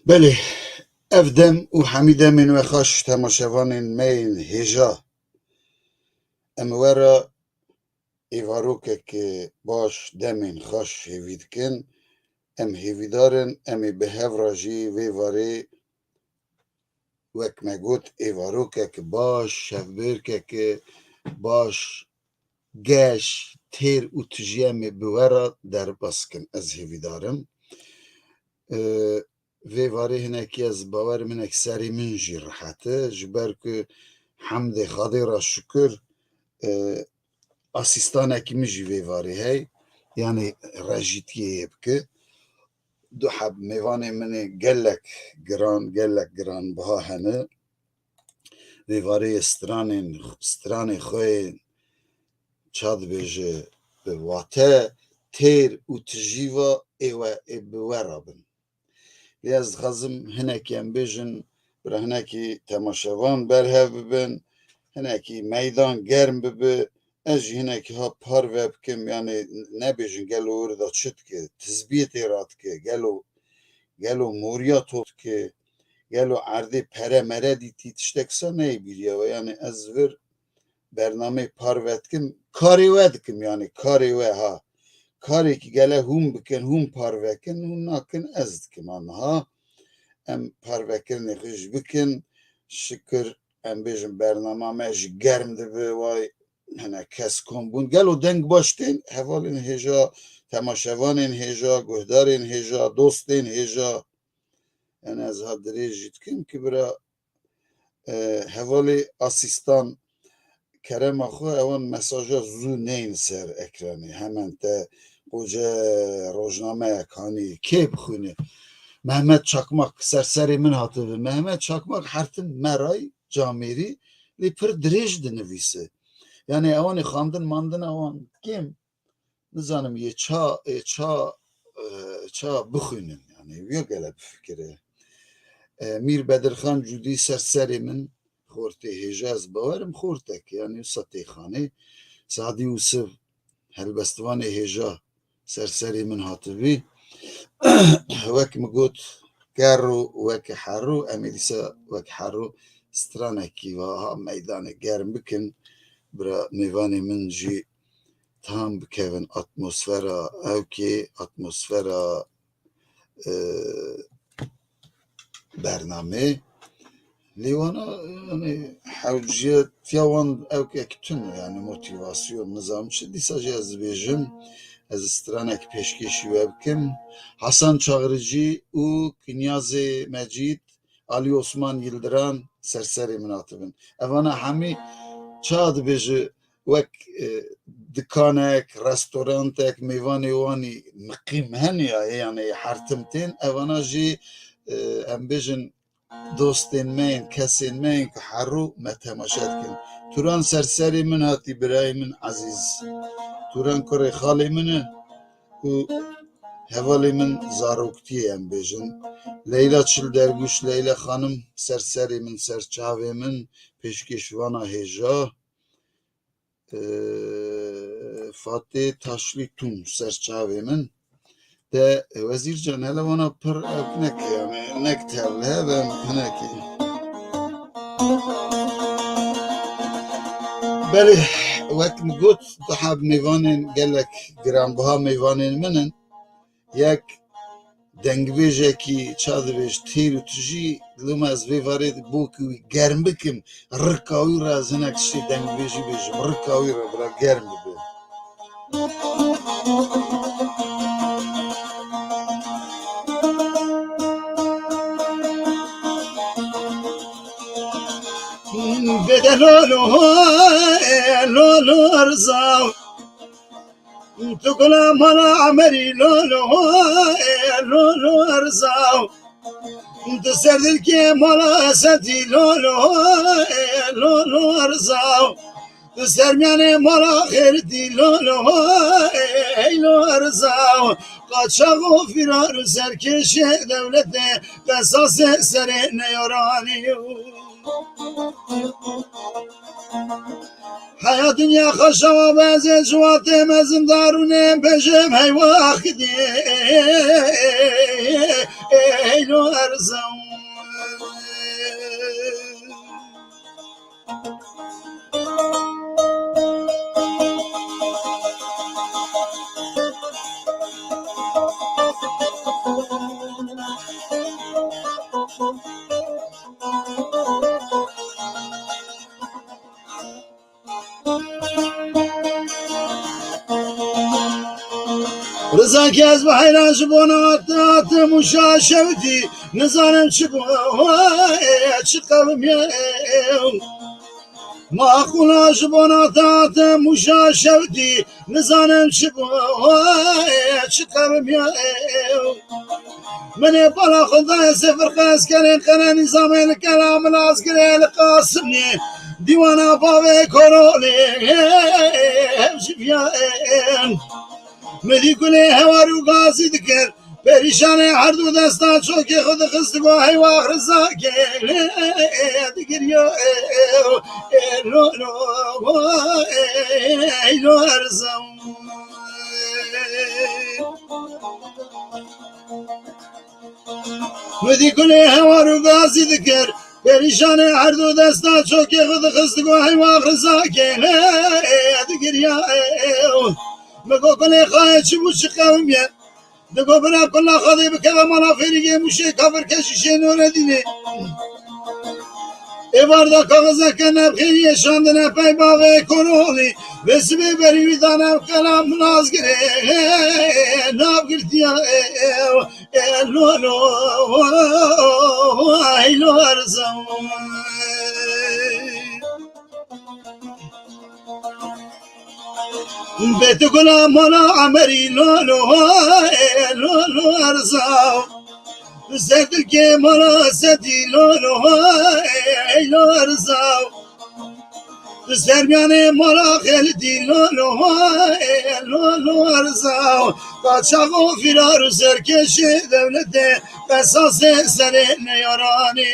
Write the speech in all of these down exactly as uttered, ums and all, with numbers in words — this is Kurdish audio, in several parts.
Belê, ev dem û hemî demên we xweş temaşevanên me yên hêja. Em we re êvarokeke baş, demên xweş hêvî dikin. Em hêvîdar in, em ê bi hev re jî vê varê, wek me got, êvarokeke baş, şevbêrkeke baş, geş, têr û tijî em ê bi we re derbas kin. Ez hêvîdar im. Ee, vê varê hinekî ez bawer im hinek serê min jî rehet e. Ji ber ku hemdê Xwedê re şikir, e, asîstanekî min jî vê varê hey, yanî rejîtiyê yê bike. Du heb mêvanê min ê gelek giran, gelek giranbiha hene. Vê varê yê stranên, stranê xwe yê ça dibêje bi wate, têr û tijî ve ê we ê bi we re bin. Lê ez dixwazim hinekî em bêjin, bira hinekî temaşevan berhev bibin, hinekî meydan germ bibe, ez jî hinekî ha parve bikim, yanî nebêjin gelo wir de çi dike, tizbiyê tê radike, gelo, gelo moriya to dike, gelo erdê pere mere dîtî, tiştek sa neyê bîriya we, yanî ez vir bernameyê parve dikim, karê we dikim, yanî karê we ha. Karekî gele hûn bikin, hûn parve kin, hûn nakin ez dikim. Aniha em parvekirinê xwe jî bikin. Şikir em bêjin bernama me jî germ dibe, way hene kes kom bûn. Gelo deng baş tên hevalên hêja, temaşevanên hêja, guhdarên hêja, dostên hêja. Yanî ez ha dirêj jî dikim ki bira e, hevalê asîstan kerema xwe ewan mesaja zû neyên ser ekranê. Hemen te qoce rojnameyek hanî kê bixwîne? Mehmet Çakmak ser serê min hatibi. Mehmet Çakmak hertin meray camêrî lê pir dirêj dinivîse. Yanî ewanê xandin mandin ewan kêm nizanim yê ça, ê ça, e, ça bixwînin, yanî wiya gele bifikire. E, Mîr Bedirxan Cûdî ser serê min xortê hêja, ez bawerim xortek, yanî wisa tê xanê. Sadî Ûsiv helbestvanê hêja ser serê min hatibî. Wek min got, gerro weke herro, em ê dîsa wek herro stranekî vaha meydanê germ bikin. Bira mêvanê min jî tam bikevin atmosfera ewkê, atmosfera, e, bernamê. Lê wana, yanî, hewciyetiya wan ewkek tune, yanî, motîvasyon, nizam çi. Dîsa jî ez dibêjim, ez stranek pêşkêşî we bikim. Hasan Çaxiricî û Kinyazê Mecîd, Alî Osman Yildiran ser serê min hatibin. Evana hemî ça dibêje wek, e, dikanek, restorantek, mêvanê wanî miqîm hene ya, yanî hertim tên. Evana jî, e, em bêjin dostên me yên, kesên me yên ku herû me temaşe dikin. Turan ser serê min hatî birayê min ezîz. Turan kurê xalê min e û hevalê min zaroktiyê em bêjin. Leyla Çil Dergûş, Leyla Xanim ser serê min, ser çavê min, pêşkêşvana hêja. Ee, Fatê Taşlî Tûn ser çavê min. De Wezîr Can, hele wana pir ew neke, yanî nek tevlihe be hinekî. Belê, wek min got, du heb mêvanên gelek giranbiha mêvanên min in. Yek dengbêjekî ça dibêj, têr û tijî, loma ez vê varê bo ku wî germ bikim, rika wî re ez hinek tiştê dengbêjî bêjim, rika wî re bira germ bibe. Bede lolo, lolo rza. Tu gula mala Emerî lolo, lolo rza. Tu ser dilkê mala Esedî lolo, lolo rza. Tu ser miyanê mala Xêrdî lolo, lolo rza. Qaçax û firar û serkêşê dewletê, qesasê serê neyoranî. Heya dinya xeşewa bezê ciwatê mezin darûnê bêjim heywa xidê. Lo erzam. Rizakî, ez bi heyran ji bona te hatim û şaşewtî, nizanim çi bû, çi qewimiye. Maqûla ji bona te hatim û şaşewtî, nizanim çi bû, çi qewimiye. Min ê bala xwe dayê sê firqe eskerên qere nîzamê li kela min azgirê li Qasimlî. Dîwana bavê Korolê hevjiviyên. Min dî gulê hewar û gazî dikir. Perîşanê herdu desta çokê xwe dixist, go heywax Rizakê digiriya. Ê lo lo, ê lo erzam. Xwedî gulê hewar û gazî dikir, perîşanê herdu desta çokê xwe dixist, go heywa Rizakê digiriya. Min go gulê xayê çi bû, çi qewimiye. Digo bira kula Xwedê bikeve mala fêrîgê mûşê kafir keşîşê Nuredînê. Êvar da kaxizeke nevxêriyê şandine pey bavê Korolî. Vê sibê berî wî dane ev kelam naz girê. Nav girtiya ew. Ê lo lo, ey lo erzam. Bê tu gula mala Emerî lo lo, ê lo lo erzaw. Ser dilkê mala Sedî lo lo, ey lo erzaw. Ser miyanê mala Xelidî lo lo, ê lo lo erzaw. Qaçaxo firar û serkêşê dewletê, qesasê serê neyaranê.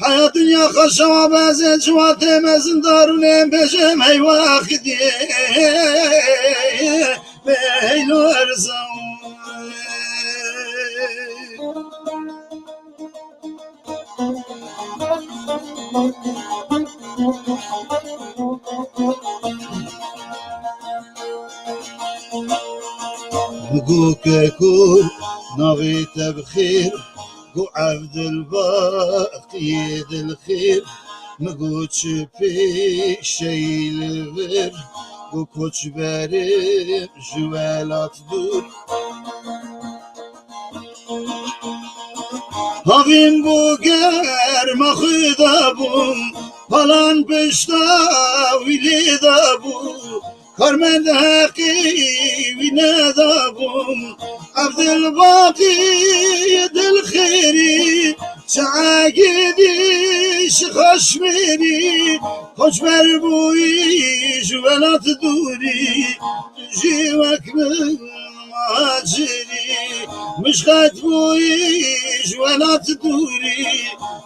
Heya dinya xweşewa bezê ciwatê mezin darûnê bêjim heywa Xidiyê. Bê heylo erzam. Go keko navê te bi xêr, go Evdilbaqiyê dilxêr, min go çi pêşeyî li vir, go koçberim ji welat dûr. Havîn bû germa xwe dabûm, palan pişta wî lê dabû. Karmend heqî wî nedabûm, Evdilbaqî dilxêrî, çi egîdî ji xeşmêrî, koçber bûyî ji welat dûrî, tu jî wek min muhacirî, mişxet bûyî ji welat dûrî,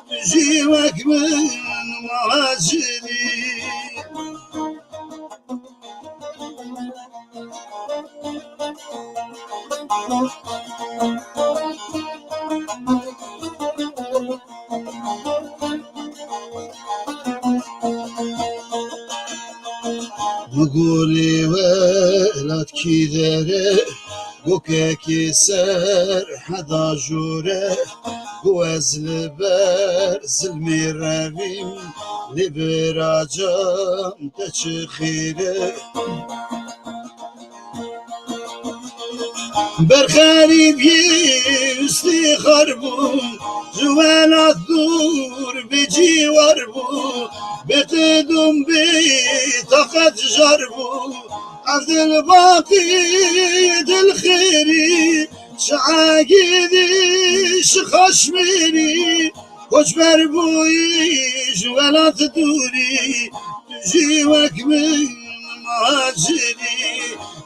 tu jî wek min muhacirî. Go lê welat kî dere, go kekê ser heda jore, go ez li ber zilmê revîm, lê bira can te çi xêr e. Ber xerîbiyê û stîxar bûm, ji welat dûr bê cîwar bû, bê qid û bê taqet jar bû. Evdilbaqî dilxêrî, çi egîdî ji xeşmêrî, koçber bûyî ji welat dûrî, tu jî wek min muhacirî.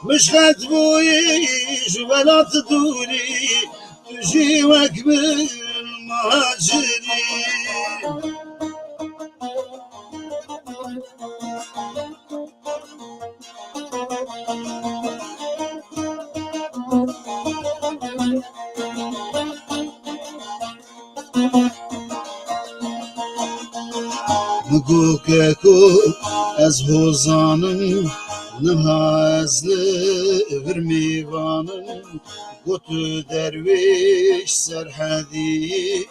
Mişxet bûyî ji welat dûrî, tu jî wek min muhacirî. Go keko ez hozanim, niha ez li vir mêvanim. Got derwêş Serhedî,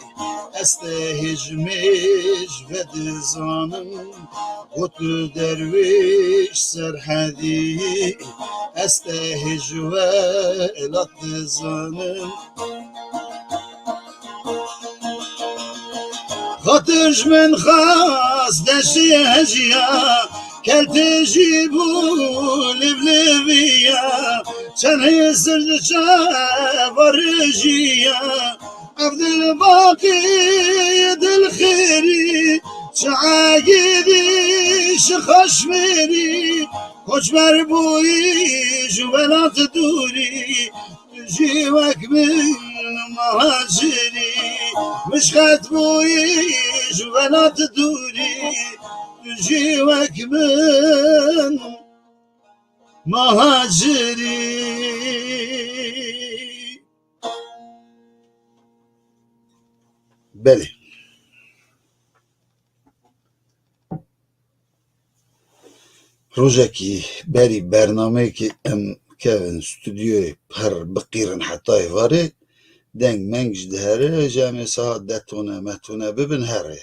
ez te hêj mêj vedizanim. Got derwêş Serhedî, ez te hêj welat dizanim. Xatir ji min xas deştê hejiya, keltê jî bû livliviya, çend hêsir ji çava rijiya. Evdil baqî dil xêrî, çi egîdî ji xweş mêrî, koçber bûyî ji welat dûrî. Tu jî wek min muhacirî, mişqet bûyî ji welat dûrî. Tu jî wek min muhacirî. Belê. Rojekî berî bernameyekî em kevin stûdyoyê per biqîrin heta êvarê, deng meng jî dihere, ji em ê saet de tone metone bibin herê.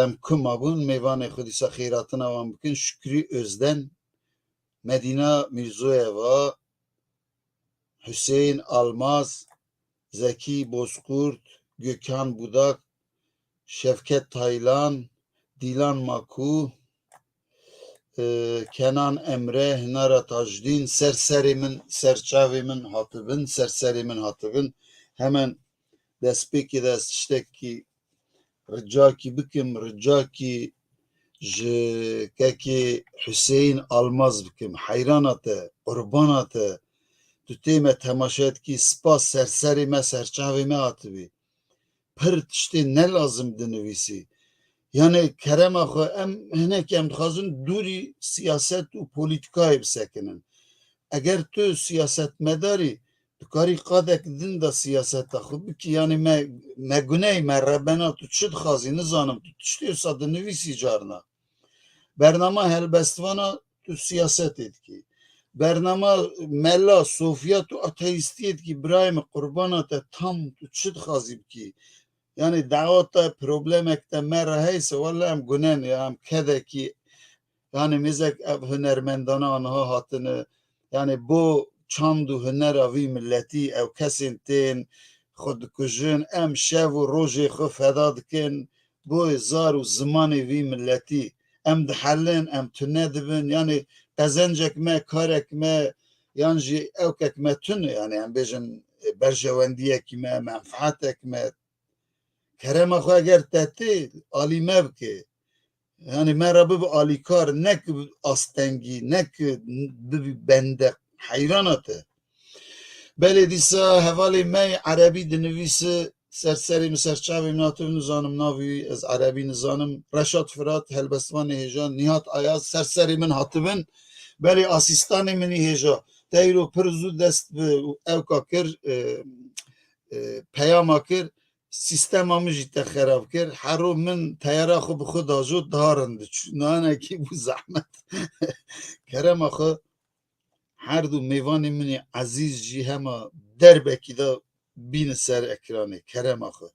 Em ku mabûn mêvanê xwe dîsa xêratina wan bikin, Şükrî Özden, Medîna Mîrzoyeva, Hüseyin Almaz, Zeki Bozkurt, Gökhan Budak, Şevket Taylan, Dilan Maku, e, Kenan Emre, Hinara Tajdîn, ser serê min, ser çavê min hatibin, ser serê min hatibin. Hemen destpêkê de ez tiştekî ricakî bikim, ricakî ji kekê Hüseyin Almaz bikim. Heyrana te, qurbana te, tu tê me temaşe dikî, spas ser serê me, ser çavê me hatibî. Pir tiştê ne lazim dinivîsî. Yanê kerema xwe em hinek em dixwazin dûrî siyaset û polîtîkayê bisekinin. Eger tu siyasetmedarî, tu karî qadek din de siyaseta xwe bikî, yanî me, me guney, me rebena, tu çi dixwazî, nizanim, tu tiştê wisa dinivîsî carna. Bernama helbestvana tu siyasetê dikî. Bernama mela, sofya tu ateîstiyê dikî, birayê min qurbana te tam tu çi dixwazî bikî? Yanî dawa te problemek te me re heyse, wele em gunen ya, em kedekî, yanî mêzek ev hunermendana aniha hatine, yanî bo çand û hunera vî milletî ew kesên tên xwe dikujin, em şev û rojê xwe feda dikin, boyê zar û zimanê vî milletî. Em dihelin, em tune dibin, yanî qezencek me, karek me, yan jî ewkek me tune, yanî em bêjin, e, berjewendiyekî me, menfaatek me. Kerema xwe eger te tê, alî me bike. Yanî me re bibe alîkar, nek astengî, nek bibî bende. Heyrana te. Belê dîsa hevalê me yê erebî dinivîse, ser serê min, ser çavê min, tu nizanim navê wî, ez erebî nizanim. Reşat Firat, helbestvanê hêja, Nihat Ayaz, ser serê min hatibin. Belê asîstanê min î hêja. Te îro pir zû dest bi ewka kir, e, e, peyama kir. Sîstema min jî te xerab kir. Hero min teyara xwe bi xwe dajo, daha rind diçû. Nanekî bû zehmet. Kerema xwe her du mêvanê min ê ezîz jî hema derbekî de bîne ser ekranê. Kerema xwe.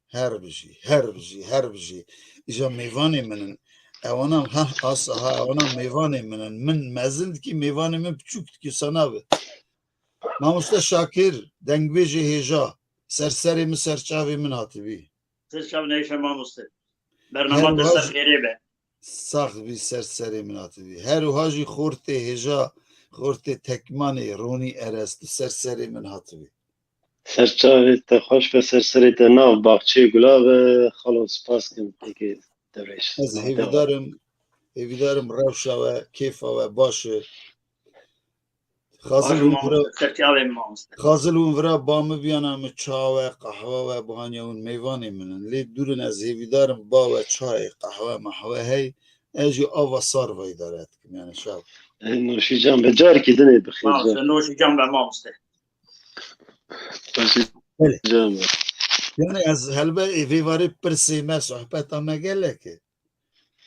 Her bijî, her bijî, her bijî. Îja mêvanê min in. Ewana ha, asa ha, ewana mêvanê min in. Min mezin dikî, mêvanê min piçûk dikî, sana bi. Mamoste Şakir, dengbêjê hêja, ser serê min, ser çavê min hatibî. Ser çav neyşe mamoste. Bernama te ser xêrê be. Sax bî, ser serê min hatibî. Her wiha jî xortê hêja, xortê tekmanê Ronî Eres, tu ser serê min hatibî. Ser çavê te xweş be, ser serê te nav baxçeyê gula be, xalo spas kim pêkê te rêş. Ez hêvîdar im, hêvîdar im rewşa we, kêfa we baş e. Xazil hûn vira, xazil hûn vira ba min biyana, min çawa we, qehwa we bihaniya hûn mêvanê min in. Lê dûr in, ez hêvîdar im ba we çayê, qehwe, mehwe hey. Ez jî ava sar ve îdare dikim, yani şev. E, noşîcan be, carekî dinê bixêr. Mamoste, noşîcan be mamoste. Noşîcan be. Yani ez helbe ê vê varê pirsê me, sohbeta me gelek e.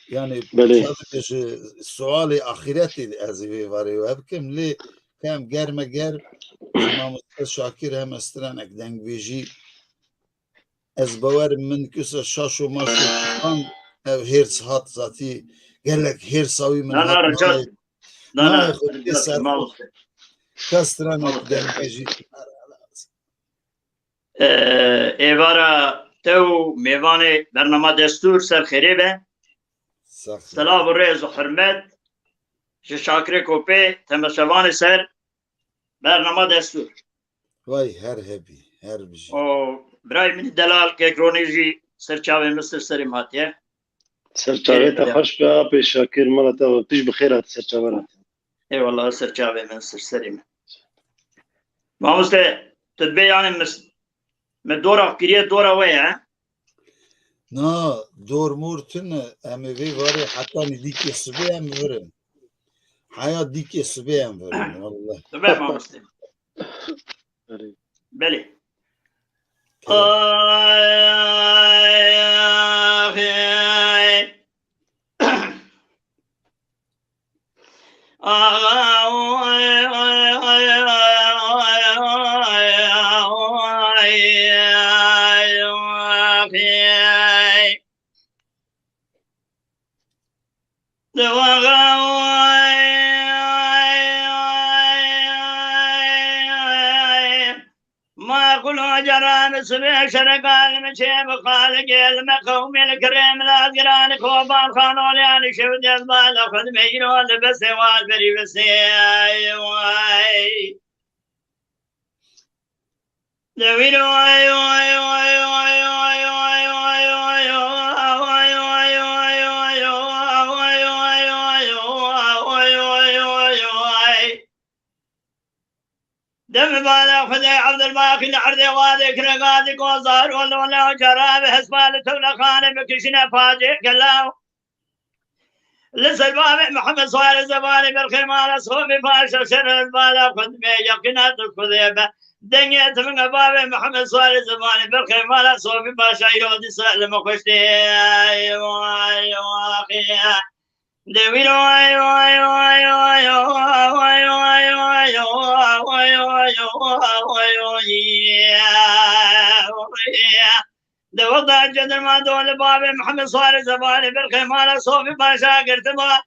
Yani Belê. tabii ki ji sualê axîretê ez ê vê varê we bikim, lê hem ger me ger, hem mamoste Şakir hem ez stranek dengbêjî. Ez bawerim min kisa şaş û maş û tutan ev hêrs hat zatî gelek hêrsa wî min Na, na, hat rica, nayê. na, na, Nayê xwe rica, ser mamoste. Ka stranek Mamoste. dengbêjî. Ee, êvara te û mêvanê bernama Destûr ser xêrê be. Sax. Selav û rêz û hurmet ji Şakirê Kopê, temaşevanê ser bernama Destûr. Vay her hebî, her bijî. O birayê min delal Kekronî jî ser çavê min ser serê min hatiye. Ser çavê te Gelek. Xweş be, apê Şakir, mala te tij bi xêr hate, ser çavê te. Eyvallah, ser çavê min, ser serê min. Mamoste, tu dibê yani mis-, me dora kiriye dora we ye, he? Na, dor mor tune, em ê vê varê heta nî dîkê sibê em virin. Heya dîkê sibê em virin, wallah. Tu be mamoste. Belê. Kerem. Ma kul hocaran sibê şerekan mi çê bi xalikê li me qewmê li kirê min azgiran koban xanolyan şev dezbala xud meyro li besê wal berî besê. Ay, ay. Dewîro ay, ay, ay. Dem bala Xwedê Evdilbaqî li erdê wadê kiregazî kozar û lona cara bi hespa li tewlexanê bikişine pacê gelaw. Li ser bavê Mihemed Suarê Zebanê berxê mala Sofî Paşa şeref bala xwe dibê yeqîna tu Xwedê be. Dengê tu min e bavê Mihemed Suarê Zebanê berxê mala Sofî Paşa îro dîsa li min xweş tê. Ay, ay, ay. Di wexta cendirma do li bavê Mihemed Suarê Zebanê berxê mala Sofî Paşa girtiba.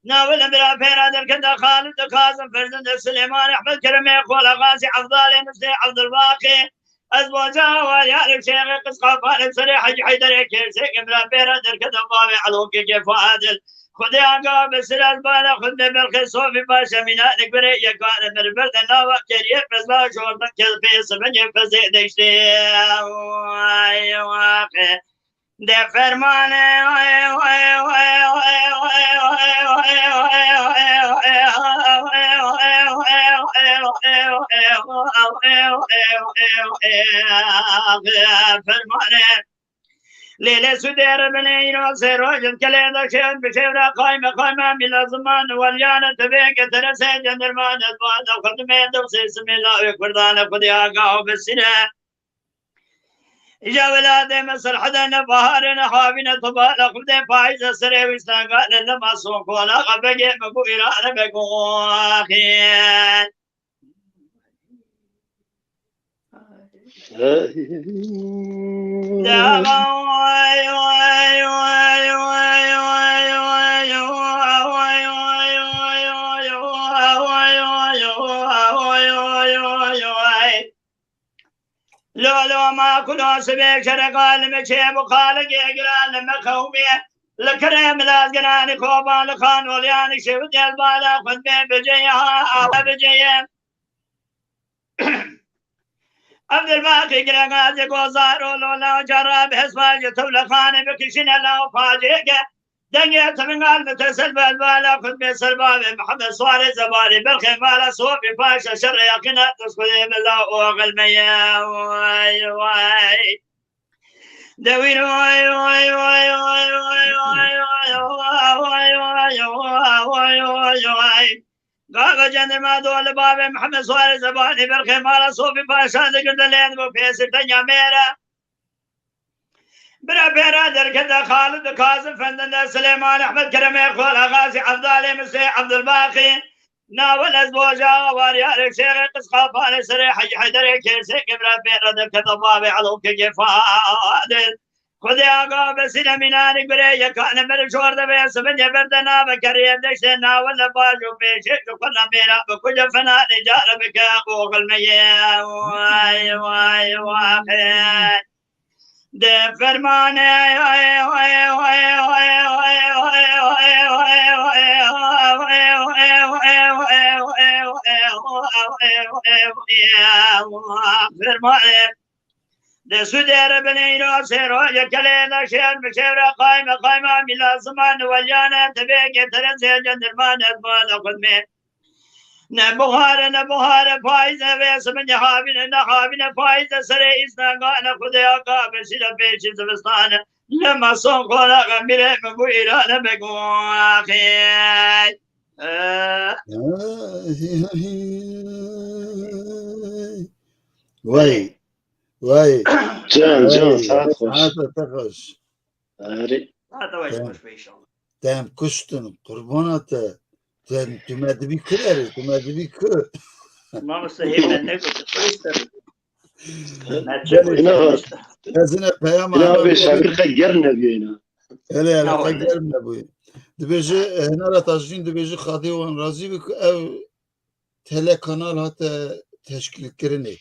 Navê li bira pêra derkete Xalid Kazim Ferzend Silêman Ehmed Keremê Xola Xasî Evdalê Miftê Evdilbaqê. Ez boca wariyarê şêxê qisqapanê serê Hecî Heyderê Kêrsê Kibra pêra derkete bavê Elokê Kê Fadil. Xwedê aga bi sir ez bala xwe dê belxê Sofî Paşa mîna li gurê yekane min berde nava keriyê fezla jordan ke pê sibenyê fezê deştê. Ay, ay, ay. De fermane fermane. Lêlê sudê re binê îro sê roj in kelê de şêwt bi şêwra qayme qayme mîla ziman weliyane tevê ke teresê cendirman ez bala xwe dimê dew sê simê lawê kurdane xwedê aga û besîre. Îja welatê me serhede ne baharê ne havîne tu bala xwedê payîze serê wîstagane lema son kola xebegê me bû îrane me goxîn. Lolo ma kulo sibê şereqa li me çê bi xalikê giran li me qewmê. Li kirê milazgiranî koban li xanoliyanî şev del bala xwe dibê biceye ha awe biceye. Evdilbaqî giregazê gozar û lola cara bi hespa ji tewlexanê bikişîne law pacê ke. Dengê tivingal bi tesel belbala xwe dibê ser bavê Mihemed Suarê Zebanê berxê mala Sofî Paşa şerê yaqîna dest xwedê bila oxil me ye. Way, way. Dewîr way, way, way. Gava cendirma do li bavê Mihemed Suarê Zebanê berxê mala Sofî Paşa digirde lê bo pêsir tenya mêre. Bira pêra derkete Xalid û Kazim Fendinde Silêman Ehmed Keremê Xwal Axasî Evdalê Misê Evdilbaqî. Nawel ez boja wariyarê şêxê Qisqapanê serê Hecî Heyderê Kêrsê Kibra pêra derkete bavê Elokê Gefadil. Xwedê aga besîle mînanî gurê yekane ber şor de be sibin ye ber de nave keriye deştê nawel le bajo pêşê ji xwe namêra bi kuce fena nêcare bike oxil me ye. Way, way, way. De fermane fermane de sudere bineyro sero yekelê de şer bi şevre qayme qayma mila ziman weliyane tebeke tereze cendirman ezmane xudme. Ne buhare, ne buhare, payîze vê simin ne havîne, ne havîne, payîze serê îsnagane, Xwedê ya ka besîle pêşî zivistane. Lema son xora xemîrê min bû îrane bego axê. Vay, vay. Can, can, saet xweş. Saet te xweş. Erê. Hata weş Dem, xweş be inşallah. Dem kuştin, qurbana te. Sen, tu me dibî kir erê, tu me dibî kir. Mamoste hê me nekuşt, kuştin. Belê. Ina, ez ine peyama ina ina bê bê Şakir qe germ nebîye ina. Hele hele qe germ nebûye. Dibêje, e, Hena ra Tajîn dibêje Xadê wan razî bi ku ev telekanal hate teşkîlkirinê.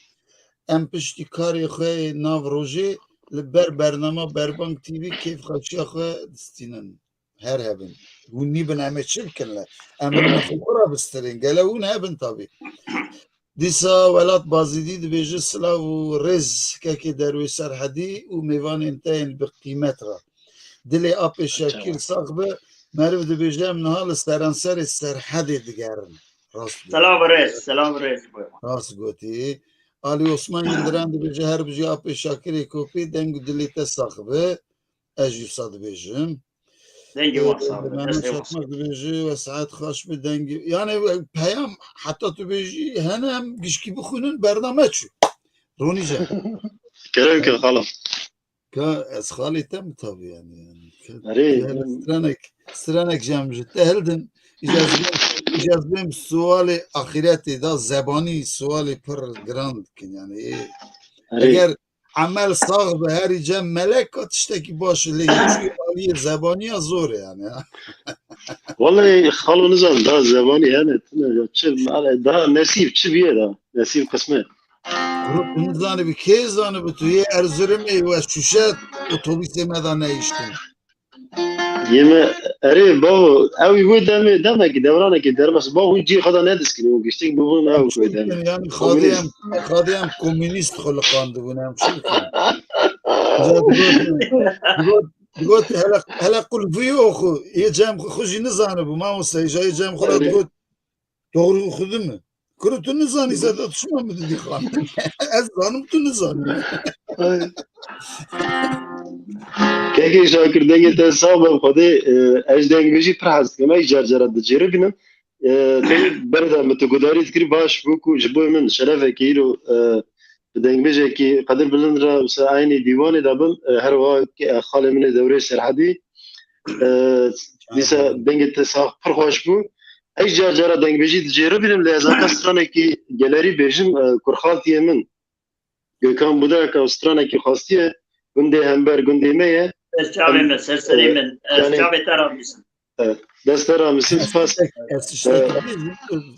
Em piştî karê xwe yê nav rojê li ber bernama Berbang T V kêfxweşiya xwe distînin. Her hebin. Hûn nîbin em ê çi bikin le? Em ê xwe xwe ra bistirên. Gele hûn hebin tabî. Dîsa Welat Bazîdî dibêje silav û rêz kekê Derwêş Serhedî û mêvanên te yên bi qîmet re. Dilê apê Şakir sax be, meriv dibêje em niha li seranserê Serhedê digerin. Rast got. Selam rêz, selam rêz. Rast gotî. Alî Osman Yildiran dibêje her bijî apê Şakirê Kopî deng û dilê te sax be. Ez jî wisa dibêjim. Dengê wan sax be, Mehmet destê wan Çakmak sax be. Dibêje we saet xweş be dengê. Yani peyam heta tu bêjî hene em gişkî bixwînin bername çû. Ronî Can. Kerem ke xala. Ka ez xalê te mi tabi yani. Yani. Erê. Yani stranek, stranek jem ji te hildin. Îcazbêm, îcazbêm sualê axiretê da zebanî sualê pir giran dikin yani. Erê. Eger emel sax be herî cem melek ka tiştekî baş e lê çûyê aliyê zebaniya zor e yani. Wallahî xalo nizan da zebanî hene tine ya çi male da nesîb çi biye da nesîb qismet. Kuro tu nizanibî, kê zanibî tu yê Erzurumê we şûşe otobîsê me da neyiştin. Yê me, erê, bavo, ew wê demê, demekî, devranekî derbas, bavo, wî cî xwe da nediskîne, û giştik bibûn ew wê demê. Yani xadê em, xadê em komünîst xwe liqandibûn, em çi bikin? Digot, digot, hele, hele qulfî oxu, yê cem xwe, xwe jî nizanibû, mamoste, îja yê cem xwe ra digot, Doğru okudun mu? Kuru tu nizanî zeda tu çima min didî xan. Ez zanim tu nizanî. Ay. Kekê Şakir dengê te sax be Xwedê, e, ez dengbêjî pir hez dikim. Ez car cara dicêribînim. E, tu berda min tu gudarî dikirî baş bû ku ji bo min şerefekî îro, e, bi dengbêjekî qedir bilind re wisa eynî dîwanê de bim. E, her wiha ke, e, xalê min ê dewrê Serhedî. E, dîsa dengê te sax pir xweş bû. Ez car cara dengbêjî dicêribînim, lê ez aka stranekî gelerî bêjim, e, kurxaltiyê min. Gökhan Budaka stranekî xwestiye, gundê hember gundê me ye. Ez çavê Em, min, ser serê e, min. Ez yani, çavê te ra bîsim. Evet, dest te ra misin, spas. Ez tiştek, ez tiştek E, bêjim,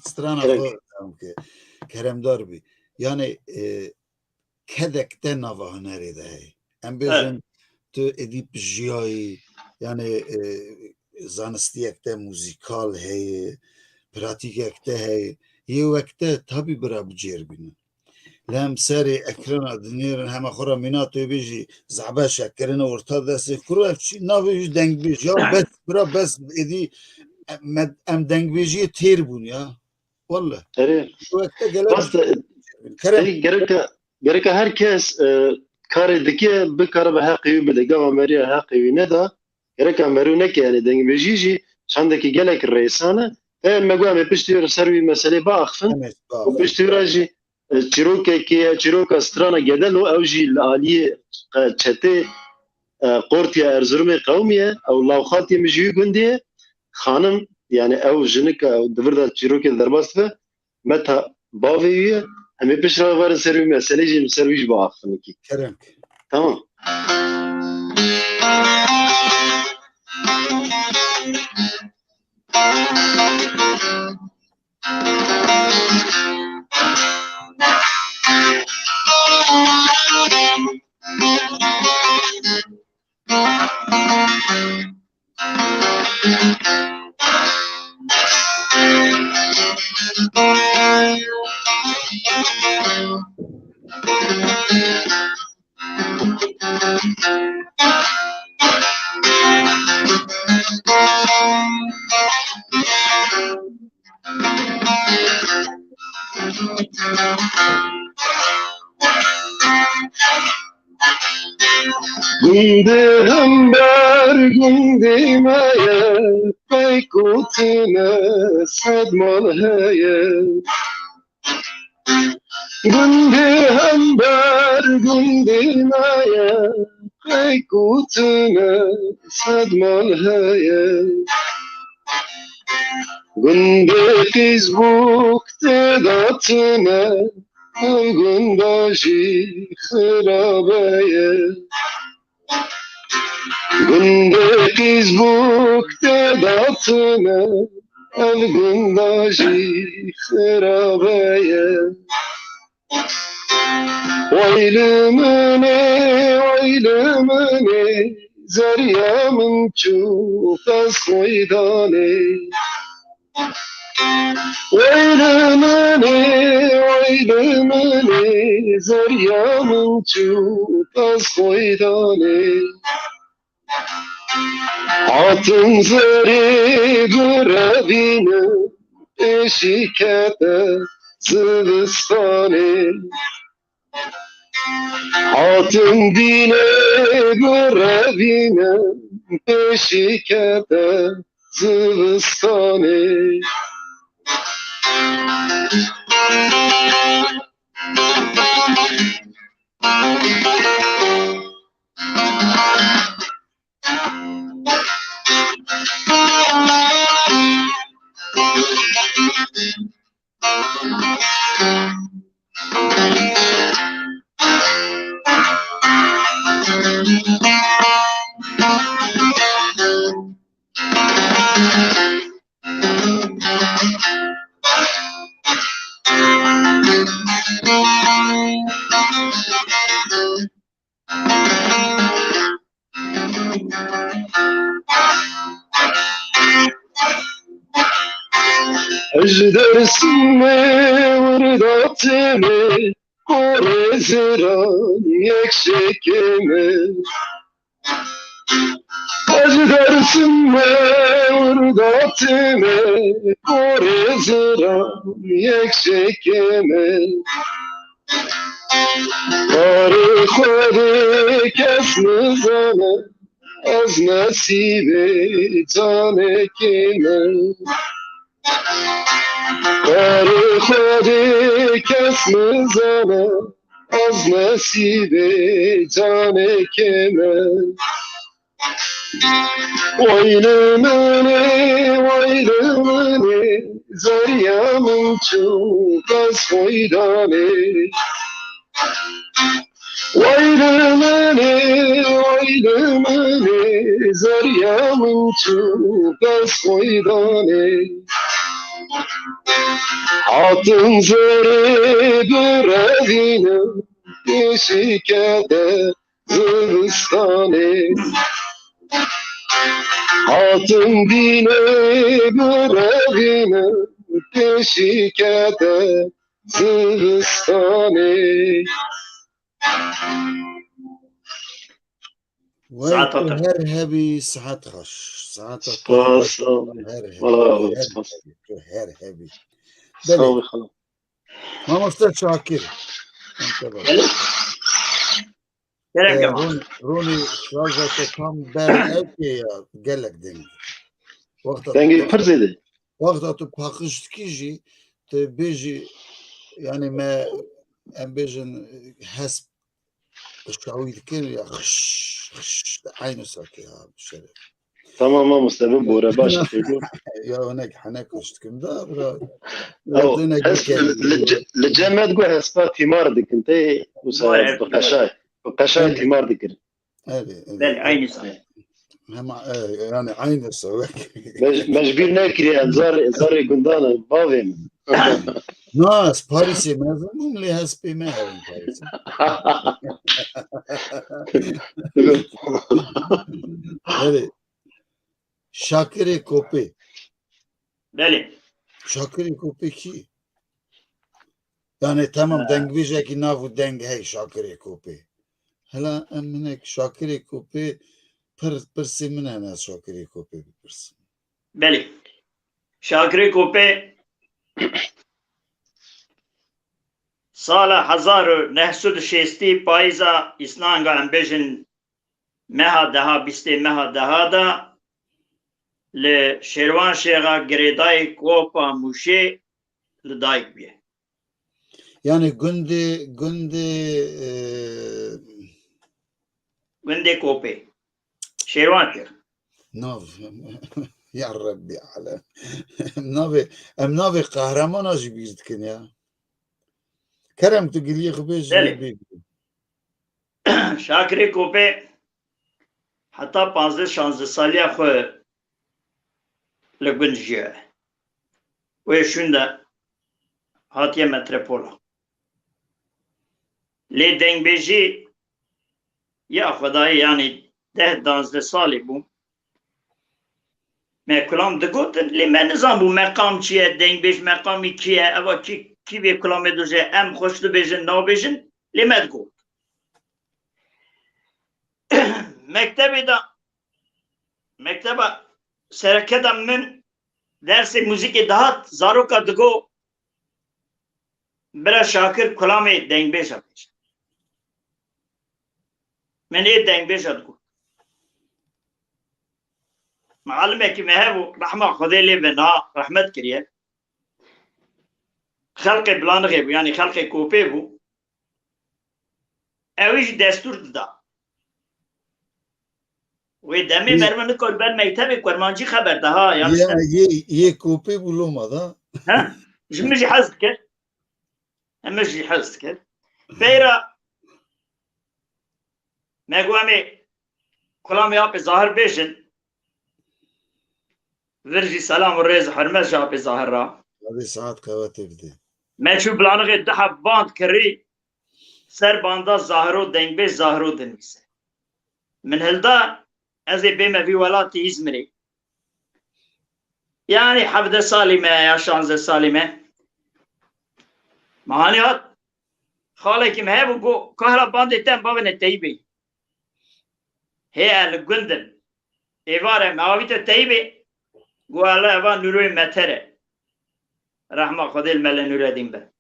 strana gerek. Xwe, em ke, keremdar bî. Yani, e, kedek te nava hunerê de heye. Em Evet. bêjin, tu êdî bijiyayî, yani, e, zanistiyek te muzîkal heye, pratîkek te heye. Yê wek te tabî bira bicêr bînin. Lê em serê ekrana dinêrin, hema xwe ra mîna tu bêjî, zehbeşek kirine orta destê kuro, ev çi navê jî dengbêj. Ya bes, bira bes, êdî em, em dengbêjiyê têr bûn ya. Welle. Erê. Wek te gelek Rast e, kerem. Erê, gereka, gereka her kes, e, karê dike, bikare bi heqê wî bide. Gava meriya heqê wî neda, gereka merû neke, yani dengbêjî jî çandekî gelek rêsan e. Te me got em ê piştî wê re ser wî meselê biaxifin. Em ê biaxifin. Û piştî wê re jî, e, çîrokekê ye, çîroka strana Gedelo, ew jî li aliyê, e, çetê, e, Qortiya Erzurumê qewimiye, ew lawxatiye min ji wî gundê ye. Xanim, yani ew jinik e, ew di vir de çîrokê derbas dibe. Meta bavê wî ye. Em ê piştre re werin ser wî meselê jî, ser wî jî biaxivin wekî. Kerem. Tamam. Gundê hember gundê me ye, qey ku tune sed mal heye. Gundê hember gundê me ye, qey ku tune sed mal heye. Gundê Qîzbûk tê de tune, ev gunda jî xirabe ye. Gundê Qîzbûk tê de tune, ev gunda jî xirabe ye. Wey li min ê, wey li min ê, zeriya min çû qez xweydanê. Wey li min ê, wey li min ê, zeriya min çû qez xweydanê. Hatim zerê birevînim, pêşî kete zivistanê. Hatim dînê birevînim, pêşî kete zivistanê. Ez ji Dêrsimê wir datîmê, qorê ziran yek şêkê min. Ez ji Dêrsimê wir datîmê, qorê ziran yek şêkê min. Karê Xwedê kes nizane, ez nesîbê canekê me. Karê Xwedê kes nizane, ez nesîbê canekê me. Wey li min ê, wey li min ê, zeriya min çû qez xweydanê. Wey li min ê, wey li min ê, zeriya min çû qez xweydanê. Hatim zerê birevînim, pêşî kete zivistanê. Hatim dînê birevînim, pêşî kete zivistanê. Wey, saeta tu te her hebî, saet xweş. Saeta tu spas, sağ ol. Her hebî, wala, her spas. Hebî, tu her hebî. Sağ ol, xalo. Mamoste Şakir. Belê. Gerek e, Rûn-, Rûnî şarja te tam ber ew kê ya, gelek deng. Wexta tu dengê pir zêde. Wexta tu paqij dikî jî, tu bêjî, yani me, em bêjin, hesp Qişka wî dikir ya xş, xş, eynî sakê ha, şeref. Tamam mamoste, bibore, baş e, têbû. Ya hinek, hinek xweş dikim da, bira. Ew, ez li, li, li cem me digot hespa tîmar dikin, tê wisa bi qeşay, bi qeşay tîmar dikir. Evet, evet. Belê, eynî sa. Hema, e, yani aynı sa. Me, me ji bîr nekiriye, em zarê, zarê gundan in, bavê min. Na, ez Parîsê mezin bûm, lê hespê me herin Parîsê. Evet. Şakirê Kopê. Belê. Şakirê Kopê kî? Yani tamam, dengbêjekî nav û deng hey Şakirê Kopê. Hela em hinek Şakirê Kopê pir, pirsê min hene, Şakirê Kopê bipirsim. Belê. Şakirê Kopê sala hezar û neh sed û şêstî payîza îsnanga em bêjin meha deha, bîstê meha deha de li Şêrwanşêxa girêdayî Kopa Mûşê li dayik bûye. Yani gundê, gundê, e, Gundê Kopê. Şêrwanşêx. Nav. Ya Rebbi alem. Em navê, em navê qehramana jî bîr dikin ya. Kerem, tu giriyê xwe bêjî. Belê. Bêjî. Şakirê Kopê heta panzdeh şanzdeh saliya xwe li gund jiye. Wê şûn de hatiye metropola. Lê dengbêjî ya xwedayê, yanî deh danzdeh salî bû. Me kulam digotin, lê me nizanbû meqam çi ye, dengbêj meqamî kî ye, eva kî, kî vê kulamê dije, em xweş dibêjin, nabêjin, lê me digot. Mektebê de, mekteba sereke de min dersê muzîkê dihat, zaroka digo, bira Şakir kulamê dengbêja bêje. Min ê dengbêja digot. Mialimekî me hebû, rehma Xwedê lê be, niha rehmet kiriye. Xelqê Bilanixê bû, yanî xelqê Kopê bû. Ew jî destûr dida. Wê demê Yê- merve nikar ber mektebê Kurmancî xeber de ha, yanî Yê, sen- yê, yê Kopê bû loma da. Ha? Ji min jî hez dikir. Em jî hez dikir. Peyra me got em ê kulamê apê Zahir bêjin. Vir jî selam û rêz û hurmet ji apê Zahir re. Abi saet qewetê bide. Me çû Bilanixê du heb band kirî, ser banda Zahiro dengbêj Zahiro dinivîse. Min hilda ez ê bême vî welatî Îzmirê. Yanî hevdeh salî me ya şanzdeh salî me. Me hanî hat, xalekî me hebû, got, "Kahra bandê te em bavêne Teyîbê." Hê e li gund in. Êvar e, me avîte Teyîbê. Got, "Ele eva Nûroyê Meter e." Rehma Xwedê li Mele Nûredîn be.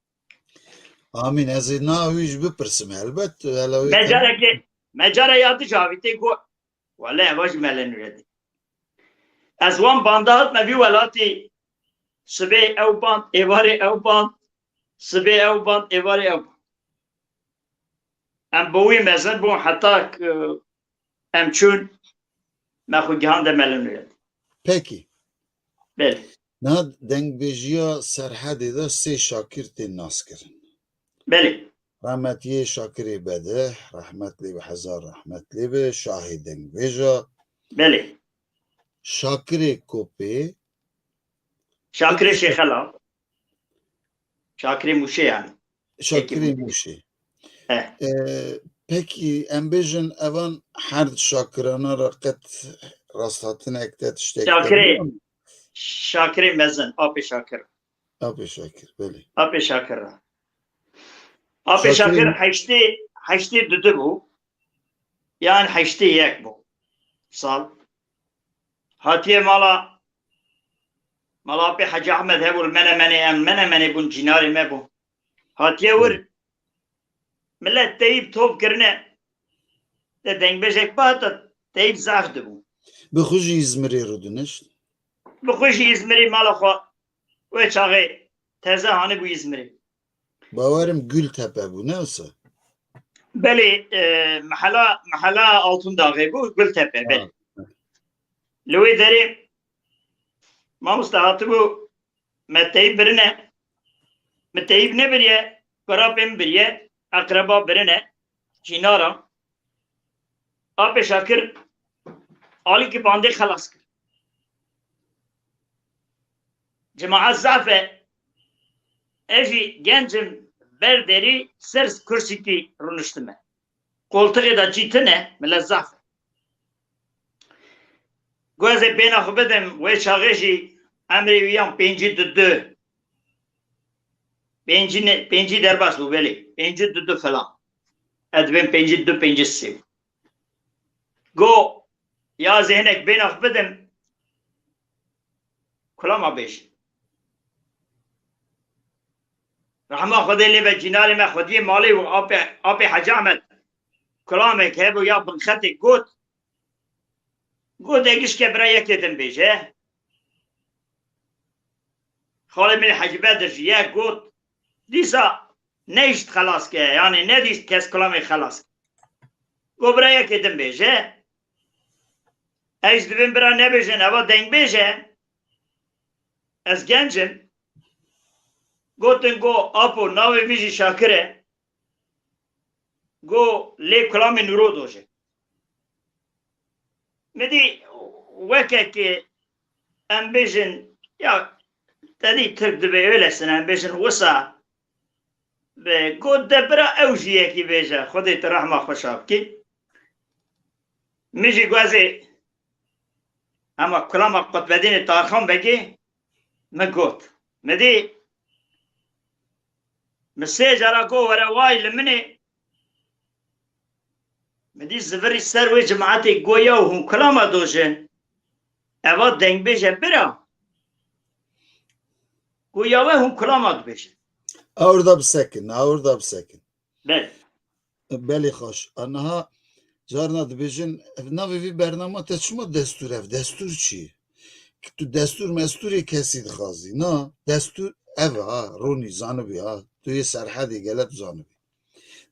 Amîn. Ez ê na wî jî bipirsim helbet. Hele wê Me carekê, me care ya dij avîtê, got, "Wele eva jî Mele Nûredîn." Ez wan banda hatme vî welatî, sibê ew band, êvarê ew band, sibê ew band, êvarê ew band. Em bi wî mezin bûn heta ku em çûn, me xwe gihande Mele Nûredîn. Pekî. Belê. Niha dengbêjiya Serhedê de sê Şakir tên naskirin. Belê. Rehmetiyê Şakirê Bedih, rehmet lê be, hezar rehmet lê be, şahê dengbêja. Belê. Şakirê Kopê, Şakirê Şêxela. Şakirê Mûşê yani. Şakirê Pekî. Mûşê. Eh. Ee, pekî em bêjin evan her Şakirana re qet rasthatinekî te tiştek Şakirê. hebû? Şakirê mezin, apê Şakir. Apê Şakir, belê. Apê Şakir re. Apê Şakirê- Şakir heştê, heştê dudu bû. Yan heştê yek bû. Sal. Hatiye mala, mala apê Hacı Ahmed hebû, li Menemenê em, Menemenê bûn, cînarê me bû. Hatiye wir, millet Teyîb top kirine, de dengbêjek bihata, Teyîb zaf dibû. Bi xwe jî Îzmirê rûdinişt. Bi xwe jî Îzmirê mala xwe, wê çaxê teze hanibû Îzmirê. Bawerim Gültepe bû, ne wisa? Belê, e, mehela, mehela Altûndaxê bû, Gultepe, belê. Ha. Li wê derê mamoste hatibû, me teyîb birine, me teyîb nebiriye, kurapê min biriye, eqreba birine, cînara. Apê Şakir alîkî bandê xelas kir. Cemaet zaf e. Ez jî genc im, ber derî ser kursîkî rûniştime. Qoltixê de cî tune, milet zaf e. Got ez ê bêhna xwe bidim, wê çaxê jî emrê wî yan pêncî du du. Pêncî ne, pêncî derbas bû, belê. Pêncî du du filan. Ez dibêm pêncî du, pêncî sê. Got, ya ez ê hinek bêhna xwe bidim, kulama bêjin. Rehma Xwedê lê be, cînarê me xwediyê malê û apê, apê Hecî Ehmed kulamek hebû ya binxetê got, got, de gişke bira yekê din bêje. Xalê min Hecî Bedir jî yek got, dîsa nehişt xelas ke, yanî nedîst kes kulamê xelas ke. Got, bira yekê din bêje. Ez dibêm bira nebêjin, eva dengbêj e. Ez genc im. Gotin, got, apo, navê min jî Şakir e. Got, lê kulamê nûro doje. Min dî weke ki em bêjin, ya, te dî Tirk dibê öylesin, em bêjin wisa. Be, got, de bira ew jî yekî bêje, Xwedê tu rehma xwe şa bikî. Min jî got ez ê hema kulama Qutbedînê Tarxan Begê min got. Min dî, min sê cara got, were way li min ê. Min dî zivirî ser wê cemaetê, got, ya hûn kulama dojin. Eva dengbêj e bira. Got, ya we hûn kulama dibêjin. Awir da bisekin, awir da bisekin. Belê. Belê xweş. A niha carna dibêjin, ev navê vî bernama te çima destûr ev? Destûr çi? Ki tu destûr mestûrê kesî dixwazî. Na, destûr ev ha, Ronî zanibî ha. Tu yê Serhedê gele tu zanibî.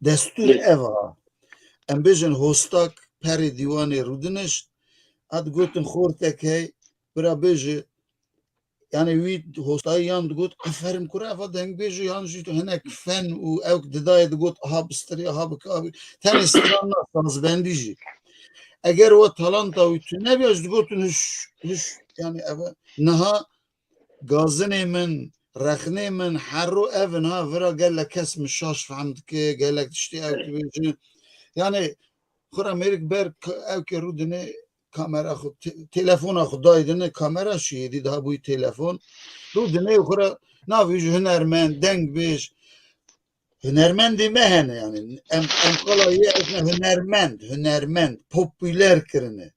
Destûr ev ha. Em bêjin hostak perê dîwanê rûdinişt, a digotin xortek hey, bira bêje, yani wî hostayî yan digot, aferin kura, eva dengbêj e, yan jî tu hinek fen û ew didayê digot, aha bi stirê, aha bi ka-, tenê stiran na, sazbendî jî. Eger we talanta wî tune bîya, ji digotin hiş, hiş, yani eve niha gazinê min, rexnê min, herro ev in ha, vira gelek kes min şaş fehm dike, gelek tiştê ew dibêje. Yani xura mêrik ber ka-, ew ke rûdinê kamera xwe, te-, telefona xwe dayê dinê, kamera şiyê dî daha bûyî telefon. Rûdinê xwe re navê ji hunermend, dengbêj, hunermendê me hene yani. Em, em qala yê ez ne hunermend, hunermend, popüler kirine.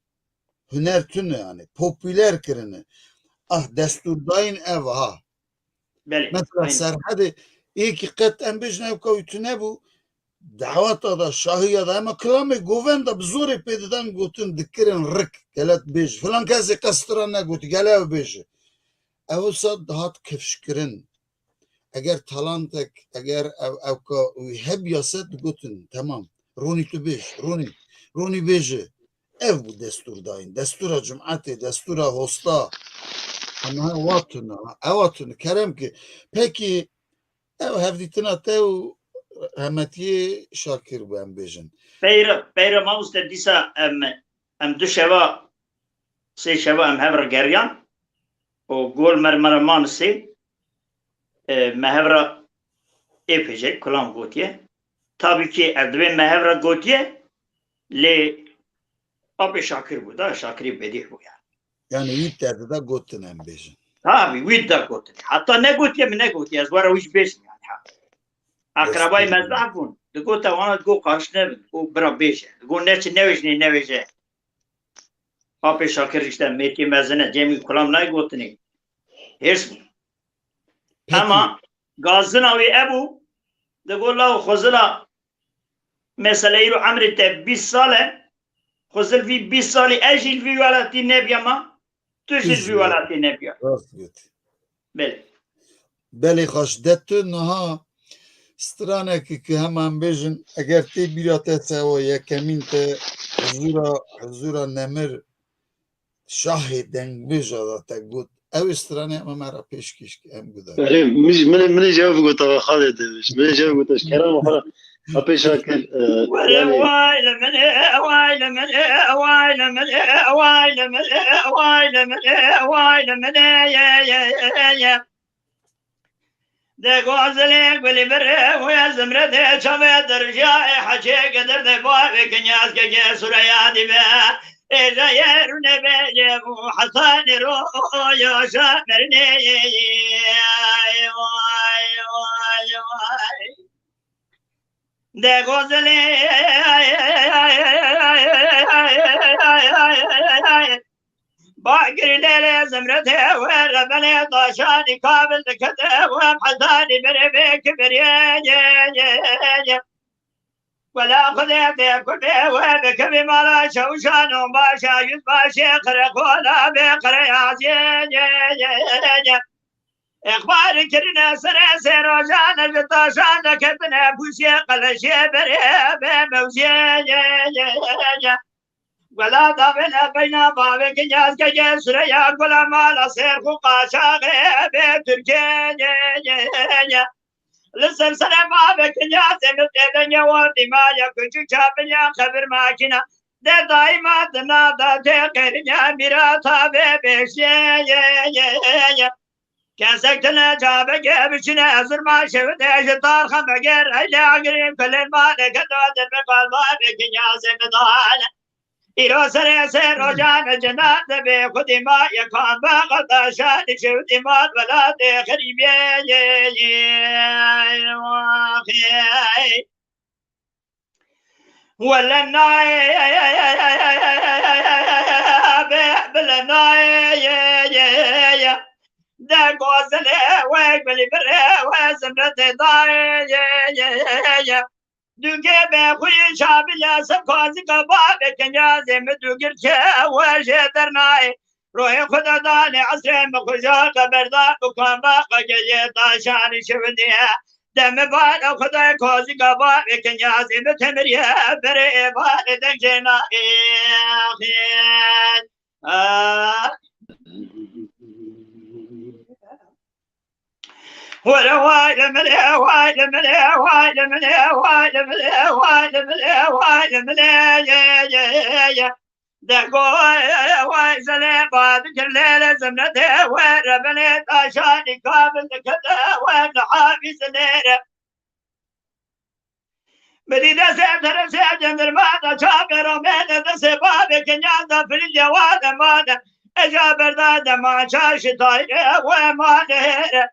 Huner tune yani, popüler kirine. Ah, destûrdayîn ev ha. Belê. Mesela aynen. Serhedê êkî qet em bêjin ew ka wî tune bû, daweta da, şahiya da, ema kilamê govenda bi zorê pê didan gotin, dikirin rik, gele tu bêje. Filan kesê qestira negotî, gele ew bêje. Ew wisa dihat kifşkirin. Eger talantek, eger ev, ew ka wî hebiyase digotin, temam. Ronî tu bêj, Ronî. Ronî bêje. Ev bû destûr dayîn. Destûra cumetê, destûra hosta. Ama ewa tune, ewa tune. Kerem ki. Pekî ev hevdîtina te û rehmetiyê Şakir bû em bêjin. Peyre, peyre mamoste dîsa em, em du şeva, sê şeva em hev re geriyan û gol mer, mer man sê, e, me hev re ê pêcek kulam gotiye. Tabii ki ez dibê me hev re gotiye, lê apê Şakir bû da, Şakirî bedîh bû yani. Yani wî te dida gotin em bêjin. Tabii, wî da gotin. Hatta negotiye mi negotiye, ez were wî jî bêjim yani. Ha. Akrabayê me zaf bûn. Digote wana digo qarş nebin. Digo bira bêje. Digo neçi newêjinê newêje. Apê Şakir işte mêkê mezine, cemî kulam nayê gotinê. Hêrs bûn. Peki. Ama gazina wî ebû, digo law Xwezila, mesela îro emrê te bîst sal e, Xwezil vî bîst salî ez jî li vî welatî nebiyama, tu jî li vî welatî nebiya. Rast got. Belê. Belê xweş. De tu niha stranekî ki hema em bêjin, eger tê bîra te sewa yekemîn te huzura, huzura nemir şahê dengbêja da te got. Ew ê stranê em me re pêşkêş ki em guda. Erê, min jî, min, min jî ev gota ve Xalê Demiş. Min jî ev gota ji kerema xwe re. Ha pêşa kir, e, Were yani vay le mene, vay le mene, vay le mene, vay le mene, vay le mene, vay le mene, ye, ye, ye, ye. De gozilê gulî bire û ez zimre de çavê dirja ê hecê gidir de bavê kinyaz ke ge sureya dibe. Ê jayê rûne be ye û hesanê ro yo şa merinê ye. Vay, vay, vay. De gozilê Bagirî lêlê zimretê we rebenê taşanî kabil dikete we hezanî berê vê kibiriyê ye ye ye ye. Wela Xwedê tê ku bê we bikevî mala şewşan û başa yüz başê qire kola bê qire yaziyê ye ye ye ye. Exbarî kirine serê sê rojan ji taşan de ketine pûsiyê qeleşiyê berê bê mewziyê ye ye ye ye. Wela davêne beyna bavê kinyaz kegê sureya gula mala sêrx û qaşaxê bê Tirkê ye ye ye. Li ser serê bavê kinyazê min tê dengê wan dîma ya kuçû çapiliya xebir makîna. De daîma dina da tê qêrinya mîra tavê bêşiyê ye ye ye. Kesek tine cabeke biçine zirma şewitê ji tarxa meger eyle agirî kulên maleke da de be qalba be kinyazê midane. Îro serê sê rojan cina de be xudî ma yekan be qadaşan şewitî mal welatê xerîbiyê ye ye. Wahey. Wele nayê be, bile nayê ye, ye, ye, ye. De gozile we gulî bire we zimre de dayê ye, ye, ye, ye. Dûgê be xuyê çabile se kozika babê kinyazê mi dûgir ke we jê dernayê. Rohê xwe de danê esrê min xwe ja qeberda û kamba qegeyê taşanî şewindiye. Demê bare xwe de kozî gava ê kinyazê min temiriye berê ê bare dengê na ê axê. Ah. Were way le mele, way le mele, way le mele, way le mele, way le mele, way le mele, ye, ye, ye. De goy, way zele bad kirlele zimne de we rebene taşani kabin de kede we nahabi zinere. Bidî destê teresê cendirma da çavê romê de destê bavê kinyaz da filî cewa de mane. Eja berda de mança şitayre we mane here.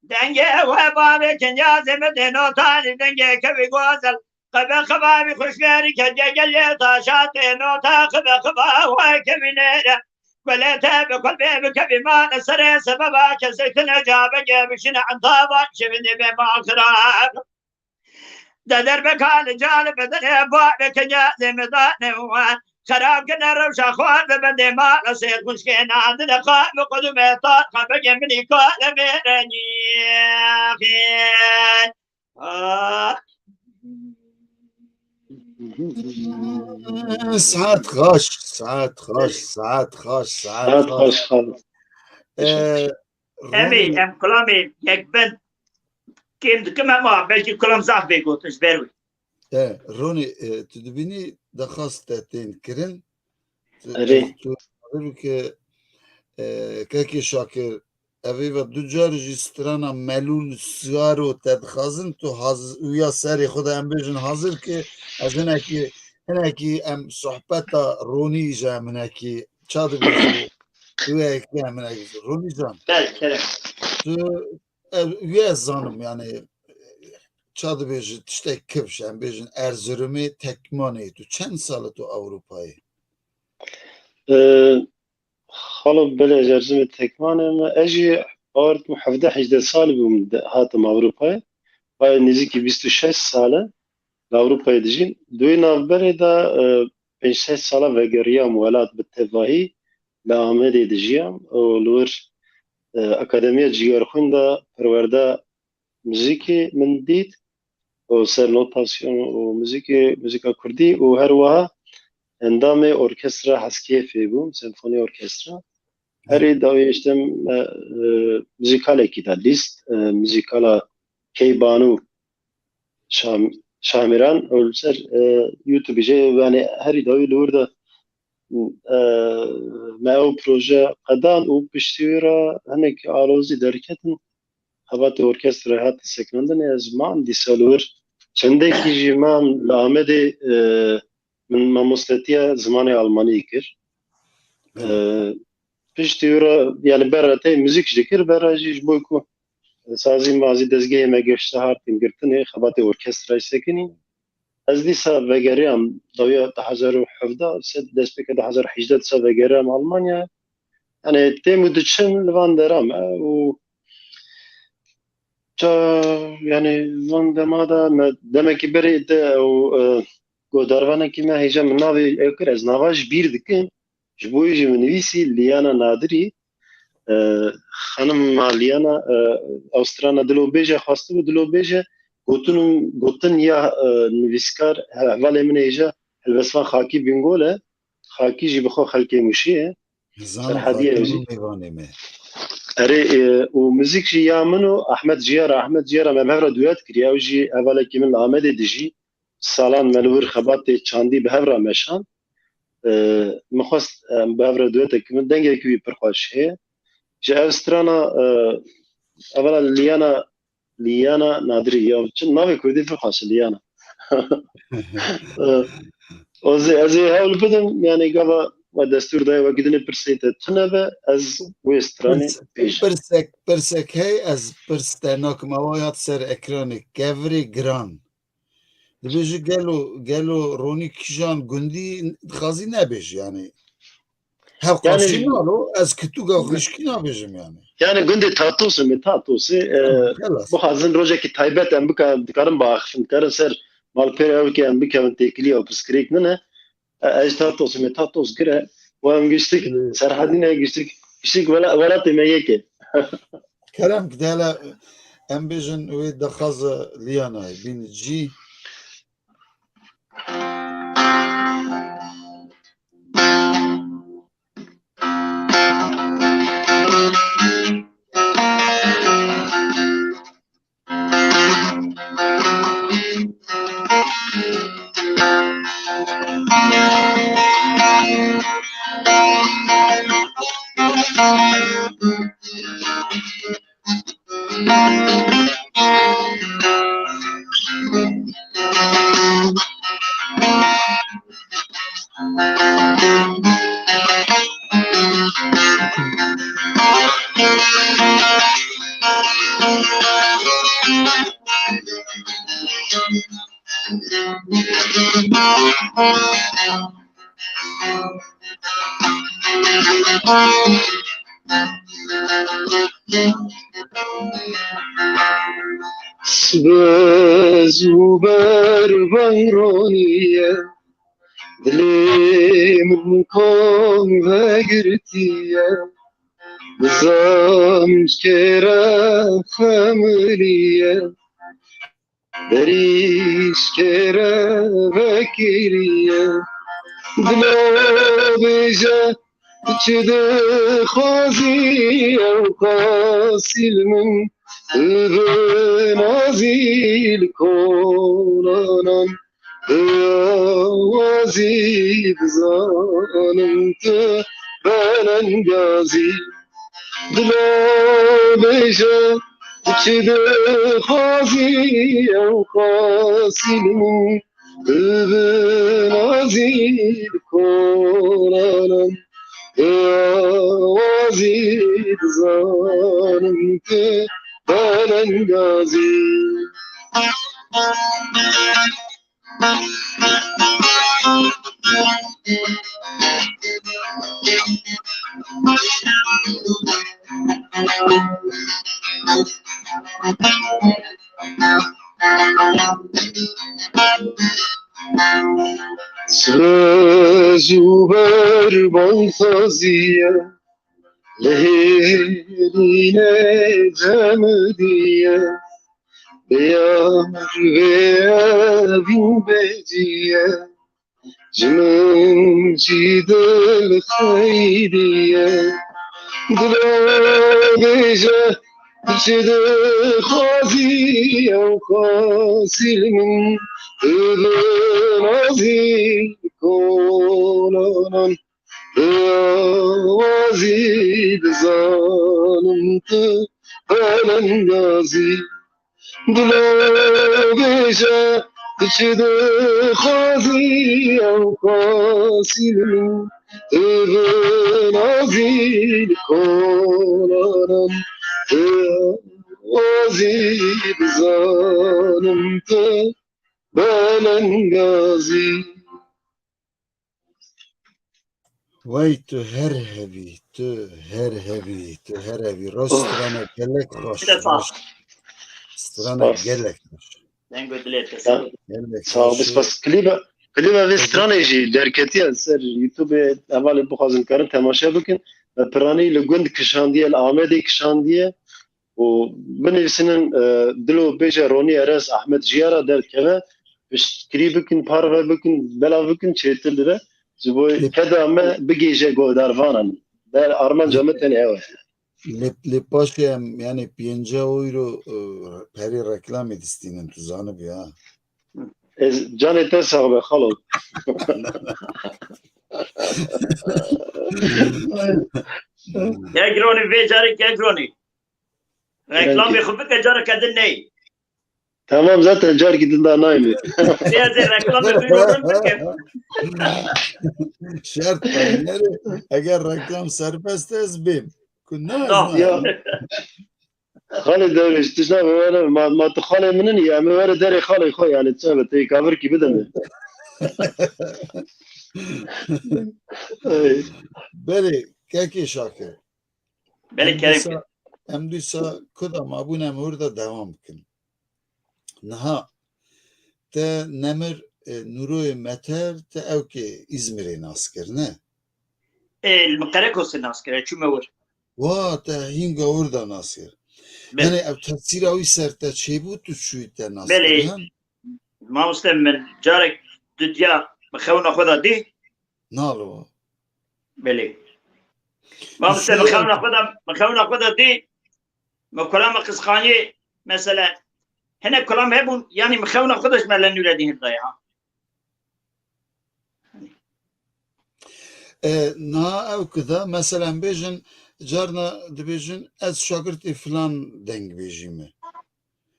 Dengê we bavê kinyazê mi dê notanî dengê kevî gozel. Qebe xibavî xuşberî ke gegel yê taşa tê nota xibe xiba we kevî nêre. Gulê te bi kul bê bi kevî mane serê sebeba kesê tine cabe ge bişine entava şivînê bê maxirar. De derbeka li cal bedene bavê kenya zê me dane we. Xerab kine rewşa xwar de bendê mala sêr xuşkê nandine xwe bi qudumê tar xwe bege minî kare mêrenî. Ah. Saet xweş, saet xweş, saet xweş, saet Saet xweş. Xweş xalis. Ee, Em ê, Ronî, em kulamê yek bin kêm dikim ama belkî kulam zaf bê gotin ji ber wê. E, Ronî, e, tu dibînî daxwaz te tên kirin. Tu, Erê. Tu, tu, ke, e, Kekê Şakir, evê ve du car jî strana Melûl Siyaro te dixwazin, tu haz-, uya serê xwe de em bêjin hazir ke ez hinekî, hinekî em sohbeta Ronî ji em hinekî ça dibêjî, tu yekî em hinekî. Ronî can. Belê, kerem. Tu Ev, wê ez zanim, yani, ça dibêjin, tiştek kifş, em bêjin Erzurumê tekmanê tu. Çend sal e tu Ewropayê? Ee, xalo, belê, ez Erzurumê tekmanê me. Ez jî ard hevdeh hejdeh sal bûm de, hatim Ewropayê. Bayê nêzîkî bîst û şeş sal e li Ewropayê dijîm. Di wê navberê de, e, pênc şeş sala vegeriyam welat bi tevahî. Li Amedê dijiyam û li wir, e, Akademiya Cîgerxwîn de perwerde muzîkê min dît. û ser notasyon û muzîkê, muzîka kurdî û her wiha endamê orkestra Heskiyefê bûm, senfonî orkestra. Herî dawî işte me, e, muzîkalekî de lîst, e, muzîkala Keybanû Şam-, Şamîran û li ser, e, YouTube jî, yani herî dawî li wir de, e, me ew proje qedan û piştî wî re hinek alozî derketin. Xebatê orkestrayê hate sekinandinê, ez mam dîsa li wir. Çendekî jî mam li Amedê, e, min mamostetiya zimanê almanî kir. E, piştî wî re, yani ber re tey muzîk jî dikir, ber re jî ji bo ku sazî mazî dezgehê me geşte hartin girtinê, xebatê orkestrayê sekinî. Ez dîsa vegeriyam, dawiya du hezar û hevdeh, se destpêka du hezar û hejdeh dîsa vegeriyam Almanya. Yani têm û diçim li van dera me û ça, yani van dema de me demekî berê de û, e, godarvanekî me hêja min navê ew kir, ez nava ji bîr dikim. Ji bo wî jî min nivîsî Liyana Nadirî, e, xanima Liyana, e, Awstrana dilobêje xwestibû, dilobêje gotin, gotin ya, e, nivîskar, he-, hevalê min ê hêja Helbestvan Xakî Bingol e. Xakî jî bi xwe xelkê Mûşê ye. Nizanim Serhediyê Xakî jî. Mêvanê me. Erê, e, û muzîk jî ya min û Ahmet Ciyar, Ahmet Ciyar me bi hev re duet kiriye. Ew jî hevalekî min li Amedê dijî. Salan me li wir xebatê çandî bi hev re meşand. E, min xwest em bi hev re duetek min dengekî wî pir xweş heye. Ji ev strana, e, evela Liyana, Liyana Nadirî ya çi navê kurdî pir xweş e, Liyana. E, ez ê, ez ê hewl bidim, yani gava we destûr daye wekî dinê pirsê te tune be, ez wê stranê Pirs-, bêjim. Pirsek, pirsek hey, ez pirs te nakim, ewa yat ser ekranê, kevirê giran. Dibêje gelo, gelo Ronî Kijan gundî dixwazî nebêje yani. Hev Yani qaşî nalo, ez kitûga xwişkî nabêjim yani. Yani gundê Tatosê me, Tatosê, e, Tamam, xelas. Bixwazin rojekî taybet em bika-, dikarin biaxifin, dikarin ser malpêra ew ke em bikevin têkilî ew pirsgirêk nine. E, ez ji Tatosê me, Tatos gire. Û em giştik, Evet. Serhedîne giştik, giştik wela-, welatê me yek e. Kerem ki, de hele em bêjin wê daxwaza Liyanayê, bîn cî. Sibe zûber veyronî ye, dilê min kom vegirtî ye, bi zam ji kê re xemilî ye. Berî ji kê re vekiriye, dilo bêje, tu çi dixwazî, ew qasî li min, bi nazî li kolanan, bi awazî dizanim tu belengazî. Dilo bêje, tu çi dixwazî, ew qasî li min, bi nazî li kolanan, bi awazî dizanim tu belengazî. Sibe zûber baltazî ye, li hêrînê cemidiye. Yar vê evîn bêjî ye, ji min jî dil xeyrî ye. Dilo bêje, tu çi dixwazî, ew xwazî li min, tu bi nazî kolanan. Wazî dizanim tu belengazî. Dilo bêje, tu çi dixwazî, ew xwazî li min, tu bi nazî li kolanan. Wazî dizanim tu belengazî. Wey tu her hevî, tu her hevî, tu her hevî. Rast, strana gelek xweş, rast. Strana gelek xweş. Deng û dilê te sağ ol. Gelek xweş. Sağ ol, spas. Klîba, klîba vê stranê jî derketiye ser YouTube, hevalê bixwazin karin temaşe bikin. Me piranî li gund kişandiye, li Amedê kişandiye. û binivîsînin, e, dilo bêje Ronî Erez Ahmet Jiyara derdikeve, piştgirî bikin, parve bikin, belav bikin, çêtir dibe. Ji bo keda me bigêje guhdarvanan. Der armanca me tenê ew e. Lê, lê paşê em, yani, pêncî euro, e, perê reklamê distînin, tu zanibî ha. Ez canê te sax be, xalo. Kek Ronî, vê carê Kek Ronî. Reklamê xwe bike, careke din neyê. Tamam, zaten carekî din daha nayme. Lê ez ê reklamê xwe din bikim. Şert e, yani, eger reklam serbest e, ez bêm. Ku ne, ez nayme. Xalê Derwêş, tişta bi were, ma, ma tu xalê min in, ya, em ê were derê xalê xwe, yani, çabe, tê kavirkî bide me. Ey. Belê, kekê Şakir. Belê, em kerem dîsa, em dîsa ku da mabûn em wir de dewam bikin. Niha te Nemir, e, Nûroyê Meter, te ewkê Îzmirê nas kir, ne? E, li Qerekosê nas kir, e, çûme wir. Wa, te hînga wir de nas kir. Belê. Yani ev tesîra wî ser te çêbû, tu çûyî te nas kir, ha? Belê. Mamoste min carek didiya bi xewna xwe de dî. Nalo. Belê. Mamoste min xewna xwe de, min xewna xwe de dî. Me kulama qisxaniyê, mesela, hinek kulam hebûn, yani min xewna xwe de ji me le nûre dî hin daye ha. E, niha ew kida, mesela, em bêjin, carna dibêjin, ez şagirtê filan dengbêjî me.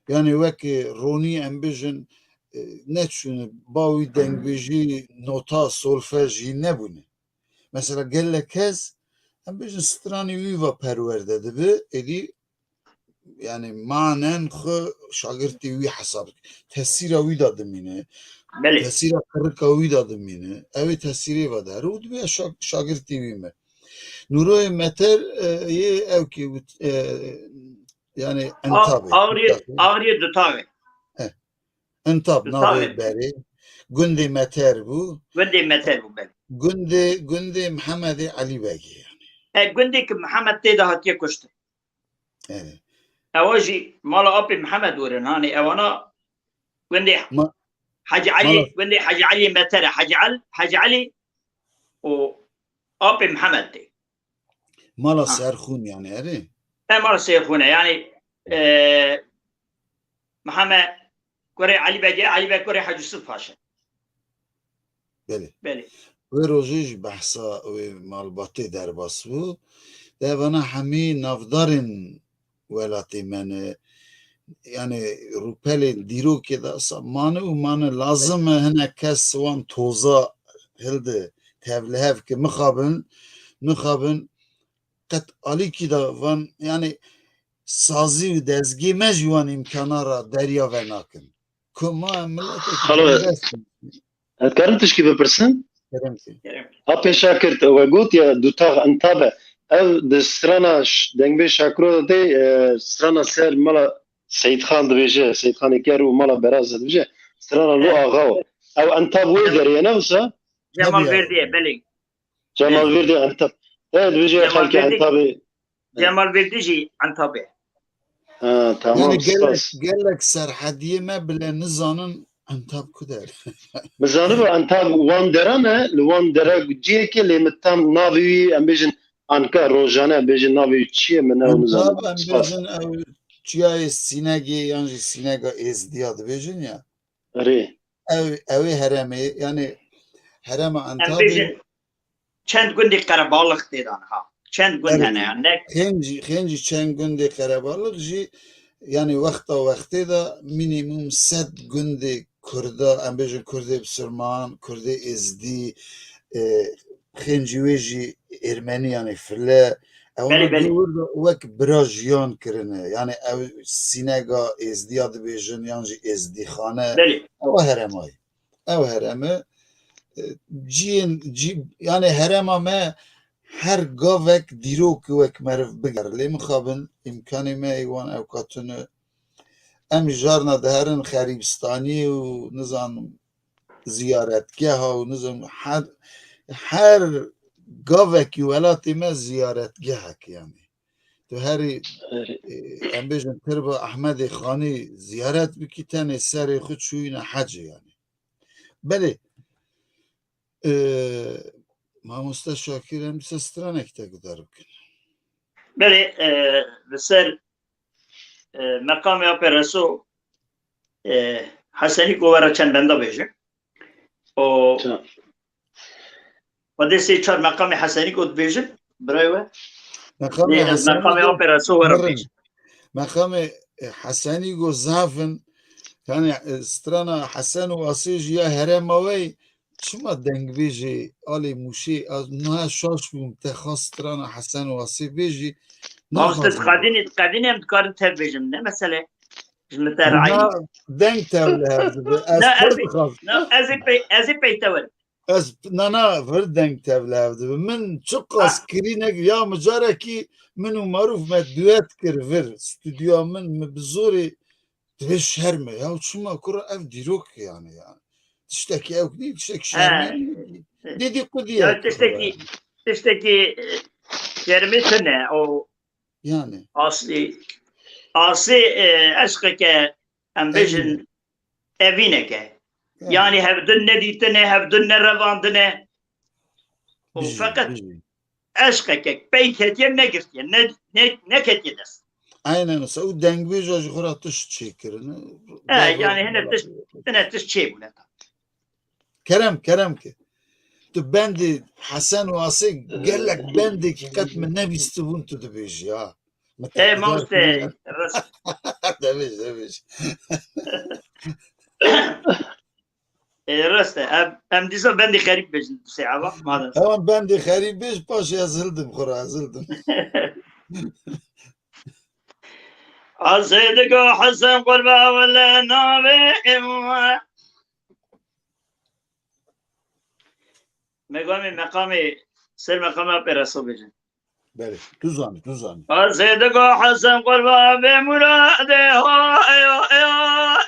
Yani wekî Ronî em bêjin, e, neçûne, ba wî dengbêjî, nota, solfej jî nebûne. Mesela gelek kes, em bêjin, stranê wî ve perwerde dibe, êdî, yani manen xwe şagirtê wî hesab dike. Tesîra wî de dimîne. Belê. Tesîra qirika wî de dimîne. Ew ê tesîrê ve dere û dibe şa-, şagirtê wî me. Nûroyê Meter, e, yê ewkê û, e, yani A-, Entabê. Avriyê, Avriyê Dutaxê. He. Entab navê berê. Gundê Meter bû. Gundê Meter bû, belê. Gundê, gundê Mihemedê Elî Begê yani. E, gundê ki Mihemed tê de hatiye kuştin. Evet. Ewa jî mala apê Mihemed werin, hanê ewana gundê Ma-, Hacı Ali, mala gundê Hacı Ali Meter e. Hacı Al-, Hacı Ali û apê Mihemed tê. Mala Ha. Serxûn yani, erê? E, mala Serxûn e, yani, e, Mihemed kurê Elî Begê, Elî Beg kurê Hacı Yusuf Paşa. Belê. Belê. Wê rojê jî behsa wê malbatê derbas bû. De vana hemî navdarên welatê me ne. Yani rûpelên dîrokê de sa mane û mane lazim e hinek kes wan toza hilde tevlihev ke mixabin, mixabin qet alîkî de van, yani sazî û dezgê me jî wan îmkana ra derya venakin. Ku ma em miletê Xalo, bindest in. Ez karim tişkî bipirsim? Kerem ki. Apê Şakir, we got ya dutax Entabe. Ev di strana ş-, dengbê Şakiro de tê, e, strana ser mala Seyîdxan dibêje, Seyîdxanê Ker û mala Beraz de dibêje. Strana Lo Axa o. Ev Entab wê derê ye, ne wisa? Cemal Verdî ye, belê. Cemal Verdî Entab. E, dibêje Cemal xelkê Verdî, Entabê. Cemal Verdî jî Entabê. Ha, tamam, Yani gelek, spas. Gelek serhediyê me bile nizanin Entab ku der. Min zaniba Entab wan deran e, li wan dera cihekê lê min tam navê wî, em bêjin Anka Rojane, em bêjin navê wî çi ye, min ew nizanim. Entab, em bêjin ew çiyayê Sînegê yan jî Sînega Êzdiya dibêjin ya. Erê. Ew, ew ê heremê, yani herema Entabê. Em bêjin çend gundê qerebalix tê de niha. Çend gund hene, yani ne? Xêncî, xêncî çend gundê qerebalix jî, yani wexta wextê de minîmum sed gundê Kurda, em bêjin Kurdê Bisilman, Kurdê Êzdî, e, xêncî wê jî Êrmenî, yani file. Ewana Belê, belê. Dûr de wek bira jiyan kirine. Yani ew Sînega Êzdiya dibêjin, yan jî Êzdîxane. Belê. Ewa herema ye. Ew hereme, e, ciyên, cî, yani herema me her gavek dîrok wek meriv bigere. Lê mixabin îmkanê me ê wan ewka tune. Em jarna diherin xerîbistaniyê û nizanim ziyaretgeha û nizanim her, her gavekî welatê me ziyaretgehek yani. Tu herî, e, em bêjin tirba Ehmedê Xanî ziyaret bikî, tenê serê xwe çûyîne hecê yani. Belê, e, mamoste Şakir, em dîsa stranek te guhdar bikin. Belê, e, li ser, e, meqamê Apê Reso, e, Hesenîko were çend benda bêje. O, Çi? Xwedê sê çar meqamê Hesenîko dibêjin, birayê we. Meqamê Lê ez Hesenîko meqamê Apê Reso were birin. Bêjim. Meqamê, e, Hesenîko zaf in. Yani, e, strana Hesen û Asê jî ya herema we, çima dengbêjê alê Mûşê, ez niha şaş bûm, te xwest strana Hesen û Asê bêjî, Mamoste naxwazim. Qedînê, qedînê em dikarin tev bêjin, ne mesele. Ji min te Na, rayî. Deng tev li hev dibe. Ez Ne, pir ez ê, dixwazim. Ne, ez ê pey, ez ê pey te werim. Ez, na, na, vir deng tev li hev dibe. Min çiqas Ha. Kirî nekir. Ya min carekî min û Marûf me duet kir vir. Stûdyoya min, min bi zorê dibê şerm e. Ya çima kura ev dîrok yani ya. Tiştekî ew nî, tiştekî Ha. Şermê nî. Dîdî qudî Ya ye. Tiştekî, tiştekî, e, şermê tune. O Yani. Aslî, aslî, e, eşqeke, em bêjin, Evîn. Evîneke. Yani. Yani hevdin nedîtine, hevdin nerevandine. Û Bijî, feqet bijî. Eşqeke pey ketiye negirtiye, ne, ne, neketiye dest. Aynen, wisa û dengbêja ji xwe re tişt çêkirine. E, Berra yani hine bela. Tişt, hine tişt çêbûne. Kerem, kerem ke. Tu bendê Hesen û Asê gelek bendekî qet min nebîstibûn tu dibêjî ha. Min E, te mamoste, rast. Debêj, debêj. E, rast e. Em, em dîsa bendê xerîb bêjin, tu sê ava, madem. Hewan bendê xerîb bêj, paşê ez hildim xwe re, ez hildim. Asê digo Hesen qurba wele navê êwa. Meqamê, meqamê, ser meqamê Apê Reso bêjin. Belê, tu zanî, tu zanî. Asê digo Hesen qurba bê muradê ho, eyo, eyo,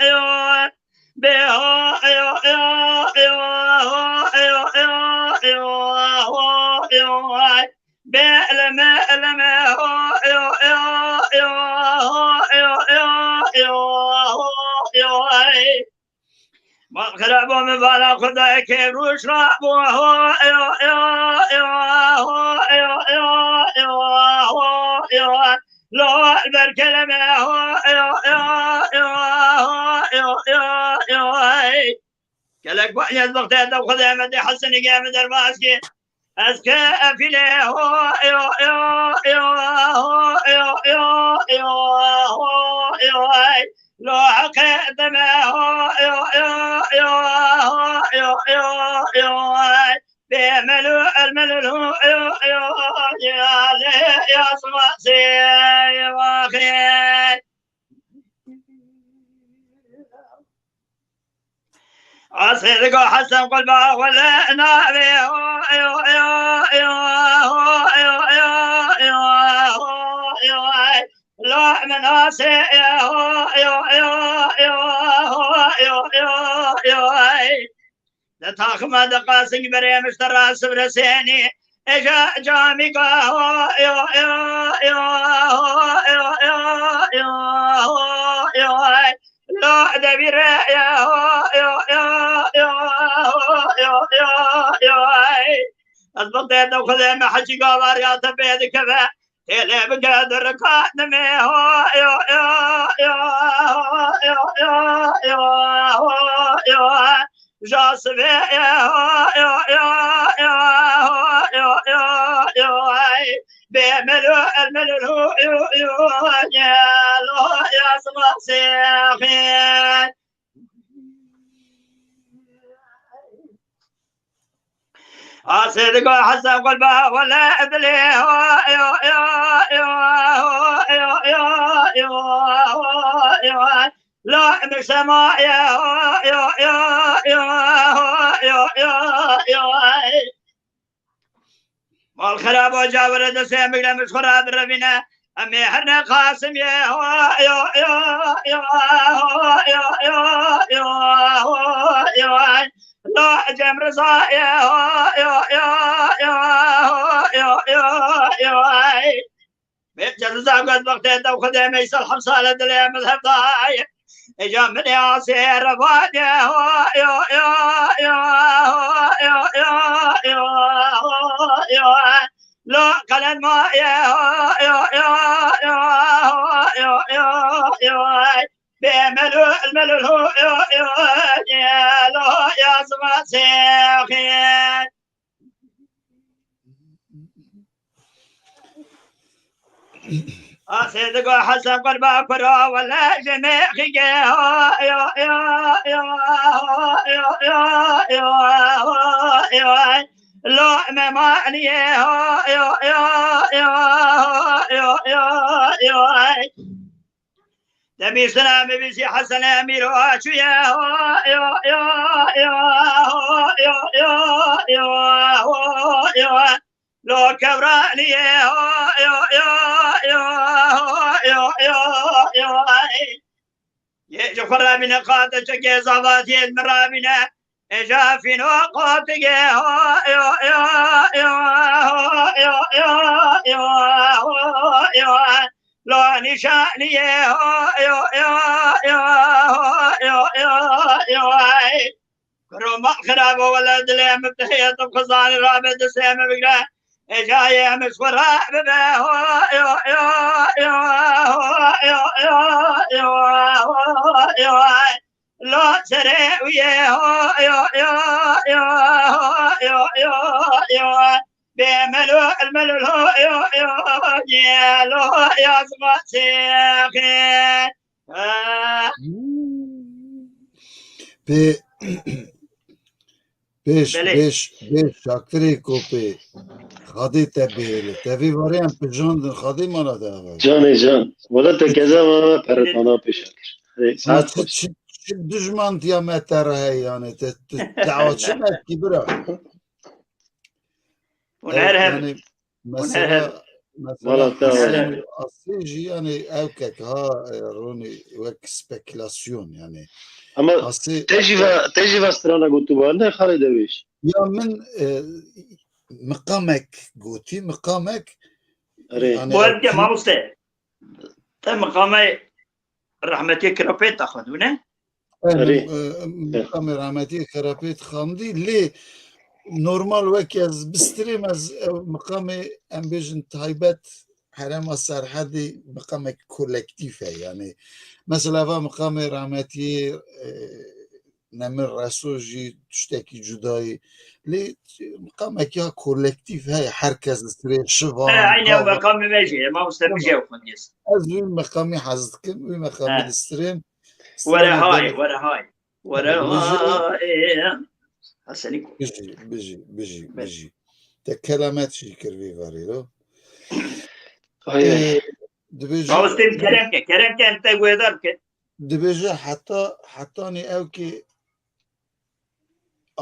eyo. Bê ho, eyo, eyo, eyo, ho, eyo, eyo, eyo, ho, eyo, ay. Bê eleme, eleme, ho, eyo, eyo, eyo, ho, eyo, eyo, eyo, ho, eyo, ay. Mal xirabo min vala Xwedayê kê rûş rabo, ho, eyo, eyo, eyo, ho, eyo, eyo, eyo, ho, eyo, ay. Lo ber keleme, ho, eyo, eyo, eyo, ho, eyo, eyo, eyo, ay. Gelek baş ez wextê te Xwedê me dê Hesenî ge me derbas kê. Ez ke efîlê ho, eyo, eyo, eyo, ho, eyo, eyo, eyo, ho, eyo, ay. Lo heqê deme ho, eyo, eyo, eyo, ho, eyo, eyo, eyo, ay. Bê melu el melu ho, eyo, eyo, ya le, ya sma se, ya waxê. Asê digo Hesen qulba wele navê ho, eyo, eyo, eyo, ho, eyo, eyo, eyo, ho, eyo, ay. Lo min asê, eyo, eyo, eyo, eyo, ho, eyo, eyo, eyo, ay. Di taxima de qasing berê miştera sivre sênî. Eja camîka ho yo yo yo ho yo yo yo yo ho yo. Lo devîre ya ho yo yo yo ho yo yo yo. Ez bixtê te Xwedê me hecî gavar ya te pê dikeve. Têlê bike dirika nimê ho yo yo yo ho yo yo yo ho yo. Ja sivê ho yo yo yo ho yo yo yo. Bê melo el melo yo yo yo. Lo ya sivasê xê. Asê digo Hesen qurba wele dilê ho yo yo yo ho yo yo yo ho yo. La misema ye ho yo yo yo ho yo yo yo. Mal xerabo cawire destê em bigre, min ji xwe re birevîne. Em ê herne Qasim ye ho yo yo yo ho yo yo yo ho yo. Lo Cem Riza ye ho yo yo yo ho yo yo yo. Bê Cem Riza got wextê te Xwedê me îsal heft sale dilê min hevdayê. Eja min ê asê revadê ho yo yo yo ho yo yo yo ho yo. Lo qelen ma ye ho yo yo yo ho yo yo yo. Bê melul melul ho yo yo ye. Lo ya zima sêxî. Asê digo Hesen qurba kuro wele ji mêxî ge ho yo yo yo ho yo yo yo ho yo. Lo Memaniye ho yo yo yo ho yo yo yo. Te bîstina bibîsî Hesen Emîr û Açûye ho yo yo yo ho yo yo yo ho yo. Lo Kewraniyê ho yo yo yo ho yo yo yo. Yê ji xwe re bîne qate çekê zavatiyê min re bîne. Eja fîno qatigê ho yo yo yo ho yo yo yo ho yo. Lo nîşaniyê ho yo yo yo ho yo yo yo. Kuro ma xirabo wele dilê min bi heyet û xizanî rabe destê min bigre. Êcayê min ji xwe re bibe ho yo yo yo ho yo yo yo ho yo. Lo serê wî ye ho yo yo yo ho yo yo yo. Bê melo el melo ho yo yo ye lo ya zima sêxê. Pê pêş, Belê. Pêş, pêş Şakirê ku pê Xadê te bihêle. Te vî varê em pijandin Xadê mala te ava. Canê can. Wala te keza va va peretana pê Şakir. Hey, Ha, saat çi, baş. Çi, çi dijmantiya me te re heye yani. Te, te, te awa çi mekî bira? Hûn her hev. Yani, Hûn her hev. Mesela, mesela Wala te Hesen ava. Asê jî yani ew kek ha, e, Ronî wek spekulasyon yani. Ama Asê te jî va, te jî va strana gotu ba, ne Xalê Derwêş? Ya min, e, miqamek gotî, miqamek Erê. Yani Bu ev ke mamoste. Te miqamê rehmetiyê Kirapêt de xwendû, ne? Erê. Erê. Em, em, Erê. Miqamê rehmetiyê Kirapêt xwendî, lê normal wek ez bistirêm, ez, ew miqamê, em bêjin, taybet Herêma Serhedê miqamek kolektîf e. Yani, mesela, va miqamê rehmetiyê, e, Nemir Reso jî tiştekî cudayî. Lê miqamekî ya kolektîf heye, her kes li sirê şivan, He, aynı ew gava. Meqamê me jî, mamoste Tamam. Bijê xwendiyê. Ez wî meqamî hez dikim, wî meqamî He. Distirêm. Were Strana hay, dene. Were hay. Were Bijî. Hay. Hesenî ku. Bijî, bijî, bijî, Be- bijî. Te kelamet jî kir vî varî do. Ay, ay. Ee, dibêje Mamoste kerem ke, kerem ke em te guhêdar bike. Dibêje heta, hetanî ew ki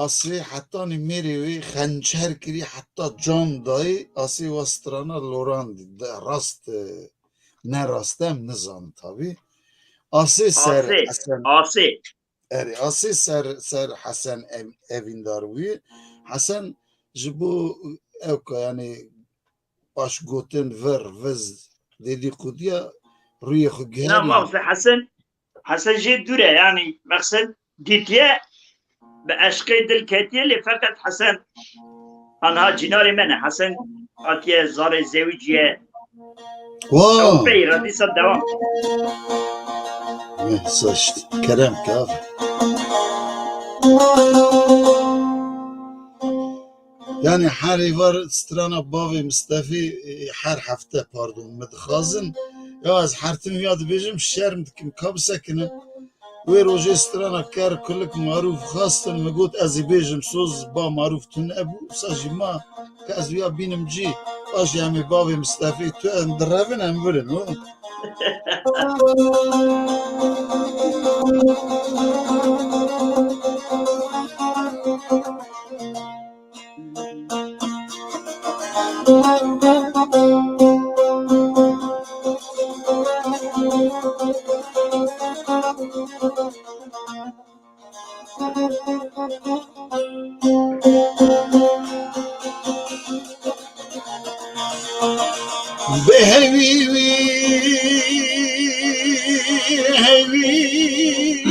Asê hetanî mêrê wê xençer kirî, heta can dayê, Asê wa strana lorandî. De rast, e, ne rast e, em nizanin tabî. Asê ser Asê, Hesen, Asê. Erê, Asê ser, ser Hesen ev-, evîndar bûye. Hesen ji bo ew ka, yanî, paş gotin vir, viz, dedîqûdiya rûyê xwe Na giherî. Mamoste Hesen, Hesen jê dûr e, yanî mexsed dîtiye, bi eşqê dil ketiye, lê feqet Hesen anha cînarê me ne. Hesen hatiye zarê zewiciye. Wow! Ew pey re dîsa devam. Eh, saçt. Kerem ke abi. Yani her êvar strana bavê Mistefî, e, her hefte, pardon, min dixwazin. Ya ez her tim ya dibêjim, şerm dikim, ka bisekine. Wê rojê strana ker kulik marûf xwestin, min got ez ê bêjim soz ba marûf tune bû, wisa jî ma ke ez ya bînim cî, paşê em ê bavê Mistefî tu em direvin em birin, o. Bi hevî wî, hevî wî,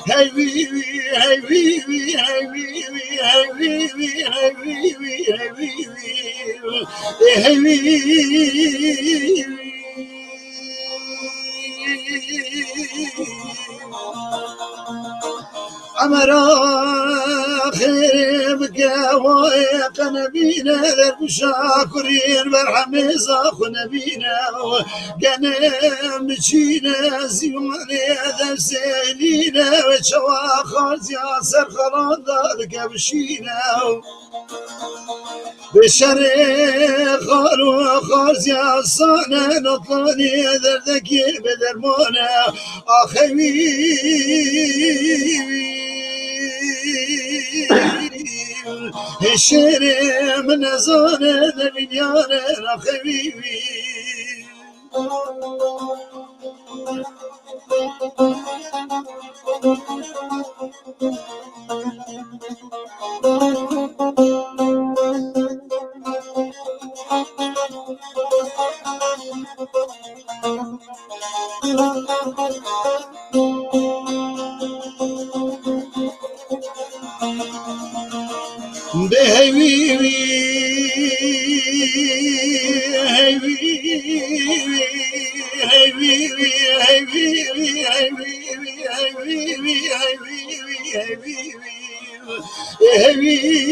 hevî wî, hevî wî, hevî wî, hevî wî, hevî wî, hevî wî, hevî wî, hevî wî. Emera xêrê bike wayê qe nebîne, dergûşa kurîn berhemê zaxu nebîne. Gene biçîne zîwanê devsêlîne, çawa xarziya ser xalan da dike bişîne. Bi şerê xal û xarziya sane, notlanî derdekî bi dermane, axewî. Hê şêrê min nezane, ne milyane, axewî wî. Bi heyvî wî, heyvî wî, heyvî wî, heyvî wî, heyvî wî, heyvî wî, heyvî wî, heyvî wî, heyvî wî, heyvî wî.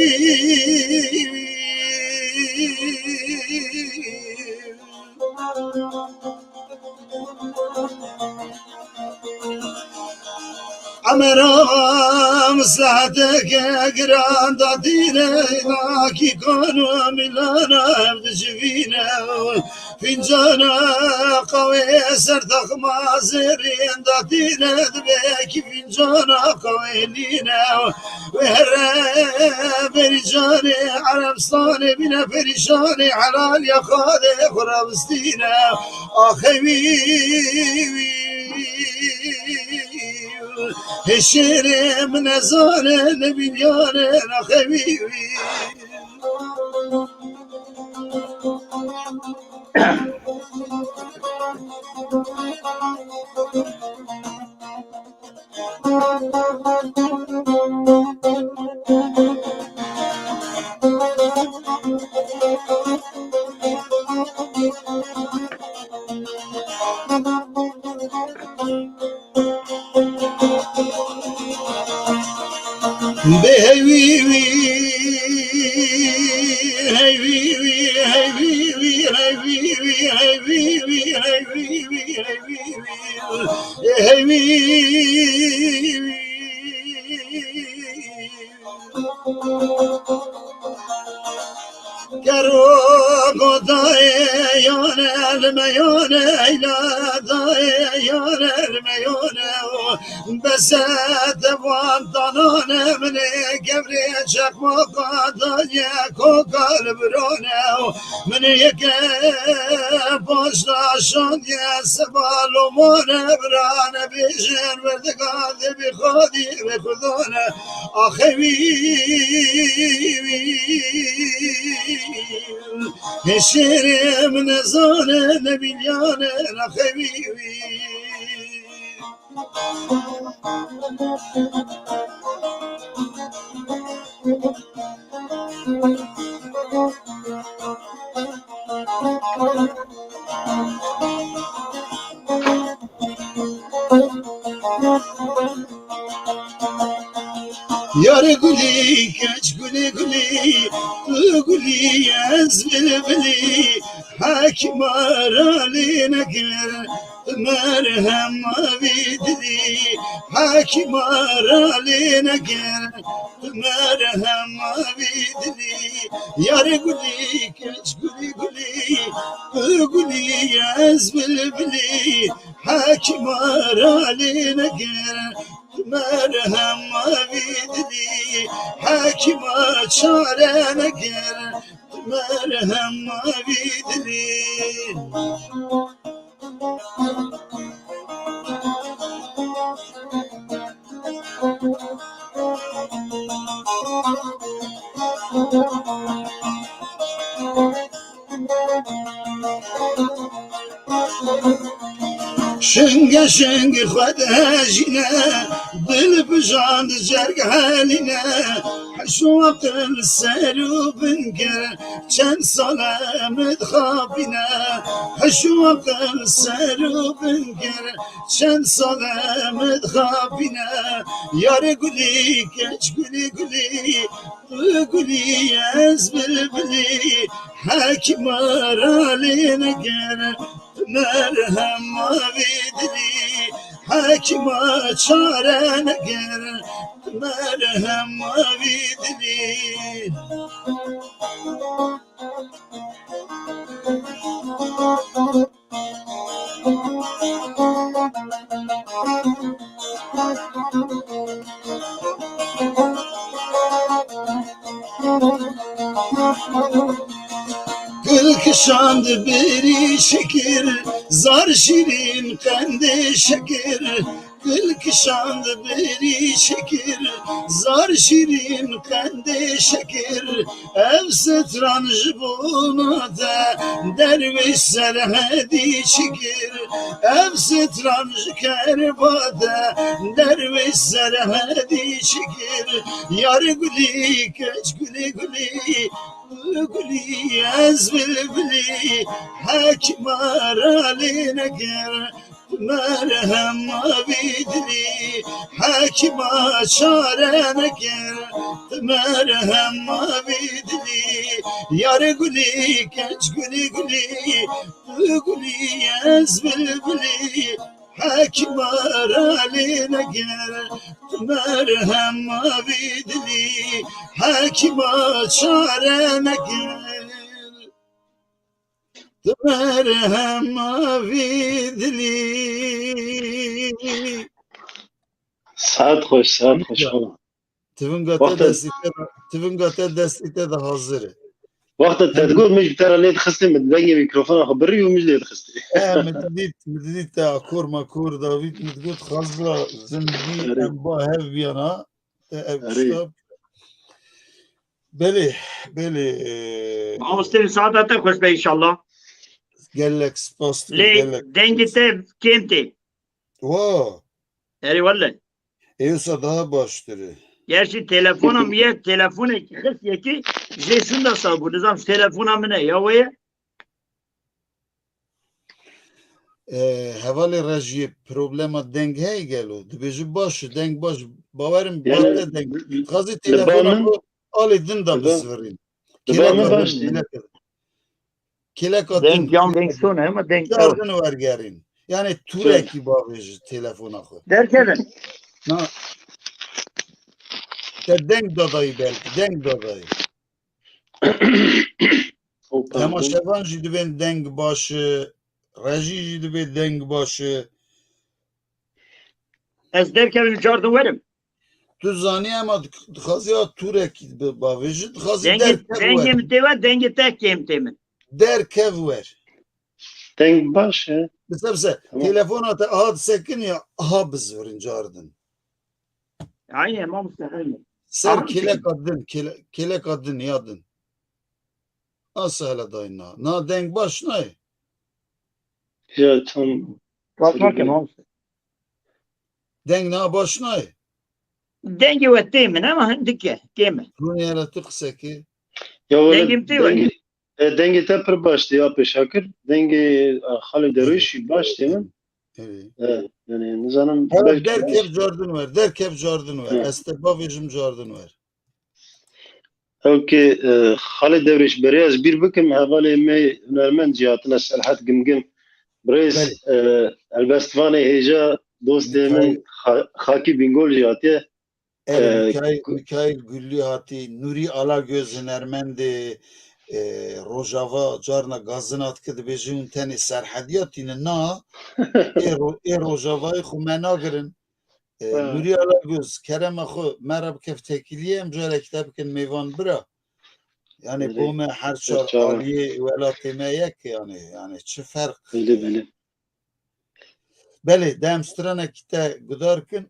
Emera misaeteke giran datîne, nakî kan û milana ev dicivîne. Fincana qawê ser taxma zêrîn datîne, dibe kî fincana qawê lîne. Wê here berî canê Erebistanê bîne perîşanê, helal ya xalê xwe rabistîne. Axê wî, wî, hê şêrê min nezane, ne milyane, axê wî, wî. Bi heyvî wî, heyvî wî, heyvî wî, heyvî wî, heyvî wî, heyvî wî, heyvî wî, heyvî wî. Kero godayê yane, li me yane, eyla dayê yane, li me yane. Bese devan danane min ê kevrê çeqmaka daye koka li birane. Min ê yeke paşta şandiye seba lomane birane bêjin werdika dê bi xadî bi xudane. Axewî wî. Hêşêrê min nezane, ne bîlyane, ne xewî wî. Yarê gulî, keç gulî gulî, tu gulî, ez bilbilî, hekîma ralî nekir, tu merhema vî dilî, hekîma ralî nekir, tu merhema vî dilî. Yarê gulî, keç gulî gulî, tu gulî, ez bilbilî, hekîma ralî nekir, merhema vî dilî, hekîma çare nekir, merhema vî dilî. Şinge şing xwe dihejîne, dil bijand cerg helîne, heş û aqil ser û bin kir, çend sal e min dixapîne, heş û aqil ser û bin kir, çend sal e min dixapîne, yarê gulî, keç gulî gulî, tu gulî, ez bilbilî, hekîma ralî nekir, tu merhema vî dilî, hekîma çare nekir, tu merhema vî dilî. Gul kişand birî şekir, zar şîrîn qendê şekir. Gul kişand birî şekir, zar şîrîn qendê şekir. Ev stran ji bona te derwêş Serhedî çi kir? Ev stran ji kerba te derwêş Serhedî çi kir? Yarê gulî, keç gulî gulî, gulî ez bilbilî, hekîma ralî nekir. Merhema vî dilî, hekîma çare nekir, merhema vî dilî. Yarê gulî, keç gulî gulî, tu gulî, ez bilbilî, hekîma ralî nekir, merhema vî dilî, hekîma çare nekir. Tu merhema vî dilî. Saet xweş, saet xweş. Tivinga te destî te de, tivinga te destî te de hazir e. Wexta te digot, min ji te re lê dixistê, min dengê mîkrofona xwe birî û min jî lê dixistê. E, min didît, min didît te akor makor davît, min digot, xazla zindî em ba hev biyana. Te ev tişta. Belê, belê. Mamoste, saeta te xweş be inşallah. Gelek spas dikim, lê gelek. Dengê te kêm tê. Wa. Erê wele. Êwsa daha baştir e. Gerçi telefona min yek, telefonekî xist yekî, jê şûnda sağ bû. Nizam telefona min e, ya wê ye? E, hevalê rejiyê problema deng heye gelo? Dibêje baş e, deng baş. Bawerim bate deng. Dixwazî telefona xwe alê din de bizvirîn. Kêleka din, kêleka din. Deng yan deng son e, ama deng ew. Çar din wergerîn. Yani turekî bavêje telefona xwe. Derkevin. Na. Te deng dadayî belkî, deng dadayî. Temaşevan jî dibên deng baş e, rejî jî dibê deng baş e. Ez derkevim, cardin werim. Tu zanî ema dik- dixwazî ya tûrekî bi bavêjî, dixwazî Dengê, derkev dengê wer. Min tê we, dengê te kêm tê min. Derkev wer. Deng baş e. Bise bise. Tamam. Telefona te aha disekin ya aha bizivirin cardin. Aynen mamoste, aynen. Ser Aha, kêleka din, kêle- kêleka din ya din. Nasıl hele dayna? Na deng baş nayê? Ya tam Baş nake mamoste. Deng na baş nayê? Dengê we tê min ama hindike, kêm e. Rûnê hele tu qiseki. Ya wele Dengê min tê we. dengê, e, dengê te pir baş tê ya pêşakir. Dengê e, Xalê Derwêşî baş tê min. Evet. E, yani nizanim Evet, belki derkev cardin wer, derkev cardin wer. Evet. Ez te bavêjim cardin wer. Ew ki e, Xalê Derwêş berê ez bîr bikim, hevalê me hunermend jî hatine Serhet Gimgim. Birêz e, Elbestvanê hêja dostê min Xa- Xakî Bîngol jî hatiye. Evet, Ee, Mikail, Mikail Güllü hatî, Nuri Alagöz hunermendê e, Rojava carna gazina dike dibêje hûn tenê Serhediya tîne na ê, ro, ê Rojavayê xwe me nagirin. E, Ha. Nuri Alagöz kerema xwe me re bikev tekiliyê em carekî te bikin mêvan bira. Yani Belê. bo me her çar Çawa. aliyê welatê me yek yani, yani çi ferq? Belê belê. Belê, dem stranekî te gudar kin.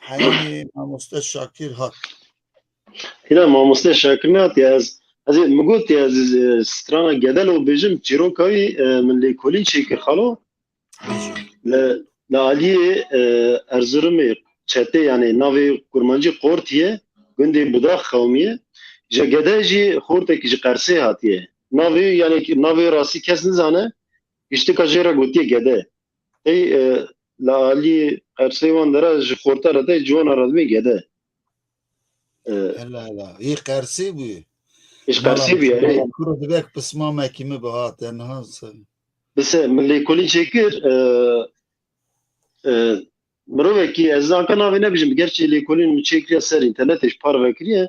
Heyînê mamoste Şakir hat. Hîna mamoste Şakir nehatiye ez ez ê min got ya ez e, strana gede lo bêjim çîroka wî e, min lêkolîn çêkir xalo. Bêjim. Li, li aliyê e, Erzurumê çetê yani navê kurmancî Qortiye gundê Budax qewmiye. Ji gede jî xortekî ji Qersê hatiye. Navê yani navê rastî kes nizane. Giştika jê re gotiye gede. Ey e, li aliyê Qersê wan dera ji xorta re de ciwana re dibê gede. E, Hela hela. Yê Qersê bûye. ji Qersê bûye. Ey. Kuro dibek pismamekî mi bihat. Enha se. Bise min lêkolîn çêkir e, e, mirovekî ez anka navê nebijim gerçi lêkolîn min çêkiriye ser înternetê ji parve kiriye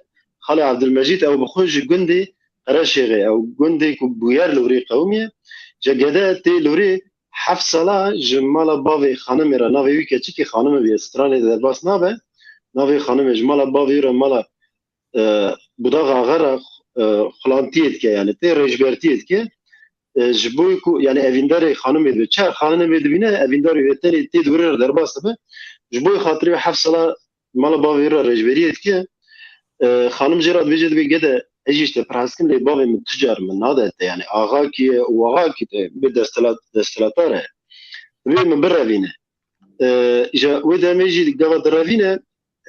Xalê Evdilmecîd ew bi xwe ji gundê Qereşêxê ew gundê ku bûyer li wirê qewimiye ji gede tê li wirê heft sala ji mala bavê xanimê re navê wî keçikê xanimê bîye stranê de derbas nabe navê xanimê ji mala bavê re mala e, Budax Axa re e, xulantiyê dike yani tê rêjbertiyê dike e, ji bo ku yani evîndarê xanimê dibe çi xanimê dibîne evîndarê wê tenê tê di wê re derbas dibe ji bo xatirê wê heft sala mala bavê re rêjberiyê dike e, xanim jê re dibêje dibê gede ez jî ji te pir hez kim lê bavê min tu car min nade te yani axa kî ye û axa kî te bê desthilat desthilatar e dibê min birevîne e, ji wê demê jî gava direvîne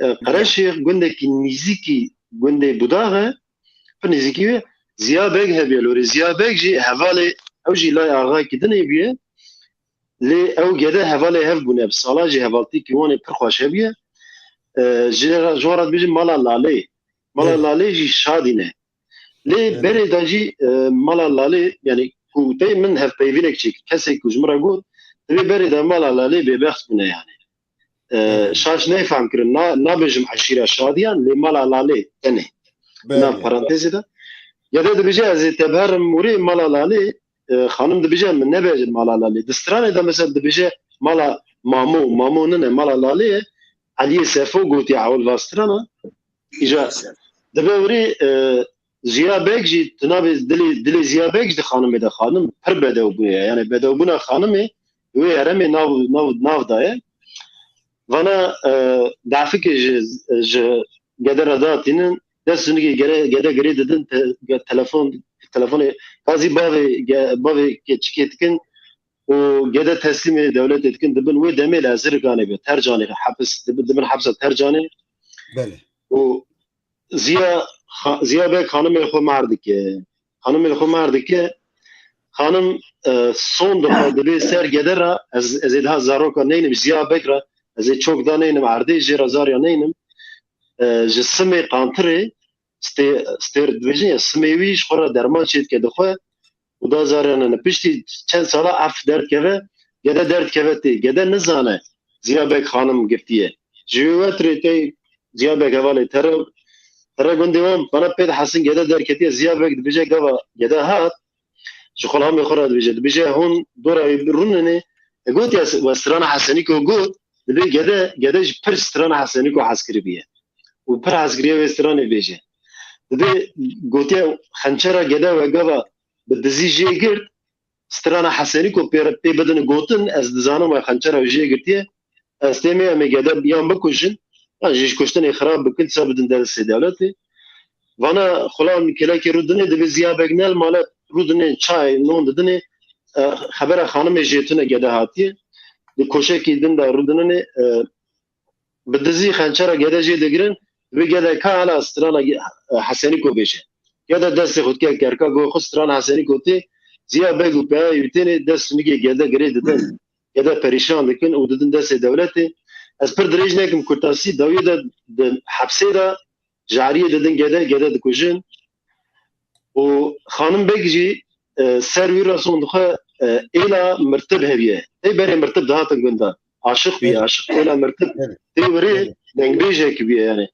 e, Qereşêx gundekî nîzîkî gundê Budax e pir nîzîkî wê Ziya Beg hebiye lorê Ziya Beg jî hevalê ew jî lay axayekî dinê bûye lê ew gede hevalê hev bûne bi sala jî hevaltîkî wan ê pir xweş hebiye e, ji ji wan re dibêjin mala Lalê mala Evet. Lalê jî Şadî ne lê Evet. berê de jî e, mala Lalê yani ku tey min hevpeyvînek çêkir kesek ku ji min re got dibê berê de mala Lalê bêbext bûne yani e, Evet. şaş neyfam kirin na, nabêjim eşîra Şadiyan lê mala Lalê tenê Belê. nav parantezê de gede dibêje ez ê te biherim wurê mala Lalê e, xanim dibêje min nebêje mala Lalê di stranê de mesela dibêje mala Mamo Mamo nine mala Lalê ye Eliyê Sefo gotiye ewil va strana îja dibe wurê e, Ziya Beg jî di navê dilê dilê Ziya Beg jî di xanimê de xanim pir bedew bûye yani bedewbûna xanimê wê heremê nav nav nav daye vana e, dafikê ji ji gede re datînin dest jinigê gere gede girê didin te, ge- telefon telefonê gazî bavê ge- bavê keçikê dikin û gede teslîmê dewletê dikin dibin wê demê li Eziriganê be Tercanê hepis dibin dibin hepsa Tercanê Belê. û Ziya Xa- Ziya Beg xanimê xwe mar dike. Xanimê xwe mar dike. Xanim e, son dixwe dibê ser gede re ez ez ê daha zaroka neynim Ziya Beg re ez ê çok da neynim erdê jê re zarya neynim. E, ji simê qantirê stê stêr dibêjin ya simê wî ji xwe re derman çê dike dixwe û da zarya neynim. Piştî çend sala ev derdkeve gede derdkeve tê. Gede nizane Ziya Beg xanim girtiye. Ji wê wetirê tey Ziya Beg hevalê tere tere gundê wan bana pê dihesin gede derketiye Ziya Beg dibêje gava gede hat ji xulamê xwe re dibêje dibêje hûn dora wî rûnenê e got ya we strana Hesenî ku got Dibê gede, gede ji pir strana Hesenîko hez kiribiye. Û pir hez kiriye wê stranê bêje. Dibê gotiye xençera gede we gava bi dizî jê girt, strana Hesenîko pê, pê bidin gotin, ez dizanim we xençera wê jê girtiye, ez têmê em ê gede yan bikujin, yan jî ji kuştinê xirab bikin, dîsa bidin destê dewletê. Vana xulam kelekê rûdinê dibê Ziya Beg ne li male rûdinê çay non didinê, e, xebera xanimê jê tune gede hatiye. Di koşekî din de rûdinê, e, bi dizî xençera gede jê digirin, dibê gede ka hela strana ge-, e, Hesenîko bêje. Gede destê xwe dike kerka, go xwe strana Hesenîko tê, Ziya Beg û peya wî tênê dest nigê gede girê didin. Gede perîşan dikin û didin destê dewletê. Ez pir dirêj nekim kurtasî, dawiyê de di hepsê de jariyê didin gede, gede dikujin. Û xanim Beg jî, e, ser wî re son dixwe, e, êla mirtib heviye. Tey berê mirtib dihatin gunda. Aşiq bûye, Evet. aşiq êla mirtib. Evet. Tê wirê Evet. dengbêjek bûye yani.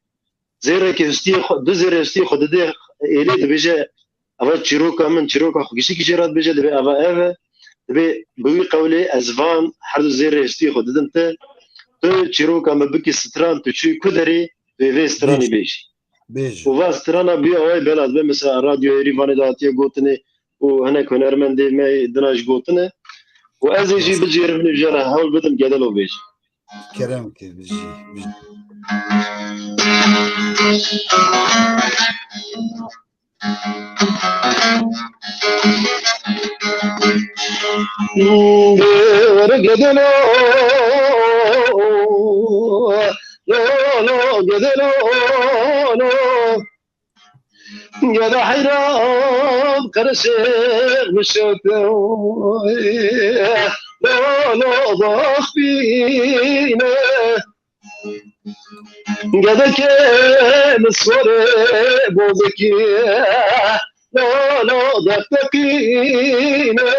Zêrekê hustiyê xwe, du zêrê hustiyê xwe didê êlê dibêje, eva çîroka min, çîroka xwe gişikî jê re dibêje, dibê eva ev e. Dibê bi wî qewlê ez van her du zêrê hustiyê xwe didim te. Tu çîroka min bikî stran, tu çûyî ku derê, tu ê vê stranî Bêj. bêjî. Bêj. Û va strana bûye awayî bela dibe, mesela radyo Êrîvanê de hatiye gotinê û hinek hunermendê me dina jî gotine. Û ez ê jî Rast. bicêrim nîvjera hewl bidim gedelo bêj. Kerem ke bijî, bijî. Were gedelo, lo, lo, gedelo, lo. Gede heyran qereşê mişete, lo, lo, baxbîne. Gedekê min swarê bozekî, lo, lo, dexteqîne.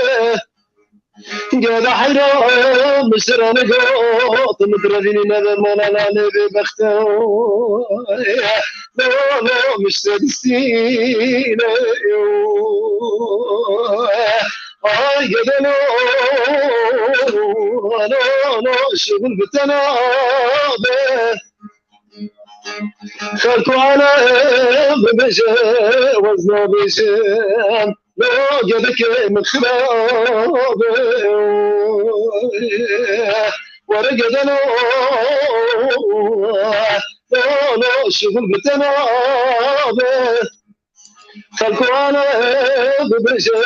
Gede heyran min sirane got, min direvînî nebe mana nanê vê bexte. Lo, lo, min sedistîne. Ay gede lo, lo, lo, şixul bi te nabe. Xelk û alem bibêje, ez nabêjim, lo gedekê min xirab e. Were gede lo, lo, lo, şixul bi te nabe. Xelk û alem bibêje,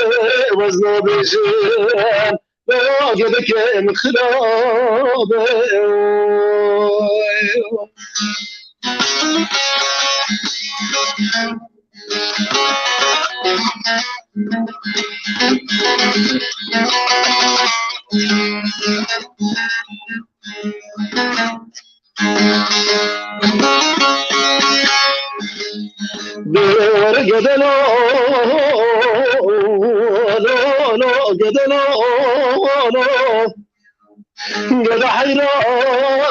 ez nabêjim, lo gedekê min xirab e. Dêwere gede lo, lo, lo, gede lo, lo. Gede heyra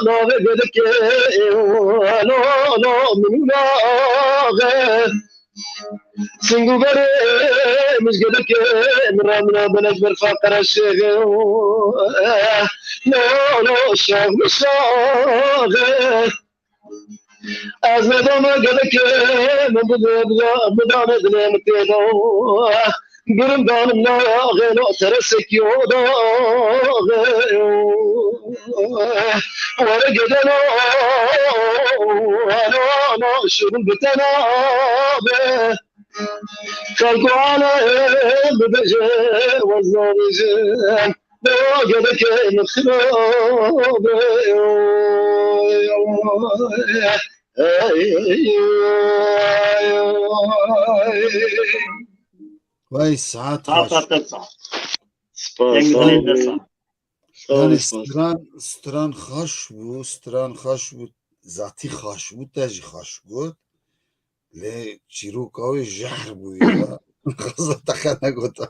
navê gedekê, lo, lo, min û laxe. Sing û berê min ji gedekê, min re, min re belek berfa qereşê. Lo, lo, şax min şaxe. Ez nedame gedekê min bide, bide, bidane dilê min tê de. Birim danim naxê lo teresekî o daxê. Were gedeno, eno, eno, şirin bi te nabe. Xelk û alem bibêje, ez nabêjim. Dewa gedekê min xirabe. Ey, ey, ey, ey. Vay, saet Saet xweş. Te saet. Spas, Deng sağ dilê ol. Te saet. Sağ ol, Yani spas. Stran, stran xweş bû, stran xweş bû, zatî xweş bû, te jî xweş got. Lê çîroka wê jehr bû ya. Xweza te xwe negota.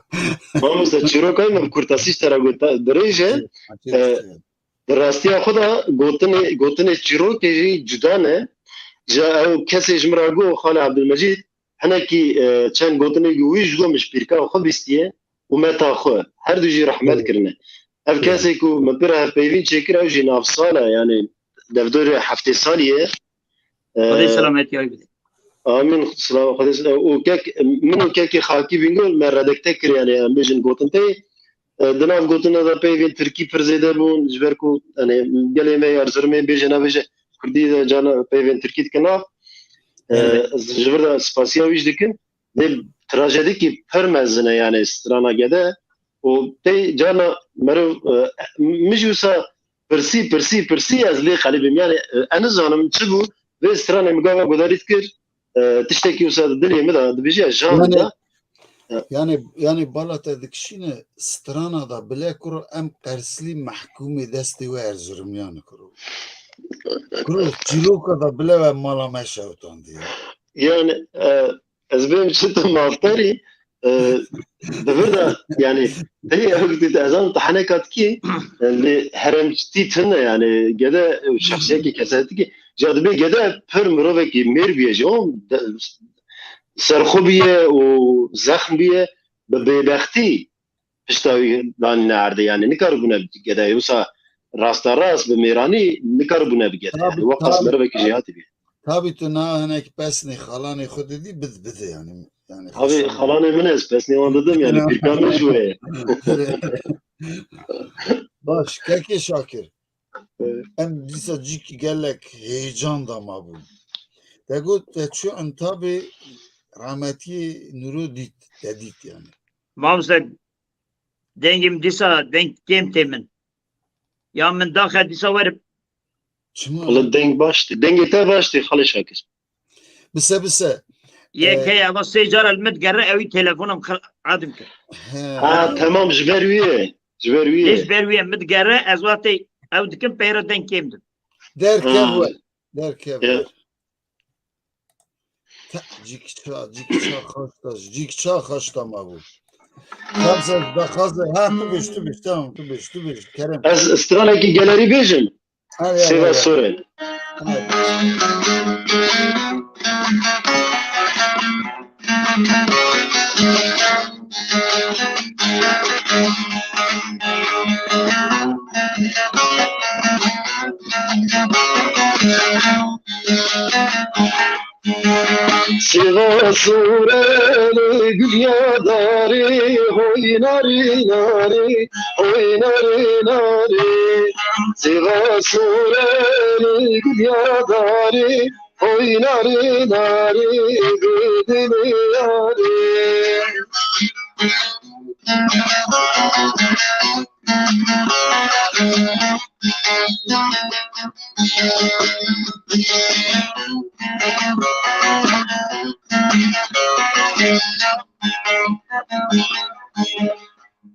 Mamoste, çîroka wê min bi kurtasî ji te re got. Dirêj e. Çi, çi, E, çi? Di rastiya xwe de gotinê, gotinê çîrokê jî cuda ne. Ji ew kesê ji min re got, Xalê Ebdulmecîd, hinekî, e, çend gotinê wî ji got min ji pîrka xwe bîstiye û meta xwe. Her du jî rehmet Evet. kirine. Ev kesê ku min pir hevpeyvîn çêkir, ew jî navsal e, yanî devdorê heftê salî ye. Xwedê selametiya wî bide. Amîn, silav, Xwedê silav. Û kek, min û kekê Xakî Bîngol me redekte kir, yanî em bêjin gotin tê. E, di nav gotina de peyvên tirkî pir zêde bûn, ji ber ku, yanî, gelê me Erzurumê bêje nebêje, kurdî de carna peyvên tirkî dikin nav. E, Elbet. Ji vir de spasiya wî jî dikin. Lê trajedikî pir mezin e, yanî strana gede. Û tê carna meriv, e, min jî wisa pirsî, pirsî, pirsî ez lê xelîbim. Yanî, e, ez nizanim çi bû, vê stranê min gava gudarî dikir, e, tiştekî wisa di dilê min de, dibêje jan Yanî, de. E. yanî, yanî bala te dikişîne strana da bile kuro em qerslî mehkûmê destê we Erzurumyan kuro. Kuro çîroka da bile we mala me şewtandiye. Yanî, e, ez bêm çi tu mafterî, e, di vir de, yanî, hey, ew dît ez an teheneka dikî, e, lê heremtî tune, yanî, gede, e, şexsiyekî kesetikî, ca dibê gede pir mirovekî mêr bûye jî, o, de, serxwe bûye û zexm bûye, bi bêbextî pişta wî danîne erdê, yanî, nikaribûne gede, wisa rasta rast bi mêranî nikaribûne bi gede. Yanî, Tabii, wexas tabii. merivekî jêhatî bûye. Tabii tu na hinek pesnê xalanê xwe didî, bid-, bide yani. Yani Abi, xalanê min ez pesnê wan didim yani, pîrka min ji wê ye. Baş, kekê Şakir. Evet. Em dîsa cîk gelek heyecan da ma bûn. Te got, te çû entabê rahmetiyê Nûro dît, te dît yani. Mamoste, dengê min dîsa, deng kêm tê min. Ya min daxe dîsa werim. Çima? Wala deng baş tê. Dengê te baş tê, Xalê Şakir. Bise, bise. Yek Ee, heye, eva sê cara li min digere, ewî telefonam xir-, adim kir. He. Ha, tamam, ji ber wî ye. Ji ber wî Lê ye. ji ber wî ye, min digere, ez wextê ew dikim, peyre deng kêm dim. Derkev Ha. we. Derkev Ya. we. Te, cîkça, cîkça xaşta, cîkça xaşta ma bû. Tam sen daxwaze, ha, tu bêj, tu bêj, tamam, tu bêj, tu bêj, Kerem. Ez stranekî gelerî bêjim. Hadi, hadi, Sêva hadi. Soren. Hadi. Sêva Soren gulya darê, hoy narê narê, hoy narê narê. Sêva Soren gulya darê, hoy narê narê, bê dilê yarê.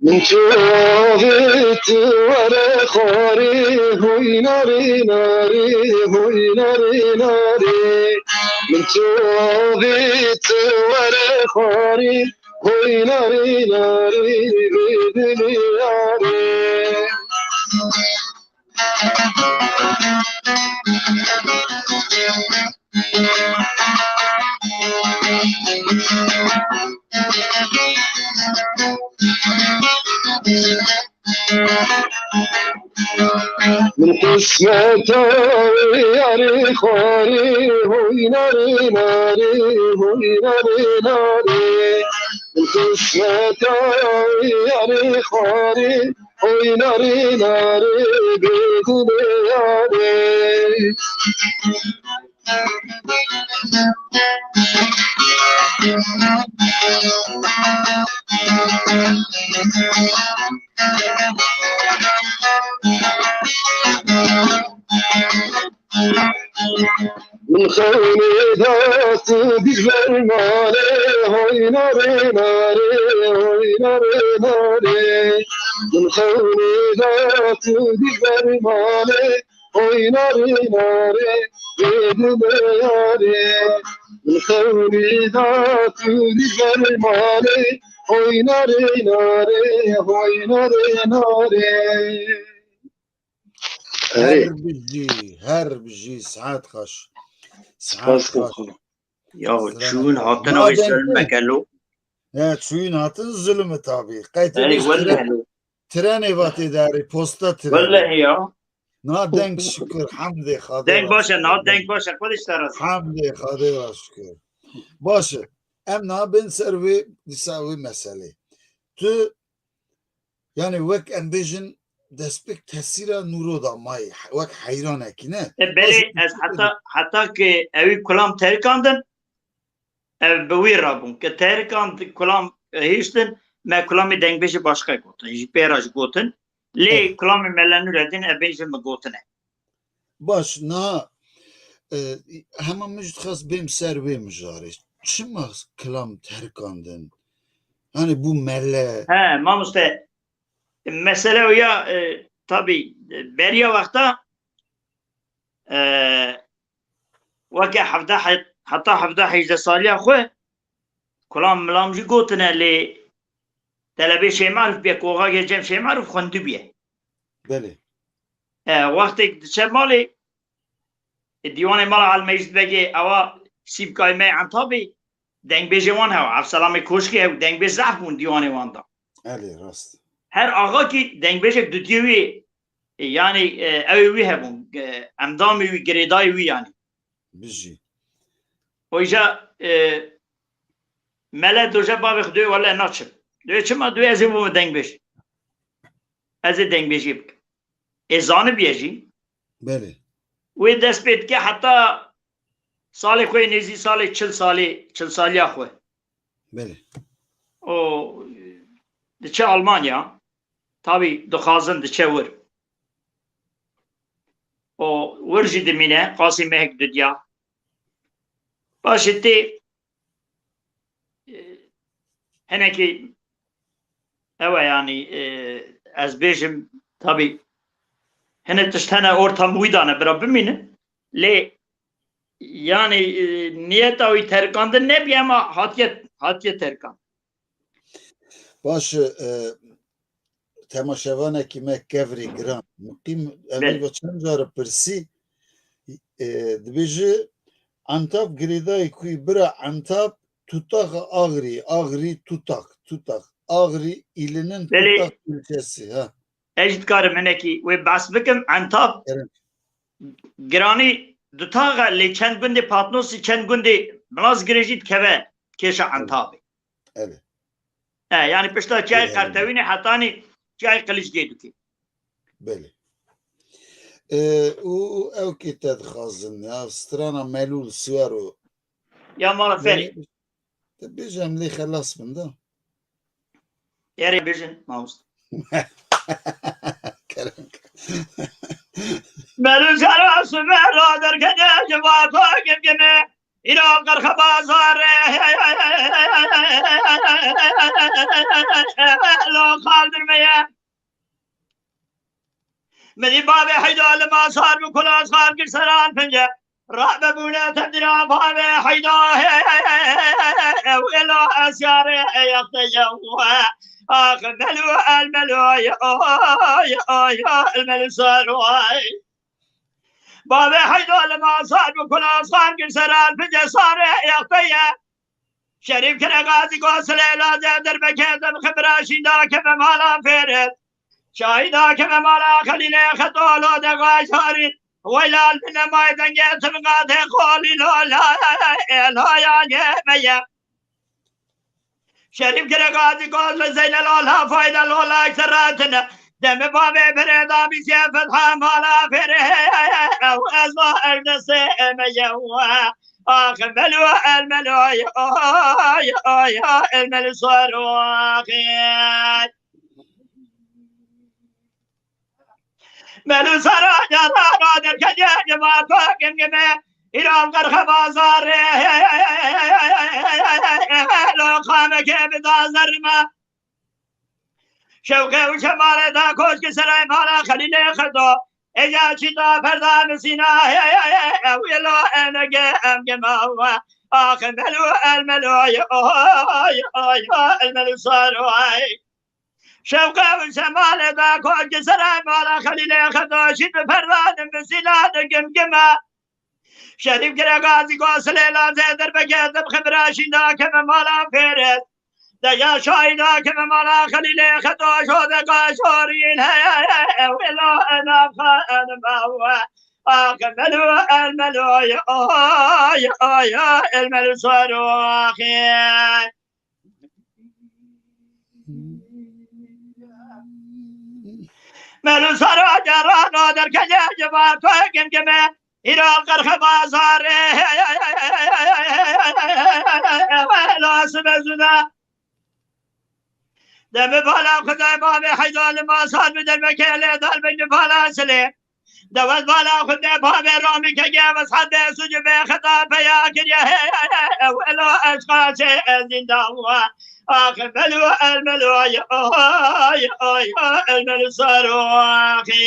Min çavê tu were xwarê, hoy narê narê, hoy narê narê. Min çavê tu were xwarê, hoy narê narê, bê dilê yarê. Min qismeta wê yarê xwarê, hoy narê narê, hoy narê narê. Min qismeta wê yarê xwarê, hoy narê narê, bê dilê yarê. Min xewnê da tu dî ber malê, hoy narê narê, hoy narê narê. Min xewnê da tu dî ber malê, hoy narê narê, bê dilê yarê. Min xewnê da tu dî ber malê, hoy narê narê, hoy narê narê. Her bijî, her bijî, saet xweş. Saet xweş. Ya, çûn hatin, ew zulmek e lo. Ya, çûn hatin, zulm e tabî. Qey tu Erê, wele lo. Trenê va tê derê, posta trenê. Wellehî ya. Na deng şükür, hemdê Xadê Deng ra baş e, şükür. Na deng baş e, Xwedê ji te razî. Hemdê Xadê ra şükür. Baş e. Em na bên ser wê, dîsa wê meselê. Tu, yani wek em bêjin, destpêk tesîra Nûro da mayî, wek heyranekî, ne? E, belê, Baş e. Ez heta, heta ke ewî kulam terikandin, ev bi wî re bûn. Ke terikan di kulam hiştin, me kulamê dengbêjê başqe gotin. Ji pê re jî gotin. Lê Evet. Kulamê Mele Nûredîn, ev bêjin min gotine. Baş, niha, e, hema min jî dixwest bêm ser wê mijarê. Çima kilam terikandin? Hani bû mele? He, mamoste, mesele o ya, e, tabî, e, beriya wexta, e, weke hevdeh het-, heta hevdeh hejde saliya xwe, kulam milam jî gotine, lê telebê Şêmarif bûye, ku Oxagê Cem Şêmarif xwendibûye. Belê. E, wextêk diçe malê, e, dîwanê mala Elmeyîz Begê, ewa Sîbkayê me Entabê, dengbêjê wan hew, Evselamê Koşkê hew, dengbêj zehf bûn dîwanê wan da. Elê rast. Her axakî dengbêjek dudiyê wî, e, yanî, e, ew ê wî hebûn, e, endamê wî, girêdayê wî yanî. Bijî. Oyca, e, mele doje bavê xwe duyê wele naçim. Duyê çima duyê ez ê bûme dengbêj. Ez ê dengbêjî bikim. Ê zanibiye jî. Belê. Wê dest pê dike heta salê xwe yê nêzî salê çil salê, çil saliya xwe. Belê. O diçe Almanya. Tabî dixwazin diçe wir. O wir jî dimîne, qasî mehek didiya. Paşê tê, e, hinekî ew e, yanî, e, ez bêjim, tabî hinek tişt hene ortam wî dane bira bimînin. Lê, yanî, e, niyeta wî terikandin nebî, ema hatiye, hatiye terikandin. Baş e, e, temaşevanekî me kevirî giran. Muqîm, em Belê. Ê çend car pirsî, e, dibêje, Antab girêdayî ku bira Antab, Tutaq Agri, Agri Tutaq, Tutaq. Agri îlinin Belê. Tutaq ilçesi, ha. Ez jî dikarim hinekî wê behs bikim. Entab Evet. Giranî dutax e, lê çend gundê Patnosî, çend gundê Milazgirê jî dikeve kêşa Evet. Entabê. Evet. E, yani pişta çiyayê Evet. Qertewînê hetanî çiyayê Qiliçgê dikê. Belê. E, û, û ew kê te dixwazin ya, strana Melûl Siwaro. Ya mala Ferî. Te bêje em lê xelas bin da. Erê bêjin, mamoste. Kerem. Merû zero sime ra derkene, civata gimgime. Îro qirxe bazarê. Lo qaldirmeye. Milî bavê heyda li ma sar bi kula sar kir seran pince. Rabe bûne tevdira bavê heyda ew êla esyarê eyexte ye. Ax melu el melu ay ay ay el melu sar ay. Bavê heyda li ma sar bi kula sar kir seran pince sarê eyexte ye. Şerîf kire gazî gosilê lazê derbekê dem xibra şînda keve mala fêret. Şahîda keve mala Xelîlê Xetolo de gajarî. Weylal bine may dengê tim qatê xolî lola elaya gemeye. Şerîf kire gazî gosilê Zeynel ola fayda lola seratine. Demi bavê birê da bîsiye fetha mala fêre. Ew ez va erdesê emeye. Ax melo el melo ay ay ay el melo sar axê. Melo sar axê ra derkeye cemato gimgime. Îran qerxe bazarê. Lo qameke bi dazerma. Şewqê û şemalê da koşkî serê mala Xelîlê Xeto. Êca çîta perda misîna, ew ê lo enege em gema we. Ax melo el melo ay ay ay el melo sar ay. Şewqê û şemalê da koşkî serê mala Xelîlê Xeto. Şît bi perda misîna de gimgima. Şerîf kire gazî gosilê lazê derbeke dem xibra şînda keve mala fêret. De ya şahîda ke me mala Xelîlê Xetoş o de kaşorîn he, welo enaxan me we. Ax melo el melo yo, yo, yo, el melo saroxê. Melo saro cerrano derkece ceva to gimgime. Îro qerxe bazarê. Welo sibe zuda. Demi bala Xwedê bavê heyda li masal bi dermeke lê dal bi bala silê. Dewet bala Xwedê bavê ramî kege ve sade sucî bê xeta peya kiriye. Welo eşqa çê ez zinda wa. Ax melo el melo ay ay ay el melo saroxê.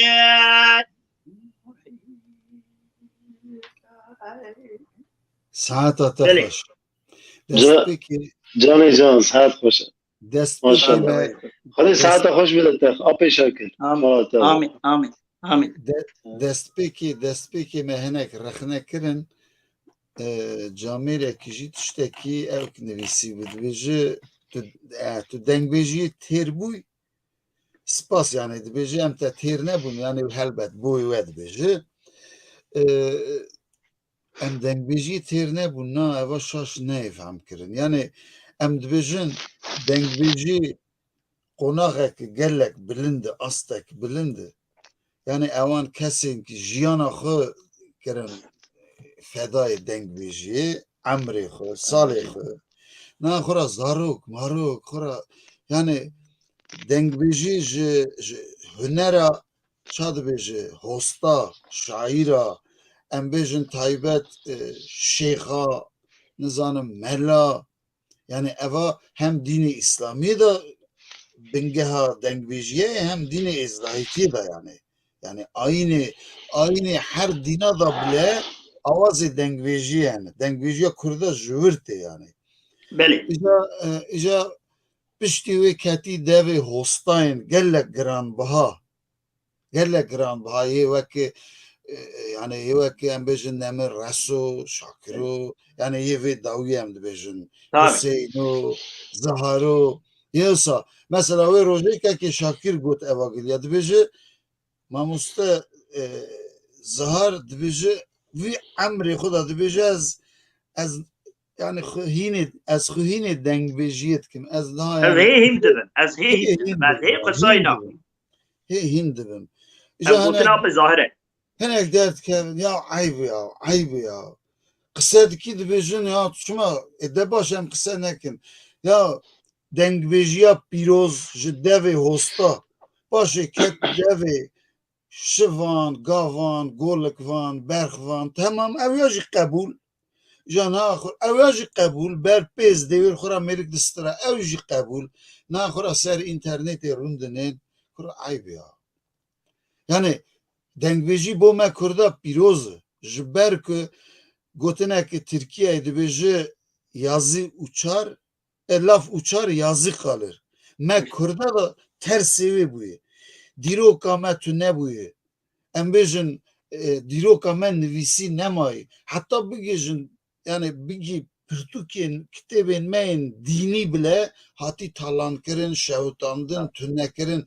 Saeta te Belê. Xweş. Ca- Destpêkê Canê can, saet xweş. Destpêkê Maşallah. me Xwedê dest- saeta xweş bide te. Apê şakir. Amin. Xala te. Amin. Amin. Amin. De- destpêkê destpêkê me hinek rexne kirin. E, camêrekî jî tiştekî ew nivîsî bi dibêje tu, e, tu dengbêjiyê têr bûy. Spas, yani dibêje em te têr nebûn, yani helbet boy we dibêje. E, em dengbêjiyê têr nebûn, na eva şaş neyê fehm kirin. Yani em dibêjin dengbêjî qonaxek gelek bilind e, astek bilind e. Yani ewan kesên ki jiyana xwe kirin fedayê dengbêjiyê, emrê xwe, salê xwe. Na xwe ra zarok, marok, xwe ra yani dengbêjî ji, ji hunera ça dibêje, hosta, şaîra, em bêjin taybet, e, şêxa, nizanim, mela, yani eva hem dînê îslamiyê de bingeha dengbêjiyê ye, hem dînê êzdahîtiyê de yani. Yani ayînê, ayînê her dîna de bile awazê dengbêjiyê yani. Dengbêjiya Kurda ji wir tê yani. Belê. Îja, e, îja piştî wê ketî devê hostayên gelek giranbiha. Gelek giranbiha yê wekî, e, yani yê wekî em bêjin Nemir Reso, Şakiro, yani yê vê dawiyê em dibêjin. Tabii. Huseyno, Zaharo, yê wisa. Mesela wê rojê kekê Şakir got eva giliya dibêje, mamoste, e, Zahar dibêje, vî emrê xwe de dibêje ez, ez yani xwe hînê, ez xwe hînê dengbêjiyê dikim. Ez daha Ez yani hê hîn dibim. Ez hê hîn dibim. Ez hê hîn qisay dibim. Nakim. Hê hîn dibim. Îja Ev hene gotina bi zahir e. Hinek derdikevin, ya eyb ya, eyb ya. Qise dikî dibêjin ya çima, e, de baş em qise nekin. Ya dengbêjiya pîroz ji devê hosta. Paşê ket devê şivan, gavan, golikvan, berxvan, temam ew ya jî qebûl. Ja na xwe, ew ya jî qebûl, ber pêz dêwir xwe ra mêrik distira, ew jî qebûl. Na xwe ra ser înternetê rûndinên, xwe ra eyb ya. Yani dengbêjî bo me Kurda pîroz e. Ji ber ku gotineke Tirkiyeyê dibêje yazî uçar, e, laf uçar yazî kalır. Me Kurda da tersê wê bûye. Dîroka me tune bûye. Em bêjin, e, dîroka me nivîsî nemayî. Heta bigihîjin, yani bigî pirtûkên kitêbên me yên dînî bile hatî talankirin, şewitandin, tunekirin.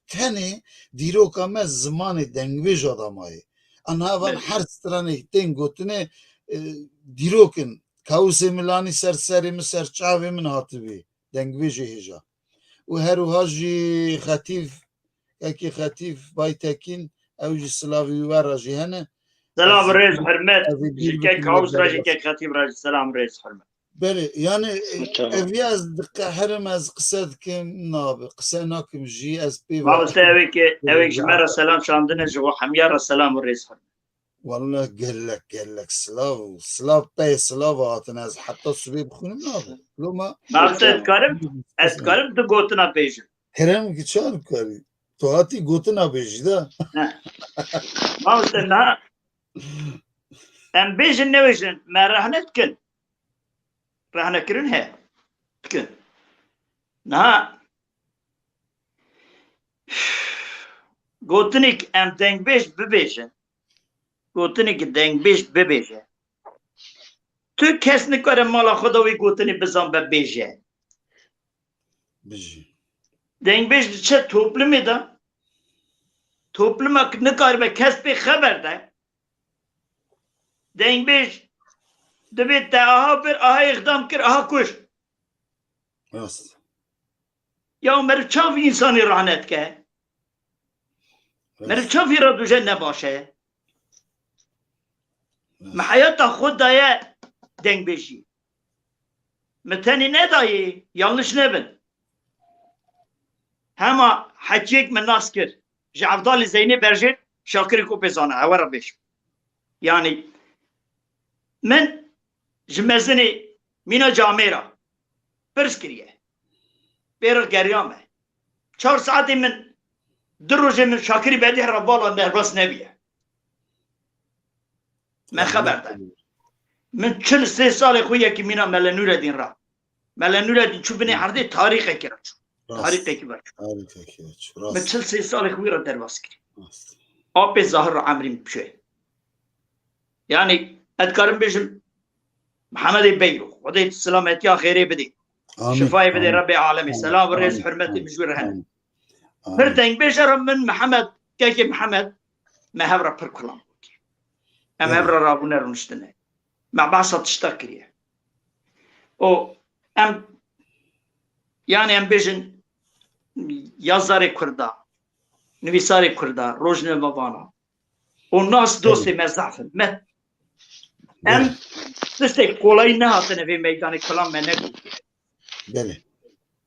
Tenê dîroka me zimanê dengbêja de mayê. Aniha van her stranê tên gotinê, e, dîrok in. Kawusê milanî ser serê min, ser çavê min hatibî. Dengbêjê hêja. Û her wiha jî Xetîf, kekê Xetîf Baytekîn, ew jî silavî wî we re jî hene. Selam, rêz, hurmet. Ji kek Kawus re jî, kek Xetîf re jî selam, rêz, hurmet. Belê, yani, ev ya ez diqeherim, ez qise dikim, nabe, qise nakim jî, ez pê Mamoste, ew ê ke, ew ê ji me re selam şandine, ji we hemiya re selam û rêz, hurmet. Wallah gelek gelek silav û silav pey silav hatin, ez heta sibê bixwînim nabe. Loma Mamoste, ez dikarim, ez dikarim du gotina bêjim. Kerem ki çar karî. Tu hatî gotina bêjî de. He. Mamoste, na em bêjin nebêjin, me rehne dikin. Rehnekirin he. Dikin. Niha gotinik em dengbêj bibêjin. Gotinik dengbêj bibêje. Tu kes nikare mala xwe de wî gotinê bizan be bêje. Bijî. Dengbêj diçe toplumê de, topluma nikaribe kes pê xeber de. Dengbêj dibê te aha bir, aha îxdam kir, aha kuşt. Rast. Ya meriv çav însanî rahne dike? Meriv çav vî re duje nebaş e? Mi heyata xwe daye dengbêjî. Mi tenê nedayê, yanlış nebin. Hema hekiyek min nas kir. Ji Evdalê Zeynê berjêr Şakirê Kopê zana, ewe re bêjim. Yanî min ji mezinê Mîna Camêra pirs kiriye. Pê re geriya me. Çar saetê min, du rojê min Şakirî Bedîh re vala derbas nebiye. Me xeber de. Min çil sê salê xwe yekî mîna Mele Nûredîn re. Mele Nûredîn çû binê erdê tarîxekî re çû. Tarîxekî ve çû. Min çil sê salê xwe wî re derbas kir. Apê Zahir re emrî min bişê. Yanî ez dikarim bêjim, Mihemedê Beyro, Xwedê silametiya xêrê bidê. Şifayê bidê Rebê alemê. Selam û rêz hurmetê min ji wî re hene. Pir dengbêje re min Mihemed, kekê Mihemed, me hev re pir kulam bû. Em hev re rabûne rûniştine. Me behsa tişta kiriye. O em, yanî em bêjin yazarê Kurda, nivîsarê Kurda, rojnamevana, û nas dostê me zaf in. Me em tiştek kolayî nehatine vê meydanê, kulam me negotiye. Belê.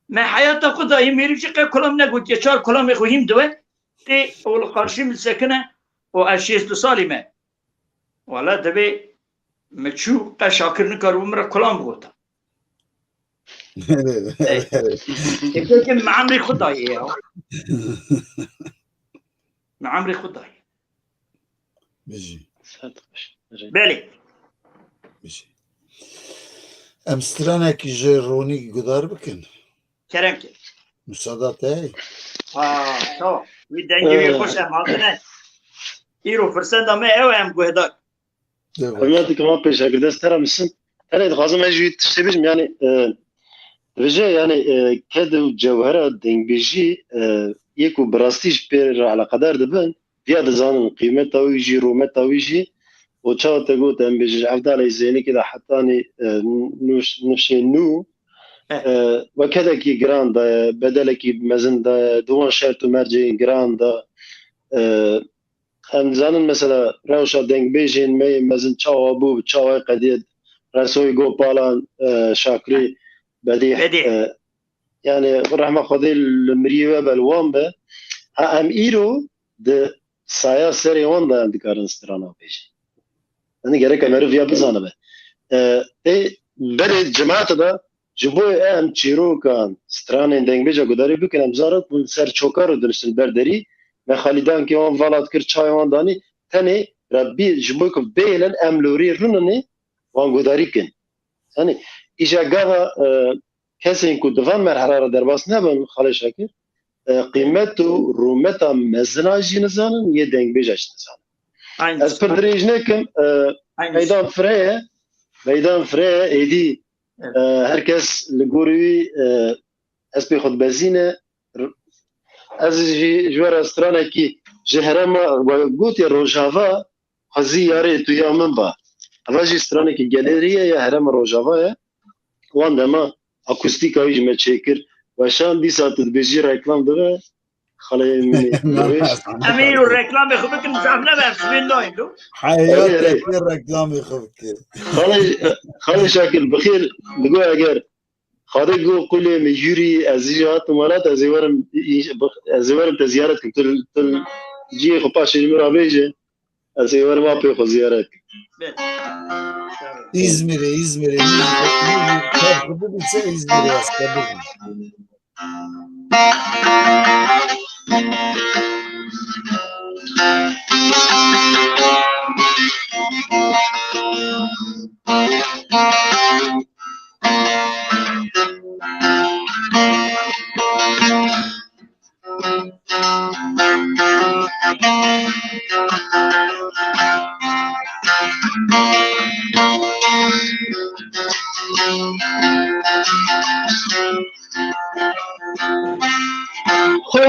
Me heyata xwe dayê mêrî jî qe kulam negotiye. Çar kulamê xwe hîm diwe, tê ol qarşî min sekine û ez şêst salî me. Wala divê mi çû qe Şakir nikaribû min re kulam bigota. Yekê min emrê xwe dayê ya. Min emrê xwe dayê. Bijî. Belê. Bijî. Em stranekî ji Ronî guhdar bikin. Kerem ke. Musada te heye? Ha, tamam. Wî dengê wî xweş em hatine. Îro firseta me ew em guhdar. Hurmetê Kemal Pêşakir, dest te re misin. Tenê dixwazim ez jî tiştê bêjim, yanî, e, dibêje, yanî, e, ked û cewhera dengbêjî, e, yê ku bi rastî ji pê re eleqedar dibin, viya dizanin, qîmeta wî jî, rûmeta wî jî, û çawa te got, em bêjin, ji Evdalê Zeynekê de hetanî, e, nûş-, nifşên nû, e, wek kedekî giran de, bedelekî mezin de, di wan şert û mercên giran de, e, em dizanin, mesela, rewşa dengbêjên me yê mezin çawa bû, çawa qediye, Resoyê Gopalan, e, Şakirê Bedîh, e, yanî rehma Xwedê li miriyê we be, li wan be. Ha, em îro di saya serê wan de em dikarin strana bêjin. Yanî gerek e meriv ya bizanibe. E, ê, berê cemaete de ji bo em çîrokan, stranên dengbêja gudarî bikin, em zarin ku ser çoka re diniştin ber derî, me xalîdankê wan vala dikir, çayê wan danî, tenê re bî ji bo ku bêhêlin em lorî rûninê wan gudarî kin. Yanî îja gava, e, kesên ku di van merhela re derbas nebin, Xalê Şakir, e, qîmet û rûmeta mezina jî nizanin, yê dengbêja jî nizanin. Ez pir dirêj nekim, e, meydan fireh e, meydan fireh e, êdî, e, her kes li gorî wî, e, hespê xwe dibezîne. R-, ez jî ji we re stranekî ji herêma, we gotiye Rojava, xwezî yarê tu ya min ba. Eva jî stranekî gelêrî ye ya herêma Rojava ye. Wan dema akustîka wî ji me çêkir. Weşan dîsa tu dibêjî reklam dibe. Xaleyê min ê. Em ê û reklamê xwe bikin, zaf nebe, em sibê nayên do. Heyatê reklamê xwe bike. Xalê, Xalê Şakir, bi xêr digo eger Xadê go qulê min yûrî, ez jî hatim welat, ez ê werim, ez ê werim te ziyaret kim. Tu, tu cihê xwe paşê ji min re bêje, ez ê werim apê xwe ziyaret kim. Be. Îzmîrê, Îzmîrê, Îzmîrê, Îzmîrê, Îzmîrê, ez qebûl.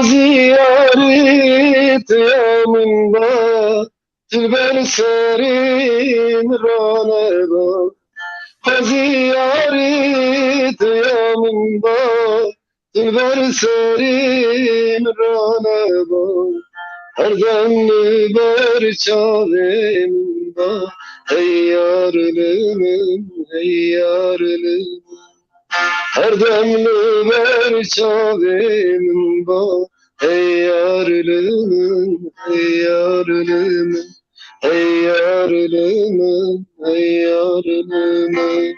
Ziyarî tu ya min ba, tu li ber serî min raneba. Xwezî yarî tu ya min ba, tu li ber serî min raneba. Her dem li ber çavê min ba, hey yar li min, hey yar li min. Her dem li ber çavê min ba, hey yar li min, hey yar li min, hey yar li min, hey yar li min.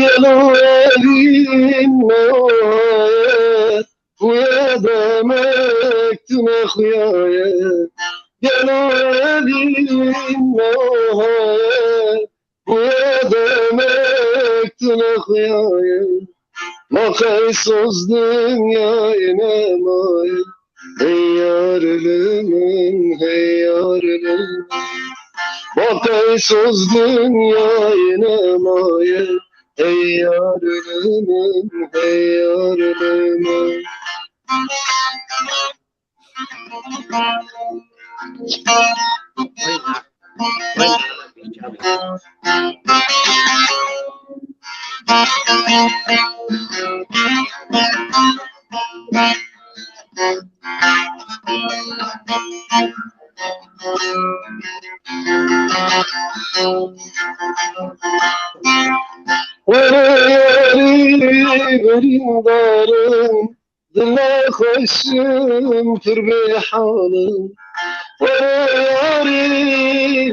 Gelo evîn me waye, xuya demek tu ne xuyaye. Gelo evîn me waye, xuya demek tu ne xuyaye. Ma qey soz dinyayê nemaye. Hey yar li min, hey yar li min. Ma qey soz dinyayê nemaye. Hey yar li min, hey yar li min. Were yarî birîndarim, dila xweş im, pir bêhal im. Were yarî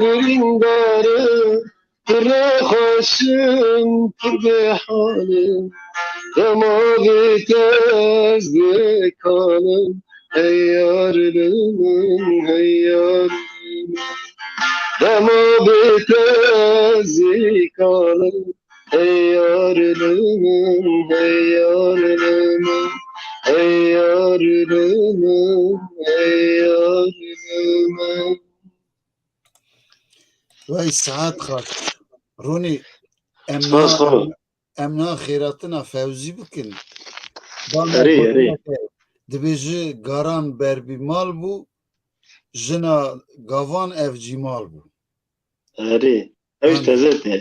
birîndarim, pir xweş im, pir bêhal im. Dema vê te ez bêkal im, hey yar li min, hey yar li min. Dema vê te ez bêkal im, hey yar li min, hey yar li min, hey yar li min, hey yar li min. Vay saet xaş. Ronî, em Spas niha, xwe. Em niha xêratina Fewzî bikin. Erê, erê. Dibêje garan berbî mal bû, jina gavan ev cîmal bû. Erê. Ew jî teze tê.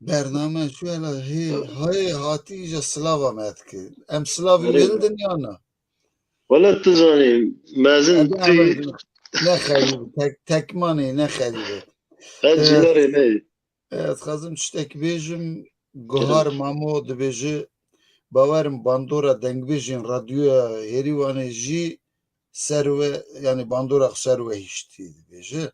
Bername şu hela hê, hayê hatî îja silava me dike. Em silavî wê didin ya na? Wele tu zanî, mezin tî. Nexerîbe, tek, tekmanê nexerîbe. Ez jî nerê neyê. Ez dixwazim tiştek bêjim, Guhar Mamo dibêje, bawerim bandora dengbêjên radyoya Hêrîwanê jî ser we, yanî bandora xwe ser we hiştî dibêje.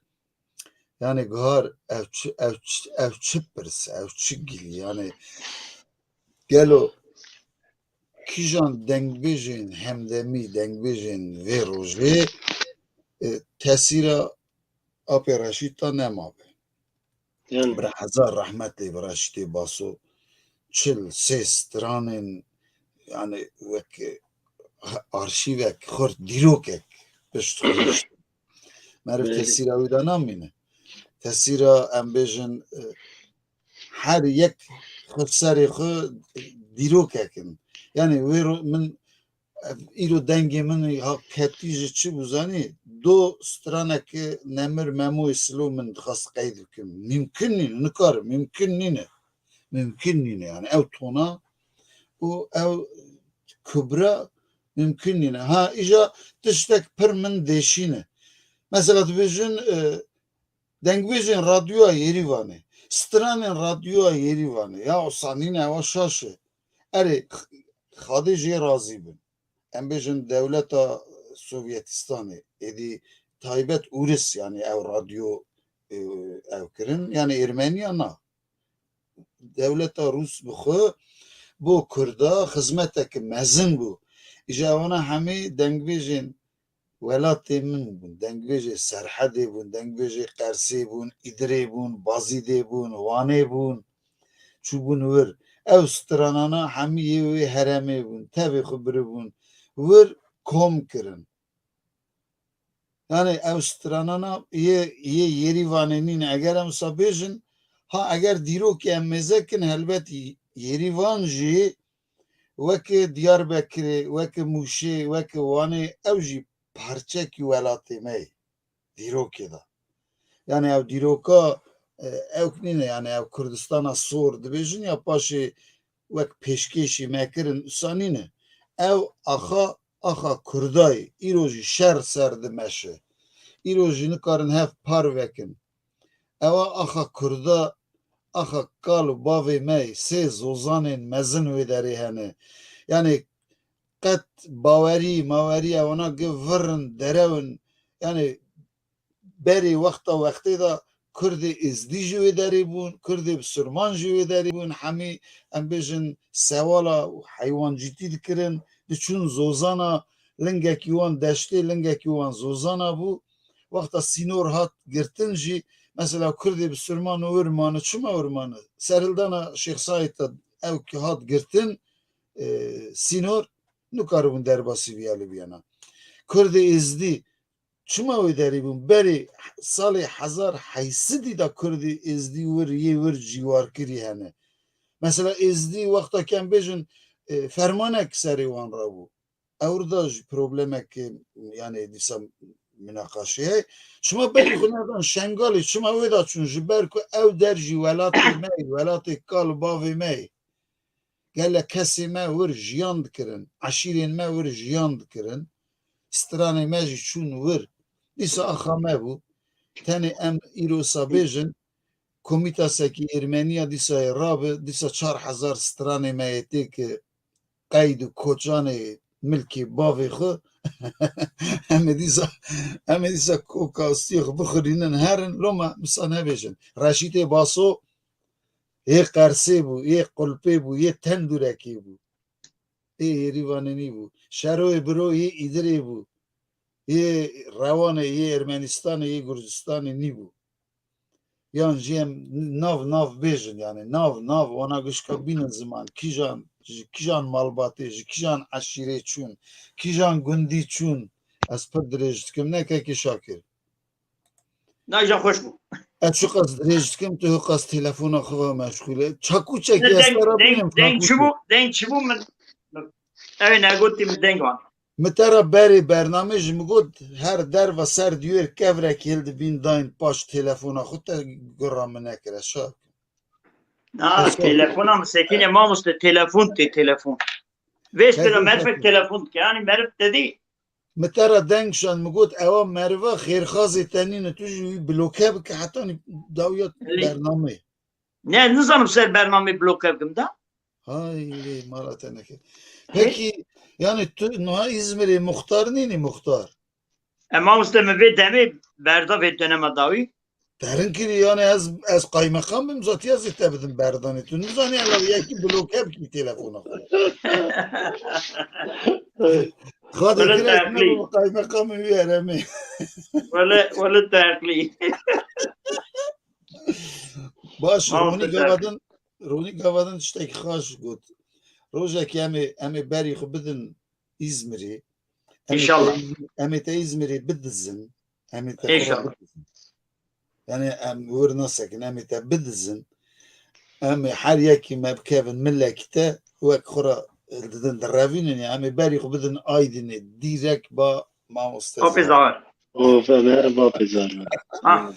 Yanî Guhar ev çi, ev çi, ev çi pirs, ev çi gilî, yanî gelo kîjan dengbêjên hemdemî, dengbêjên vê rojê, e, tesîra Apê Reşîd ta nemabe. Yanî. Bira hezar rehmet lê bi Reşîdê Baso çil sê stranên, yanî wek, e, arşîvek xurt, dîrokek pişt xwe hişt. Meriv tesîra wî de namîne. Tesîra em bêjin, e, her yek xwe serê xwe dîrokek in. Yanî wê ro-, min, ev îro dengê min ha ketî ji çi bû zanî? Do straneke Nemir Memoyê Silo min dixwest qeyd bikim. Mimkin nîne, nikarim, mimkin nîne. Mimkin nîne, yanî ew tona û ew kubra mimkin nîne. Ha, îja tiştek pir min dêşîne. Mesela dibêjin, e, dengbêjên radyoya Yêrîvanê, stranên radyoya Yêrîvanê, ya wisa nîne, ewa şaş e. Erê, Xadê jê razî bin. Em bêjin dewleta Sovyetistanê, êdî taybet Ûris, yanî ew radyo, e, ew kirin, yanî Ermeniya na. Dewleta Rûs bi xwe bo Kurda xizmeteke mezin bû. Îja wana hemî dengbêjên welatê min bûn, dengbêjê Serhedê bûn, dengbêjê Qersê bûn, Îdirê bûn, Bazîdê bûn, Wanê bûn, çûbûn wir. Ew stranana hemî yê wê herêmê bûn, tevê xwe biribûn wir, kom kirin. Yani ew stranana yê, yê Yerîvanê nîn, eger em wisa bêjin, ha eger dîrokê em mêze kin, helbet Yerîvan jî weke Diyarbekirê, weke Mûşê, weke Wanê, ew jî parçekî welatê me ye dîrokê de. Yani ew dîroka, e, ewk nîne, yani ew Kurdistana sor dibêjin ya paşê wek pêşkêşî me kirin, wisa nîne. Ew axa, axa Kurdayê, îro jî şer ser dimeşe. Îro jî nikarin hev par vekin. Ewa axa Kurda, axa kal û bavê me yê, sê zozanên mezin wê derê hene. Yani qet bawerî, mawerî ewana gi vir in, derew in. Yani berê wexta wextê de Kurdê Êzdî jî wê derê bûn, Kurdê Bisurman jî wê derê bûn, hemî em bêjin sewala û heywancîtî dikirin, diçûn zozana, lingekî wan deştê, lingekî wan zozana bû. Wexta sînor hat girtin jî, mesela Kurdê Bisurman wir mane, çima wir mane? Serhildana Şêx Saîd de ew ki hat girtin, e, sînor, nikaribûn derbasî vîya li biyana. Kurdê Êzdî çima wê derê bûn? Berê salê hezar heysedî de Kurdê Êzdî wir, yê wir cîwarkirî hene. Mesela Êzdî wexta ke em bêjin, e, fermanek serê wan rabû. Ewr da jî problemek, yani dîsa minaqaşe heye. Şima berî xwe nedan Şengalê, çima wê da çûn? Ji ber ku ew der jî welatê me ye, welatê kal û bavê me ye. Gelek kesê me wir jiyan dikirin, eşîrên me wir jiyan dikirin, stranê me jî çûn wir. Dîsa axa me bû. Tenê em îro wisa bêjin, komîtasekî Ermeniya dîsa yê rabe, dîsa çar hezar stranê me yê tê ki qeyd û koçanê milkê bavê xwe. Em ê dîsa, em ê dîsa koka stiyê xwe bixurînin herin, loma wisa nebêjin. Reşîtê Baso yê Qersê bû, yê Qulpê bû, yê Tendûrekê bû. Ê Yerîvanê nîbû. Şeroyê Biro yê Îdirê bû. Yê Rewanê, yê Ermenistanê, yê Gurcistanê nîbû. Yan jî em nav nav bêjin, yani nav nav wana gişka bînin ziman. Kîjan, ji kîjan malbatê, ji kîjan eşîrê çûn, kîjan gundî çûn. Ez pir dirêj dikim, ne kekê Şakir. Naja xweş bû. Ez çiqas dirêj dikim, tu hiqas telefona xwe ve meşgûl e. Çakûçekî Ne, ez deng, te re deng, bînim, deng çakûçe. Çi bû? Deng çi bû min? Ew ê negotî min deng anî. Min te re berê bernamê jî min got, her derva ser diyêr kevrekî hildibîn dayîn paş telefona xwe, te gura min nekire, şak. Na, Teşekkür. Telefona min sekîne mamoste, telefon tê, telefon. Vêş Teşekkür. Tira merivek telefon dike, yani meriv te dî. Min te re deng şand, min got, ewa meriva xêrxazê te nîne, tu jî wî bloke bike, hetanî dawiya Lê- bernameyê. Ne, nizanim ser bernameyê bloke bikim da. Hay lê mala te neke. Pekî, yani tu niha Îzmirê muxtar nînî, muxtar? E, mamoste, min vê demê berda vê dönema dawî. Derin kirî, yani ez, ez qaymeqam bim, zatiya zî te bidim berdanê. Tu nizanî, ela yekî bloke bikî telefona xwe. Xade Wele kire, terqlî. Qaymeqamê wî herêmê. Wele, wele terqlî. Baş, Mamoste Ronî Gavadin, Ronî Gavadin tiştekî xaş got. Rojekê em ê, em ê berî xwe bidin Îzmirê. Em ê te, İnşallah. Em ê te Îzmirê bidizin. Em ê te xwe re İnşallah. Bidizin. Yani em wir nasekin, em ê te bidizin. Em ê her yekî me bikevin milekî te, wek xwe re didin direvînin ya. Em ê berî xwe bidin Aydinê, dîrek ba mamoste Zahar. Of, em her ba pêzar. Ha.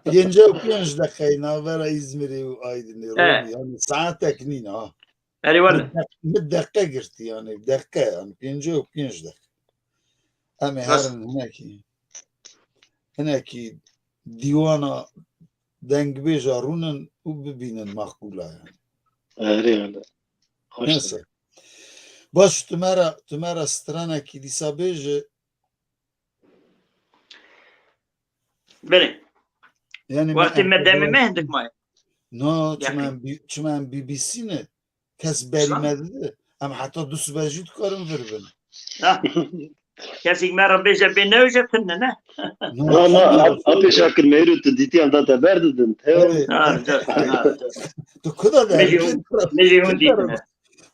Pêncî û pênc deqeyê navbera Îzmirê û Aydinê, E. Ronî, yani saetek nîne ha. Erê wele. Min deq-, min deqe girtî yani, deqe yani, pêncî û pênc deqe. Em ê Rast. Herin hinekî, hinekî dîwana dengbêja rûnin û bibînin maqûla yani. Erê wele. Hoş Neyse. Baş, tu me re, tu me re stranekî dîsa bêje. Belê. Yani me Wextê em me demê me hindik maye. No, Ya. Çima em bi-, çima em B B C ne? kes berî me dide, em heta du sibe jî dikarin vir bin. Ha. Kesîk me re bêje bê newje tune ne. Na, na, a, a pêşakir Meyru tu dîtî em da te berdidin. Tew. Evet. Ha, güzel, ha, güzel. Tu kuda de? Min jî hûn, min jî hûn dîtine.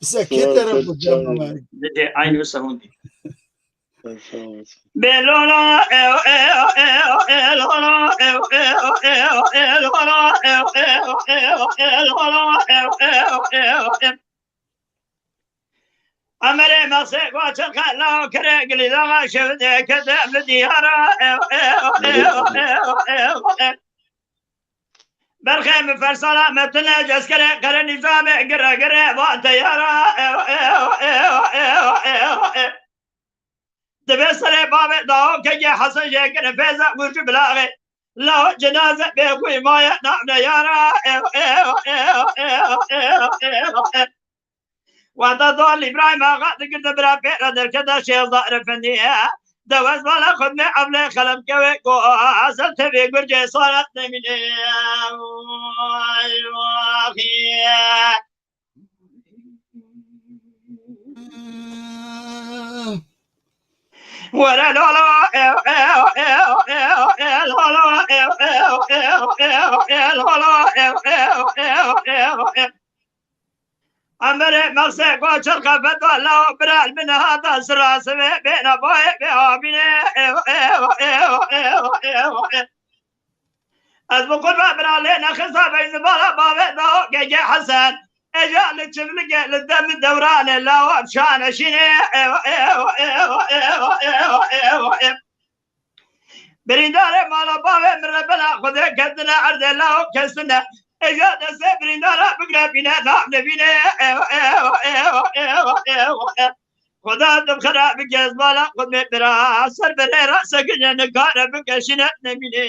Bisa kê teref bu cema me? Min jî aynı wisa hûn dîtine. Sağ olasın. Belona ew ew ew ew lona ew ew ew ew lona ew ew ew ew lona ew ew ew ew. Emerê mesê go çirxe la kire gilî la şevdê kete bi diyara ew ew ew ew ew ew. Berxê min fersala metine ceskere qere nîzamê gire gire va teyara ew ew ew ew ew ew. Dibê serê bavê dao kekê Hesen jê kire fêza gurcû bilaxê. Lao cenaze bê xwî maye navne yara ew ew ew ew ew ew ew. Wata dal Îbrahîm Axa digirdi bira pêra derketa Şêxzar Efendî. Dewez bala xudmê evlê xelem kewê ku ezel tevê gurcê sarat nemîne. Vay vaxiye. Were lala ew ew ew ew ew lala ew ew ew ew ew lala ew ew ew ew ew. Emerê mexsê go çirxe feda la bira min hata sira sivê bêna bayê bê abîne ew ew ew ew ew ew. Ez bi qurba bira lê nexista beyzibala bavê da gege Hesen. Eja li çivlike li dem dewranê lawa şane şîne ew ew ew ew ew ew ew. Birîndarê mala bavê min re bela Xwedê ketine erdê law kestine. Eja destê birîndara bigre bîne nav nebîne ew ew ew ew ew ew. Xweda dim xera bike ez bala xwe me bira ser berê ra sekine nikare bike şine nemîne.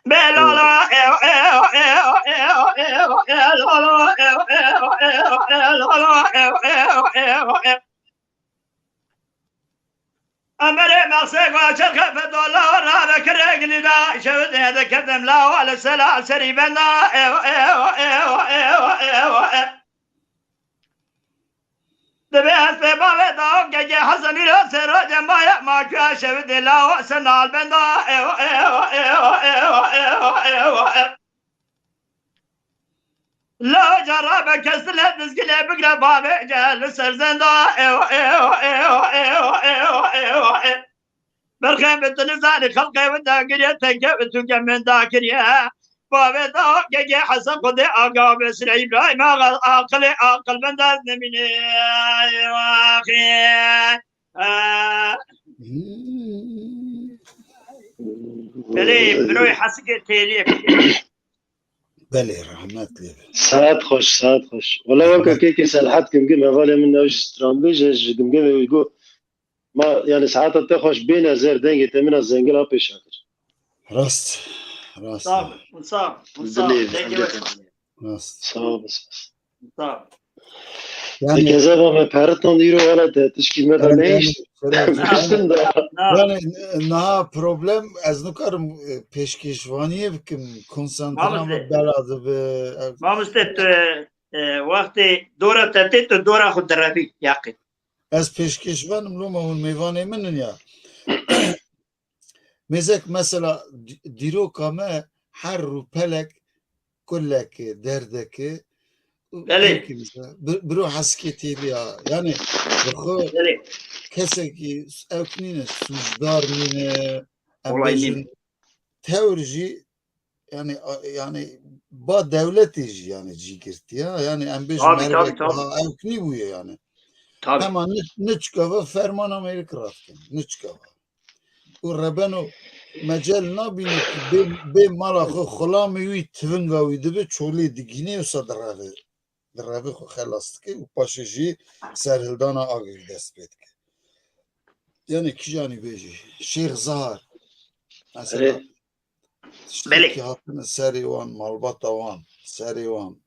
Belala ew ew ew ew ew ew lala ew ew ew ew lala ew ew ew ew. Emerê mexsê go çirxe fedola rave kire gilî da şewdê de kedim lawa li sela serî benda ew ew ew ew ew ew. Dibê ez pê bavê da gege Hesen îro sero cemaya ma kuya şewdê lawa se nal benda ew ew ew ew ew ew ew. La cara be kesile dizgile bigre bavê gel li ser zenda ew ew ew ew ew ew ew. Berxem bi tu nizanî xelqê win da giriye teke û tu ke min da kiriye. Bavê da gege Hesen Xwedê aga be sire Îbrahîm Axa aqilê aqil benda nemîne. Waxê. Belê, biroy Hesikê têliyê bike. Belê, rahmet lê be. Saet xweş, saet xweş. Wala weke kekê Serhat Gimgim hevalê min ew ji stranbêj e, ji Gimgimê wî got. Ma yani saeta te xweş bêne zer dengê te mina zengil a pêşakir. Rast, rast. Sağ ol, sağ ol, sağ ol. Dilê, Dengê dilê. weke. Rast. Sağ ol, sağ ol. Sağ ol. Di kezeba me peritan îro wala te tişkî me de Yani, nehişt. yani, şöyle- Kuştin de. Na, Yani, e, niha problem, ez nikarim, e, pêşkêşvaniyê bikim, konsantre Mamostê. me bela dibe. E, Mamostê tu, e, wextê dora te tê, tu dora xwe direvî, yaqî. Ez pêşkêşvan im, loma hûn mêvanê min in ya. Mêzek mesela dî-, dîroka me her rûpelek kulekê, derdekê, Belê. her kimse, bir, biro Hesikê têliya. Yani, bi xwe Belê. kesekî ew nîne, sûcdar nîne, em Olay bêjin, nîne. tewr jî, yani, a, yani, ba dewletê jî, yani, cî girtiya. Yani, em bêjin Tabii, tabii, mervek tabii. ha ew nîbûye, yani. Tabii. Hema ni-, niçka ve fermana mêrik raftkin. Niçka ve. Û rebeno mecel nabîne ku bê, bê mala xwe xulamê wî tivinga wî dibe çolê digîne wisa direve. Direve xwe xelas dike û paşê jî serhildana agir dest pê dike. Yani kîjanî bêjî. Şêx Zahar. Mesela Erê. tiştekî hatine serê wan, malbata wan, serê wan.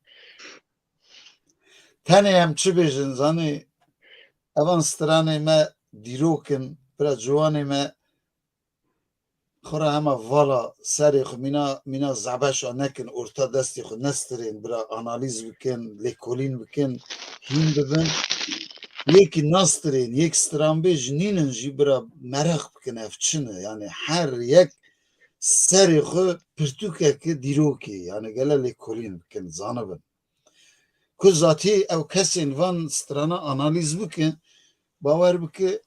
Tenê em çi bêjin, zanî, evan stranê me dîrok in, bira ciwanê me Xwe re hema vala serê xwe mîna, mîna zebeşa nekin, orta destê xwe nestirên, bira analîz bikin, lêkolîn bikin, hîn bibin. Yekî nastirên, yek stranbêj nînin jî bira meraq bikin ev çi ne. Yani her yek serê xwe pirtûkeke dîrokê, yani gele lêkolîn bikin, zanibin. Ku zatî ew kesên van strana analîz bikin, bawer bike,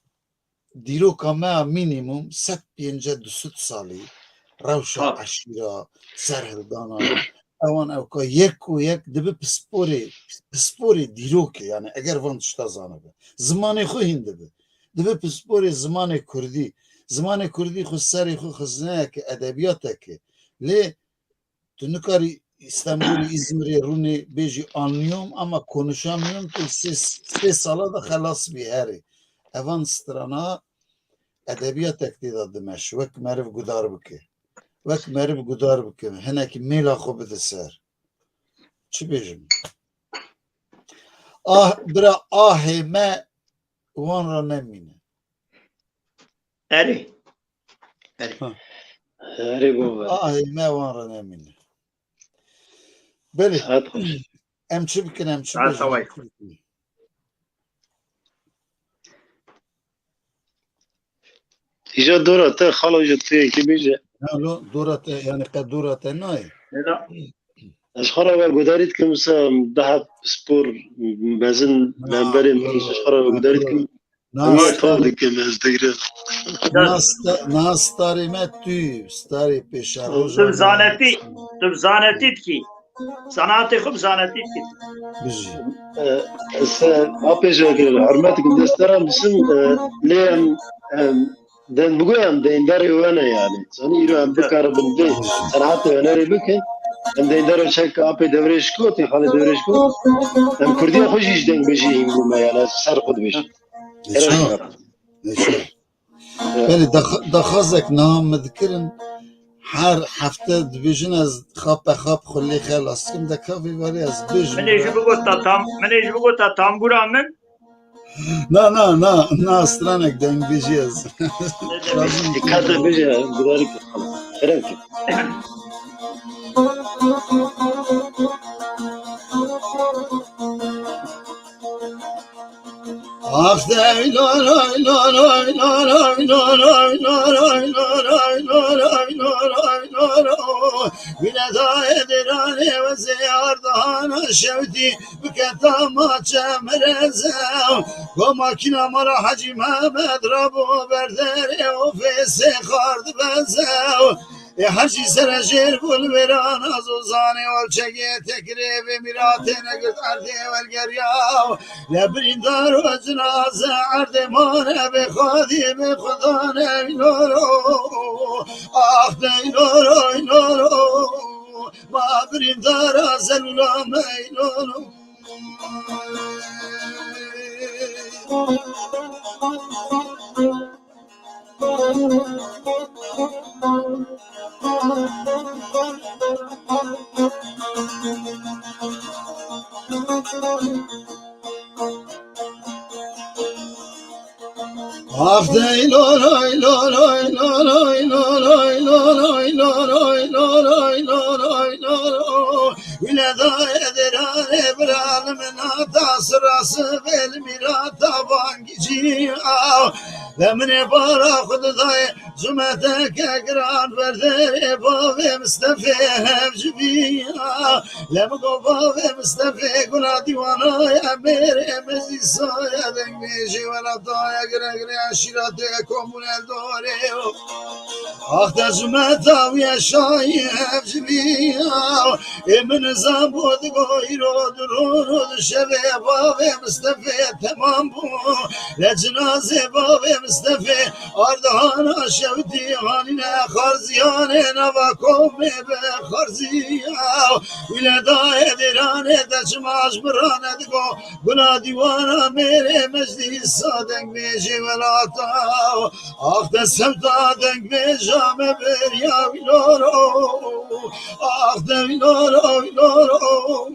dîroka me ya mînîmum sed pêncî du sed salî rewşa Ha. eşîra, serhildana, ewan ewka yek û yek dibi pisporê, pisporê dîrokê, yani eger van tişta zanibe. Zimanê xwe hîn dibi. Dibi pisporê zimanê kurdî. Zimanê kurdî xwe serê xwe xizineyeke, edebiyateke. Lê tu nikarî Îstanbulî, Îzmirê rûnê bêjî anliyom ama konuşamiyom, tu sê, sê sala da xelas bî herê. Evan strana edebiyatek tê de dimeş, wek meriv gudar bike. Wek meriv gudar bike. Hinekî mêla xwe bide ser. Çi bêjim? Ah, bira, ahê me wan re nemîne. Erê. Erê. Ha. Erê baba. Ahê me wan re nemîne. Belê. Saet xweş. Em çi bikin, em çi Saet bêjin? Taway. Îja dora te, xalo, îja tu yekî bêje. Ya lo, dora te, yani qe dora te nayê. Nena. Ez xwe re we gudarî dikim, wisa daha spor mezin Ha, memberê min, ez xwe re we gudarî dikim. Niha Niha starê, tov dikim ez digre. Niha sta-, niha starê me tu, starê pêşerojê Tu me. Zanetî, tu zanetî dikî. Sanatê xwe bi zanetî dikî. Bijî. E, se, apê jî hurmet dikim, destera misin, e, lê em, em, den bigo em deyndarê we ne yani. Zanî îro em bikaribin vê senatê hunerê bikin. Em deyndarê çek apê Devrêşko, tê xalê Devrêşko. Em kurdiya xwe jî ji dengbêjî hîn bûme yani, ez ser xwe dibêjim. Neçar. Neçar. Belê, daxa-, daxwazek niha min dikirin, her hefte dibêjin ez xape xap xwe lê xelas dikim, de ka vê warê ez bêjim. Min ê jî bigota tam, min ê jî bigota tambûra min. Na, na, na, na, stranek dengbêjî ez. Dikkat de bêje, gudarî kir. Kerem kir. Ax dey lo loy lo loy lo loy lo loy lo loy lo loy lo loy lo loy lo. Wîne dayê dêranê wezê ardana şewtî bike tama çemreze. Go makîna mala Hecî Mehmed rabo berderê û fêsê xar dibeze. Ê her jî sere jêr bû li wêran, ez û zanê ol çegê tekirê vê mîratê negirt erdê welgeriya. Le birîndar û cinaze erdê mane bê xwedî bê xudan ey loro. Ax dey loro ey loro. Ma birîndara zelûla me ey loro. Ax dey lo loy lo loy lo loy lo loy lo loy lo loy lo loy lo loy lo. Wîne dayê dêranê bira li min hata sirasibê li mîrata bangî ciya. Ve min ê bara xwe didayê cumeteke giran berderê bavê Mistefê hevciviya. Le min go bavê Mistefê gula dîwana ye mêrê meclîsa ye dengbêjê welata ye gire gire eşîra te ye komûn el dorê. Ax te cumeta wî ye şayî hevciviya. Ê min nizam bû digo îro di rûn û di şevê bavê Mistefê temam bû. Le cinazê bavê Mistefê ardihana şewtî hanîne xarziyanê nava komê bi xarziya. Wî le dayê dêranê te çima ji min ra nedigo gula dîwana mêrê meclîsa dengbêjê welata. Ax de sewda dengbêja me beriya wî loro. Ax de wî loro, wî loro.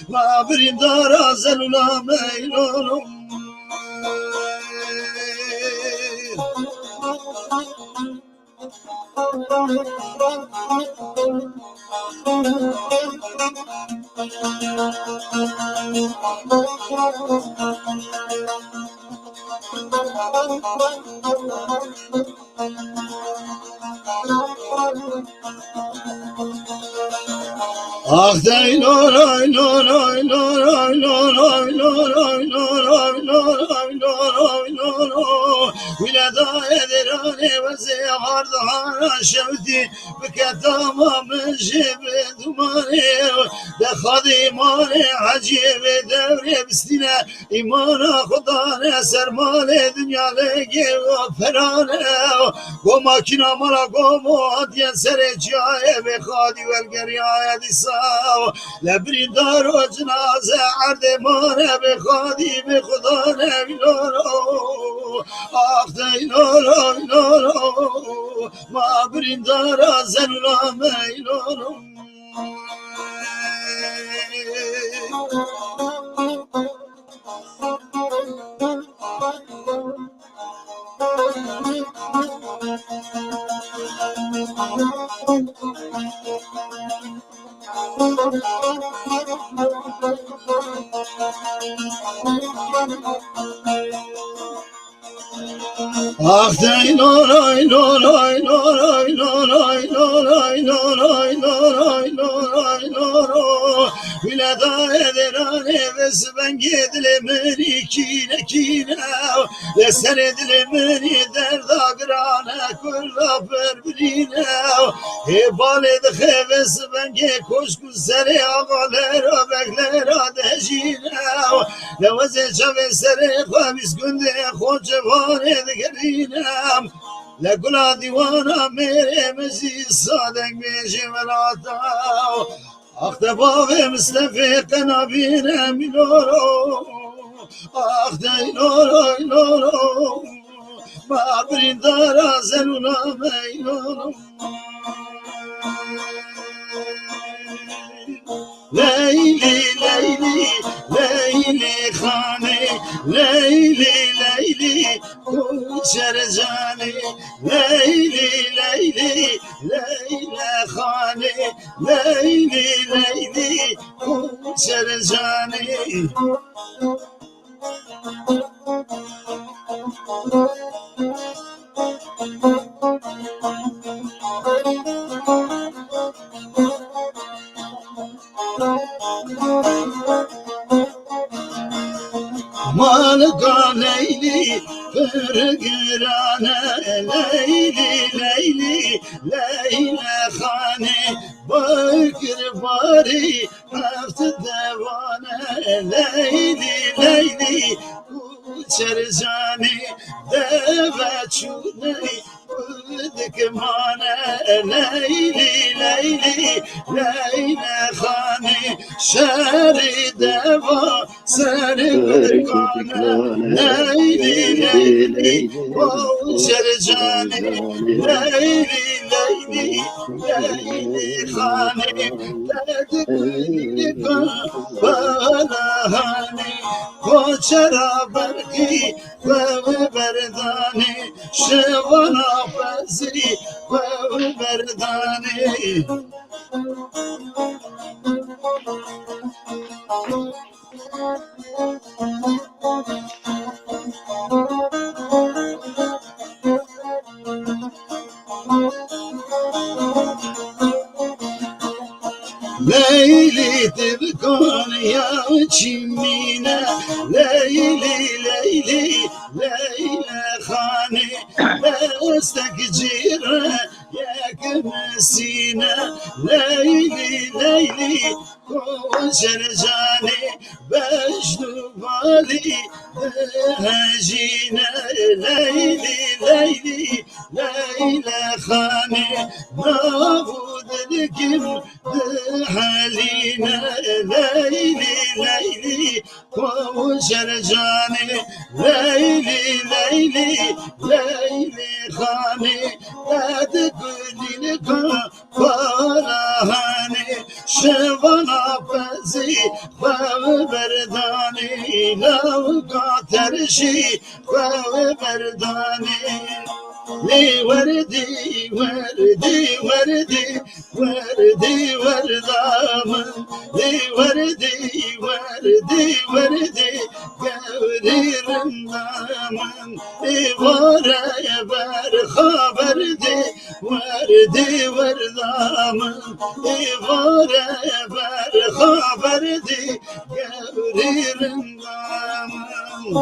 Ma birîndara zelûla me wî loro. Ax dey loray loray loray loray loray loray loray loray loray loray. Wîle dayê dêranê wezê hard hara şewtî bike tamam ji bi dumanê. De xadî marê heciyê vê dewrê bistîne. Îmana xwe dane ser malê dinya lêgê û perane. Go makîna mala gomo hatiye serê çiyayê, bê xadî welgeriyaye dîsa. Le birîndaro cinaze erdê mane, bê xadî bê xwe dane vînoro. Ax dey loro loro, ma birîndara zelûla me loro. Ax dey loray loray loray loray loray loray loray loray loray loray. Wîle dayê dêranê vê sibengê dilê min î kîne kîne. Lê serê dilê min î derda girane kurda pir birîne. Hê balê dixe vê sibengê koşk û serê axalera beklera dejîne. Le wezê çavê serê xwe bîst gundê xo civanê digerîne. Le gula dîwana mêrê min jî sadeng bêjê welata. Ax te bavê Mistefê te nabîne mîloro. Ax dey loro loro. Ma birîndara zelûla me loro. Leylî, leylî, leylî xanê, leylî, leylî, koçer canê, leylî, leylî, leyle xanê, leylî, leylî, koçer canê. Malika Leylî pir giran e, Leylî, Leylî, Leyle xanê, bakir barî heft devan e, Leylî, Leylî, koçer canê, deve çûney, Dikmane Leylî, Leylî, Leyle xanê, şerî deva serê berkane. Leylî, Leylî, koçer canê, Leylî, Leylî, Leylî xanê, te dikulî balahanê, koçera berkî xwe berdanê, şevana pezî xwe berdanê. Leylî, tu bi kaniya çîmîne, Leylî, Leylî, Leyle xanê, destek cîre yek misîne, Leylî, Leylî, koçer canê, bejn û balî dihejîne, Leylî, Leylî, Leyle xanê, nav û dilkim dihelîne, Leylî, Leylî, koçer canê, Leylî, Leylî, Leylî xanê, te dikulî li ka Farahanê, şevana pezî xwe berdanê, lawika terşî xwe berdanê. Lê werdî, werdî, werdî, werdî werda min. Lê werdî, werdî, werdî, gewrî rinda min. Êvare berxa berdî, werdî werda min. Êvare berxa berdî, gewrî rinda min.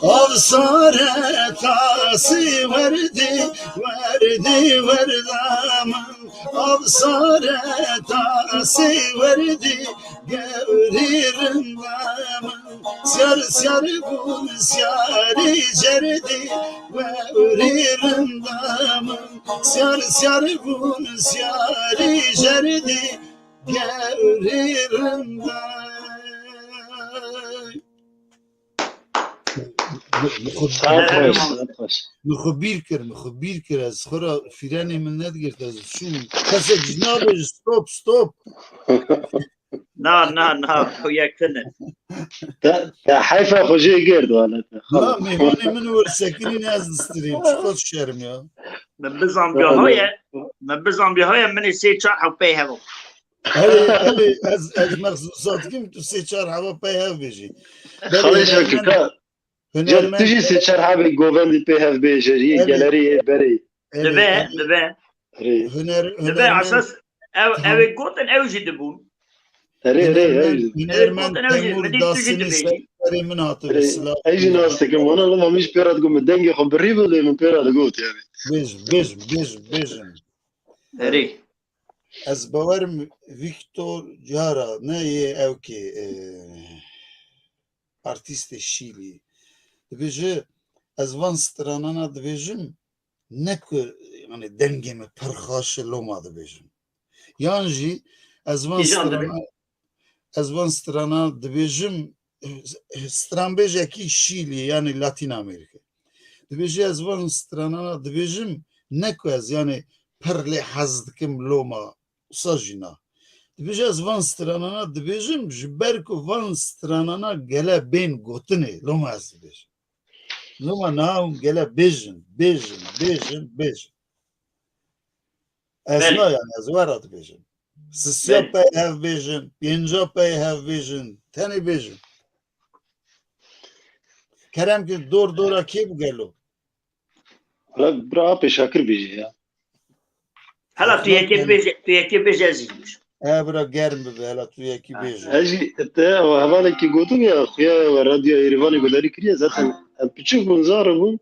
Av sare tasî werdî, werdî werda min. Av sare tasî werdî, gewrî rinda min. Siyar siyar bûn siyarî cerdî, wewrî rinda min. Siyar siyar bûn siyarî cerdî, gewrî rinda. Min xwe Saet xweş, saet xweş. Min xwe bîr kir, min xwe bîr kir. Ez xwe ra fîrenê min nedigirt, ez çûm. Kesek jî nabêje stop, stop. Na, na, na, ew yek tune. Te, te heyfa xwe jê girt, wele te. Na, mêvanê min wir sekinîne ez distirîm. Çiqas şerm ya. Min bizanbiya haye, min bizanbiya haye, min ê sê çar hew pey hev. Erê, erê, ez, ez mexsûsa dikim, tu sê çar heva pey hev bêjî. Belê, Xalê Şakir, hunermend, te, Cem, tu jî hunermend sê çar hebê govendî pê hev bêje, yê Erê. gelerî yê berê. Erê, Dibe, erê. dibe. Erê. Huner-, Dibe hunermend esas ew, ew ê gotin ew jî dibûn. Erê, erê, Hunermend, ew jî. Ew ê hunermend gotin ew jî, Temûr min dî tu jî Dasinî dibêjî. serê min hatibe Erê. silav. Ez jî nas dikim, wana lama min jî pê re digot, min deng jê xwe birî bû lê min pê re digot yani. Bêjim, bêjim, bêjim, bêjim. Erê. Ez bawerim Vîktor Cara ne yê ew kê, e, artîstê Şîlî. Dibêje, ez van stranana dibêjim, ne ku, yani, dengê min pir xaş e, loma dibêjim. Yan jî ez van Kîjan dibe? strana, ez van strana dibêjim, stranbêjekî Şîlî, yani Latîn Amerîka. Dibêje, ez van stranana dibêjim, ne ku ez, yani, pir lê hez dikim loma, wisa jî na. Dibêje, ez van stranana dibêjim, ji ber ku van stranana gele bên gotinê, loma ez dibêjim. Loma niha hûn gele bêjin, bêjin, bêjin, bêjin. Ez Belê. na, yani, ez we re dibêjim. Sisiya Belê. pey hev bêjin, pênca pey hev bêjin, tenê bêjin. Kerem ki dor dora kê bû gelo? Bira, bira apê Şakir bêje ya. Hela tu yekê bêje, tu yekê bêje ez jî bêjim. E, bira germ bibe, hela tu yekî Ha. bêje. Ez jî te hevalekî gotim ya, xuya we radyoya Êrîvanê guhdarî kiriye. Zaten em piçûk bûn, zar bûn.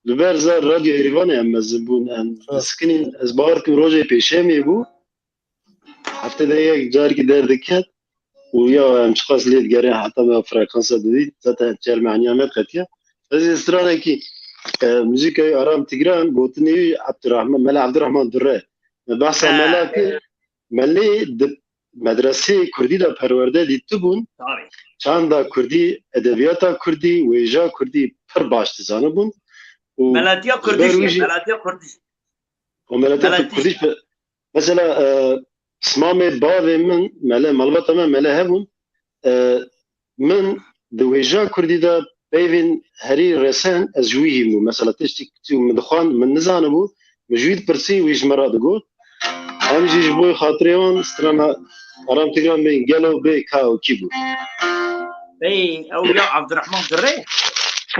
Li ber zar radyoya Êrîvanê em mezin bûn. Em Ha. diskinin, ez bawer dikim rojê pêşemê bû. Heftê de yek carekî derdiket. Û ya em çiqas lê digerin heta me frekansa didît. Zaten çermehniya me qetiya. Ez ê stranekî, e, muzîkayê Aram Tigran, gotinê wî Abdurrahman, Mela Abdurrahman Durre. Me behsa Ha. Mela kir. Melê di medreseyê kurdî de perwerde dîtibûn. Tabii. Çanda kurdî, edebiyata kurdî, wêja kurdî pir baş dizanibûn. Û Melatiya ji ber kurdî wî jî, jî melatiya kurdî. O meletiya Melatiya kurdî jî. Mesela, e, pismamê bavê min, mele, malbata me mele hebûn. E, min di wêja kurdî de peyvên herî resen ez ji wî hîn bûm. Mesela tiştî ku min dixwand, min nizanibû, min ji wî dipirsî, wî ji min re digot. Em jî ji bo xatirê wan strana Aram Tigran bê gelo bê ka û kî bû. Bey, ew ya Abdurrahman Durre?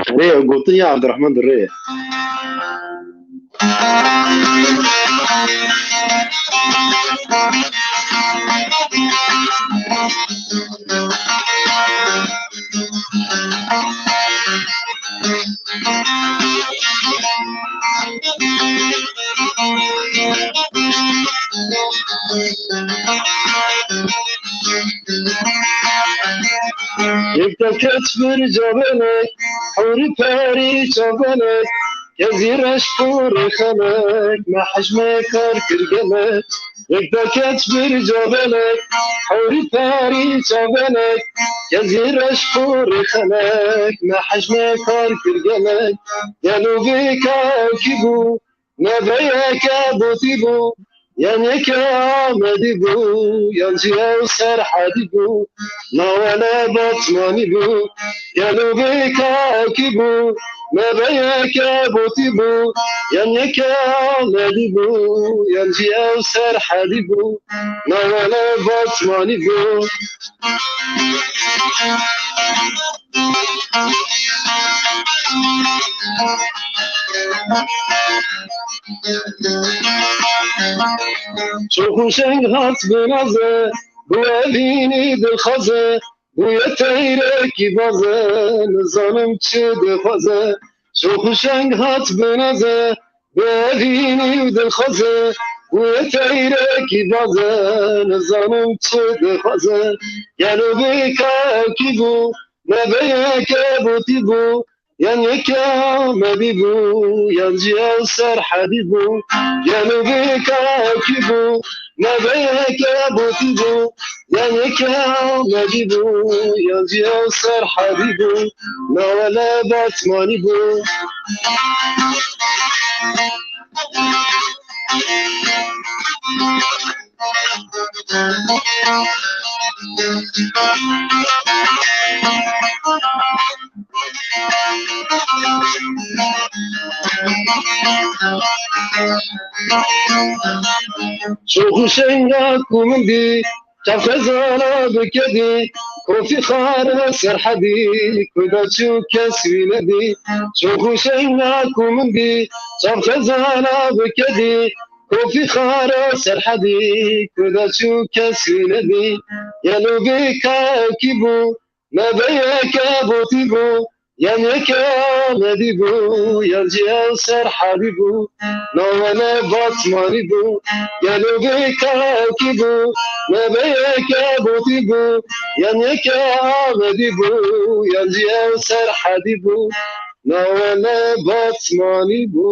Erê, ew gotin ya Abdurrahman Durre ye. Yek deket bir cabenek, hewrî perî çabenek, kezî reş xûrê xelek, me hejmê kar kir gelek. Yek deket bir cabenek, hewrî perî çabenek, kezî reş xûrê xelek, me hejmê kar kir gelek. Gelo vê ka kî bû, neveyeke dotî bû, Yan yeke Amedî bû, yan jî ew Serhedî bû, na wele Batmanî bû, gelo vê kakî bû, me be yeke Botî bû, yan yeke Amedî bû, yan jî ew Serhedî bû, na wele Batmanî bû. Şox û şeng hat bi naze, bû evînî dilxwaze, bûye teyrekî baze, nizanim çi dixwaze. Şox û şeng hat bi naze, bi evînî û dilxwaze, bûye teyrekî baze, nizanim çi dixwaze. Gelo vê kakî bû, me be yeke Botî bû, yan yeke Amedî bû, yan jî ew Serhedî bû. Gelo vê kakî bû, me be yeke Botî bû, yan yeke Amedî bû, yan jî ew Serhedî bû, na wele Batmanî bû. Şox û şenga ku min dî, çav xezala bi kedî, kofî xara Serhedî, ku da çû kes wî nedî. Şox û şenga ku min dî, çav xezala bi kedî, kofî xara Serhedî, ku da çû kes wî nedî. Gelo vê kakî bû, me be yeke Botî bû, yan yeke Amedî bû, yan jî ew Serhedî bû, na wele Batmanî bû. Gelo vê kakî bû, me be yeke Botî bû, yan yeke Amedî bû, yan jî ew Serhedî bû, na wele Batmanî bû.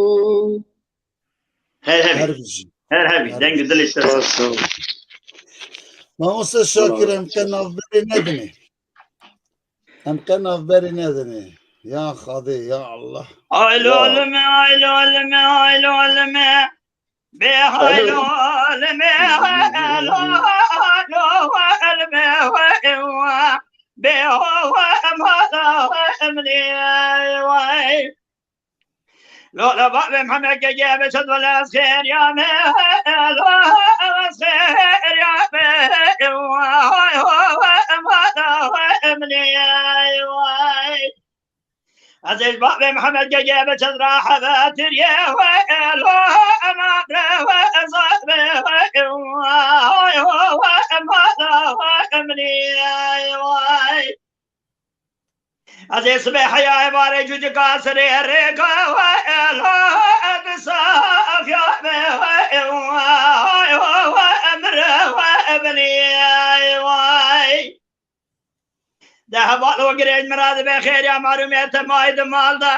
Her hebî. Her bijî. Her hebî. Her Deng bijî. Dilê te sağ. Spas, sağ ol. Mamoste Şakir, em qe navberê nedinê. Em qe navberê nedinê. Ya Xwedê, ya Allah. Ay lolime, ay lolime, ay lolime. Bê ay lolime, ay lolime. Bê ho, ho, em ha, ho, em li, ay, vay. Lola bavê Mihemed Gege be çend wele ez xêr ya me, ez xêr ya me, vay, vay, vay, vay, vay, vay. Ez ê ji bavê Mihemed Gege be çend rahevetir ye, vay, lo, ema, vay, ez be, vay, vay, vay, vay, vay. Ez ê sibê heya êvarê cûcika serê rêka we elo, bi safiya be we, emre we binî, vay. De heval û girêj min re dibe xêriya malûmê te may di mal de.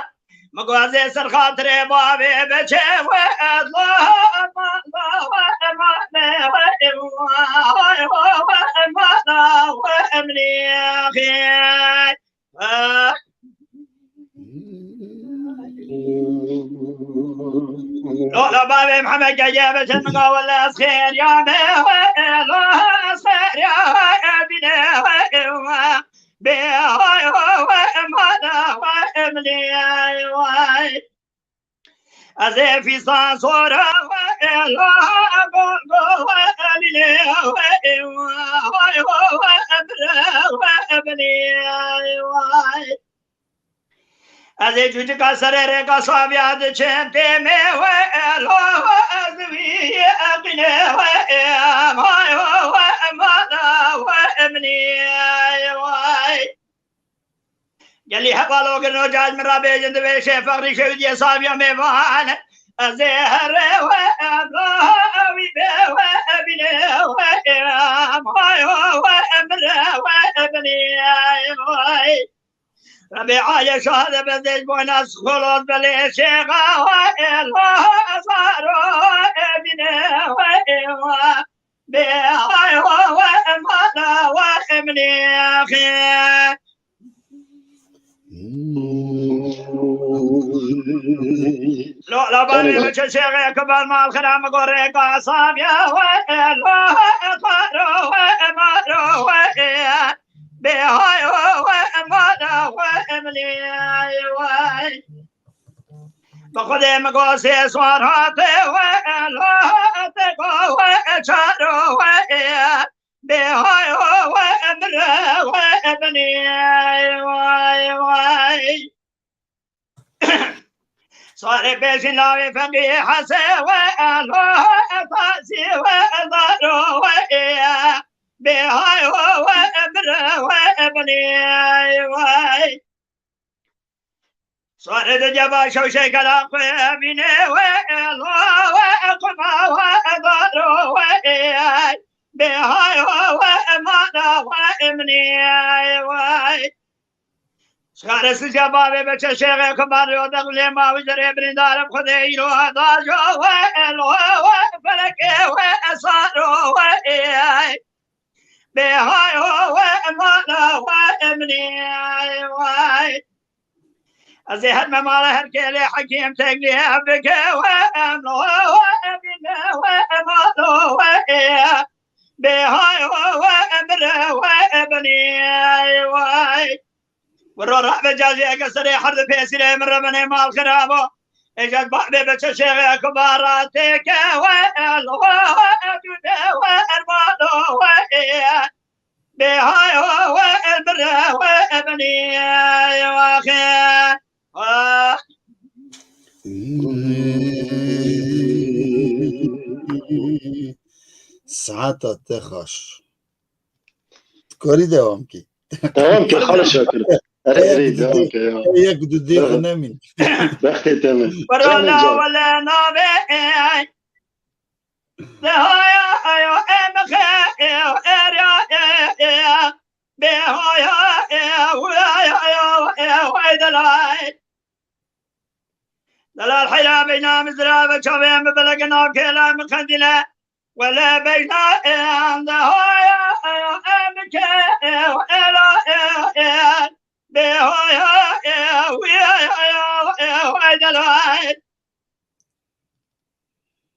Min got ez ê ser xatirê bavê biçe we, elo, we, we, we, emre we binî, xêr. Lola bavê Mihemed Gege be çend min ga wele ez xêr ya me, lo ez xêr ya bîne, bê, vay, vay, vay, emre, vay, emre, vay. Ez ê fîsan sora, vay, elo, go, go, vay, elîlê, vay, vay, vay, vay, emre, vay, binî, vay. Ez ê cûcika serê rêka saviya diçim têmê, vay, elo, ez wî eqînê, vay, vay, vay, vay, emre, vay, binî, vay. Gelî heval û girno caj min re bêjin, divê şê feqrî şewdiyê saviya mêvan. Ez ê herê we, em la wî bê we, bînê we, em hay ho we, em re we, binî, ay, vay. Rebê alê şahade bezêj boyna skolot belê şêxa we, la zaro, bînê we, we. Bê ay ho we, em hala we, em nêxê. Lo, la, balê Çeşê kibar mal xira mi gorê ka saviya we elo xaro we maro we bê hayo we mara we milî we. Bi xwedê mi go sê swar hate we elo hate go we çaro we bê hayo we mire we binî we we. Sarê bêjin lavê fengî hese we elo tazî we daro we bê hayo we bire we binî we. Sarê di ceba şewşê kela xwe mîne we elo we quma we daro we bê hayo we mana we minî we. Şarê sicê bavê be çeşê xê ximarê o dexlê ma wî derê birîndarê bi Xwedê îro dajo we elo we felekê we esaro we ê bê hayo we mala we minî we. Ez ê her me mala her kêlê hekîm teklî bike we emlo we bîne we mala we ê bê hayo we emre we binî we. Wiro rabe cajê eke serê her di pêsîrê min rebenê mal xirabo. Êjad babê be çeşê we kubara têke we el we dûde we ermano we ê bê hayo we emre we binî we xê. Saeta te xaş. Dikarî devam kî. Devam ke xala Şakir. Erê erê devam ke ya. Yek du dê xwe nemîn. Bextê te min. Wiro la wele navê ê. Dehaya aya em xe ê erya ê ê. Bê haya ê waya aya ê way delay. Delal heyra beyna mizra ve çavê mi belege navkêla mi xendîle. Wele beyna ê dehaya aya em ke ê ela ê ê. Bê haya ê waya aya ê way delay.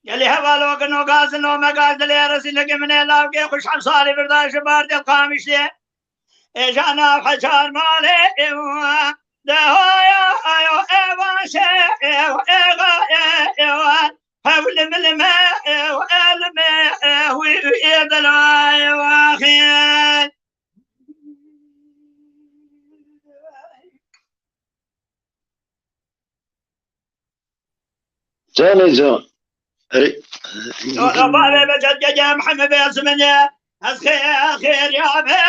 Gelî hevalo gino gazino me gaz dilê resî ligi min ê lavgê xweş hemsalî birda ji bar dil qamişê. Ê jana hecar malê ê wa de haya ayo ê vaşe ê ê ga ê ê wa hewli milime ê ê lime ê wî ê delay waxê. Canê can. Erê. Bavê be cedgege Mihemed Bêzimine. Ez xê xêr ya be.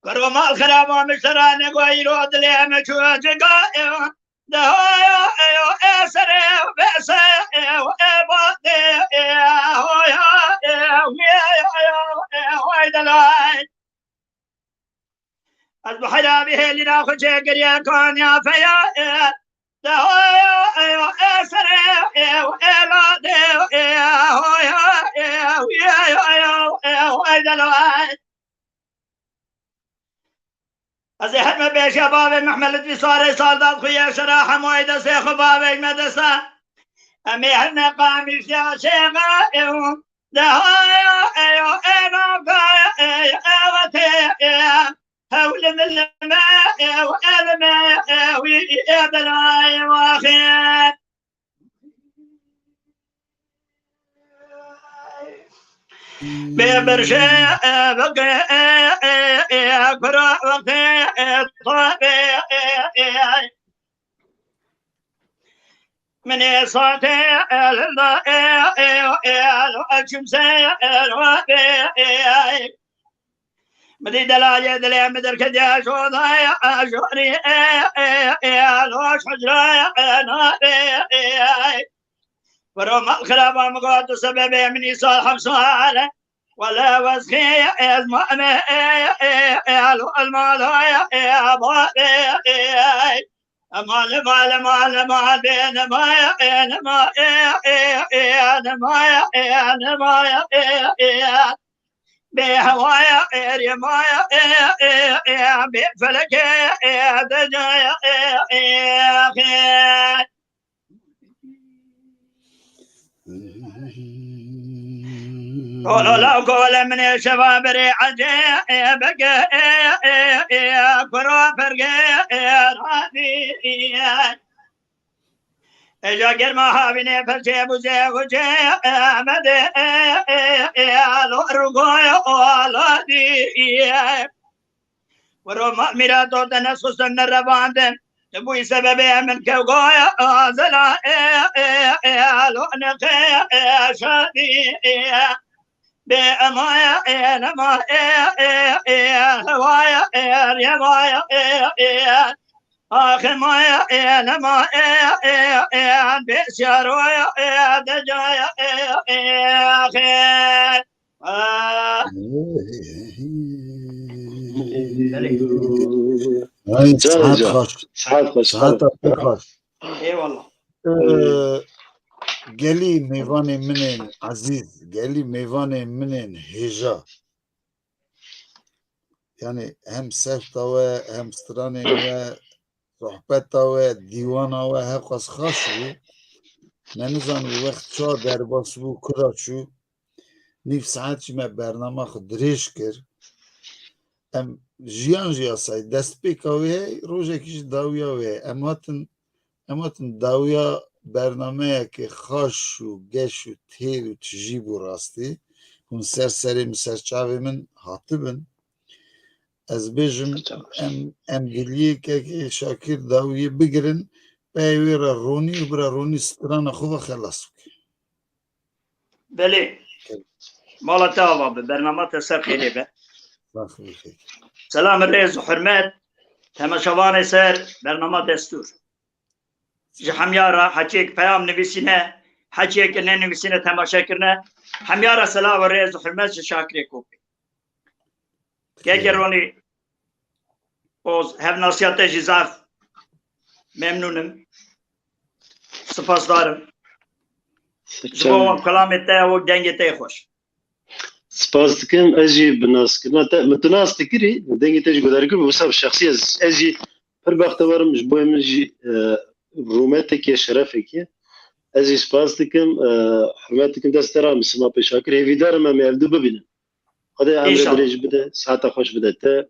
Karo mal xiraba miştera ne goyro dilê me çû ciga. Dehaya eyo esere bese eyo ebade eyo ya eyo eyo eyo delay. Ez bi heyra bi hêlîna xwe çêkiriye kanya feya e. Dehaya eyo esere eyo elade eyo ya eyo eyo eyo delay. Ez ê her me bêje bavê Mehmed Lutfî sarê sal dad xwe ye şera hemû ê destê xwe bavê me desta. Em ê her ne qamîş ya şêxa ew dehaya eyo ê navgaya eyo ewatê eyo hewlim lime eyo elime eyo wî ê delay waxê. Bê birje bike kura wextê tabê. Min ê sate elda elo açimse elo. Min dî delalê dilê min derketiye şodaya jorî elo hicraya nabê. Biro mal xiraba min got tu sebebê min îsal hemsal e. Wele wezxê ez mame elo elmalaya babê. Emal, emal, emal, emal, bê nema, e, nema, e, e, e, nema, e, nema, e, e, bê hewaya, e, rêmaya, e, e, e, bê felekê, e, decaya, e, e, e. Kolala kole minê şeva berê ecê, e, bege, e, e, e, kuro perge, e, radî, e. Eja germa havînê perçê bûzê xucê, e, mede, e, e, e, lo rugoy, o, lo dî, e. Wero ma mîra to te ne sustin ne revandin. Tu bûyî sebebê min kevgoya azela, e, e, e, lo nexe, e, şadî, e, bê emaya, e, nema, e, e, e, hewaya, e, rêvaya, e, e, axemaya, e, nema, e, e, e, bê siyaroya, e, decaya, e, e, xe. Ay, Can, saet can. Xweş. Saet xweş, Saet saet. Pir xweş. Eyvallah. Ee, gelî mêvanê min ên ezîz, gelî mêvanê min ên hêja. Yani hem sewta we, hem stranên we, sohbeta we, dîwana we hewqas xaş bû. Me nizanibû wext ça derbas bû, kura çû. Nîv saet jî me bernama xwe dirêj kir. Em jiyan jî asayî destpêka wê hey, rojekî jî dawiya wê hey. Em hatin, em hatin dawiya bernameyekê xaş û geş û têr û tijî bû rastî. Hûn ser serê min, ser çavê min hatibin. Ez bêjim, em, em giliyê kekê Şakir dawiyê bigirin, peyê wê re ronî û bira ronî strana xwe ve xelas bike. Belê. Mala te ava be, bernama te ser xêrê be. Sax bî kekê. Selam, rêz û hurmet. Temaşevanê ser bernama Destûr. Ji hemya re heçiyek peyam nivîsîne, heçiyek nenivîsîne temaşe kirine. Hemya re selav û rêz û hurmet ji Şakirê Kopê. Keke Ronî, Oz, hevnasiya te jî zaf memnûn im. Spasdar im. Ji bo wan kelamê te û dengê te yê xweş. Spas dikim, ez jî bi naskirina te, min tu nas dikirî, dengê te jî guhdar kir, wisa bi şexsî ez, ez jî pir bextewar im, ji bo min jî, e, rûmeteke, şerefeke. Ez jî spas dikim, e, hurmet dikim dest te re, min sima pê Şakir, hêvîdar im em ê ev du bibînin. Xwedê emrê dirêj bide, saeta xweş bide te,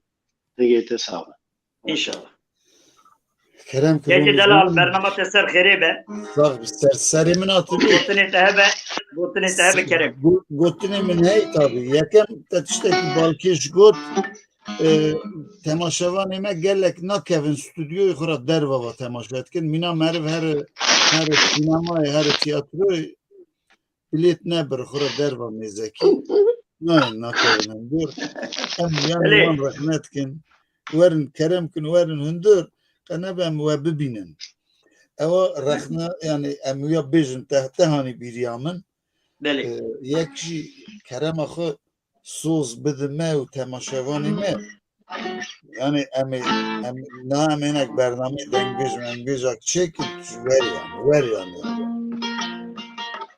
dengê te sax be. Înşallah. Kerem ki Kekê Delal, bernama te ser xêrê be. Sax bi ser serê min hatibî. Gotinê te hebe, gotinê te hebe Kerem. Go-, gotinê min hey tabî. Yekem te tiştekî balkêş got, e, temaşevanê me gelek nakevin stûdyoyê xwe re derva ve temaşe dikin. Mîna meriv here, here sînemayê, here tiyatroyê. Bilêt nebir xwe re derva mêzekî. Nayên nakevin hundir. Em yanî Belê. wan rehmet kin. Werin kerem kin, werin hundir. Qe nebe em we bibînin. Ewa rexne, yanî em wiya bêjin te, te hanî bîriya min. Belê. Ee, yek jî kerema xwe soz bide me û temaşevanê me. Yani em ê, em, na em hinek bernameyê dengbêj, dengbêjak çêkin, tu ji wer yani, wer yani.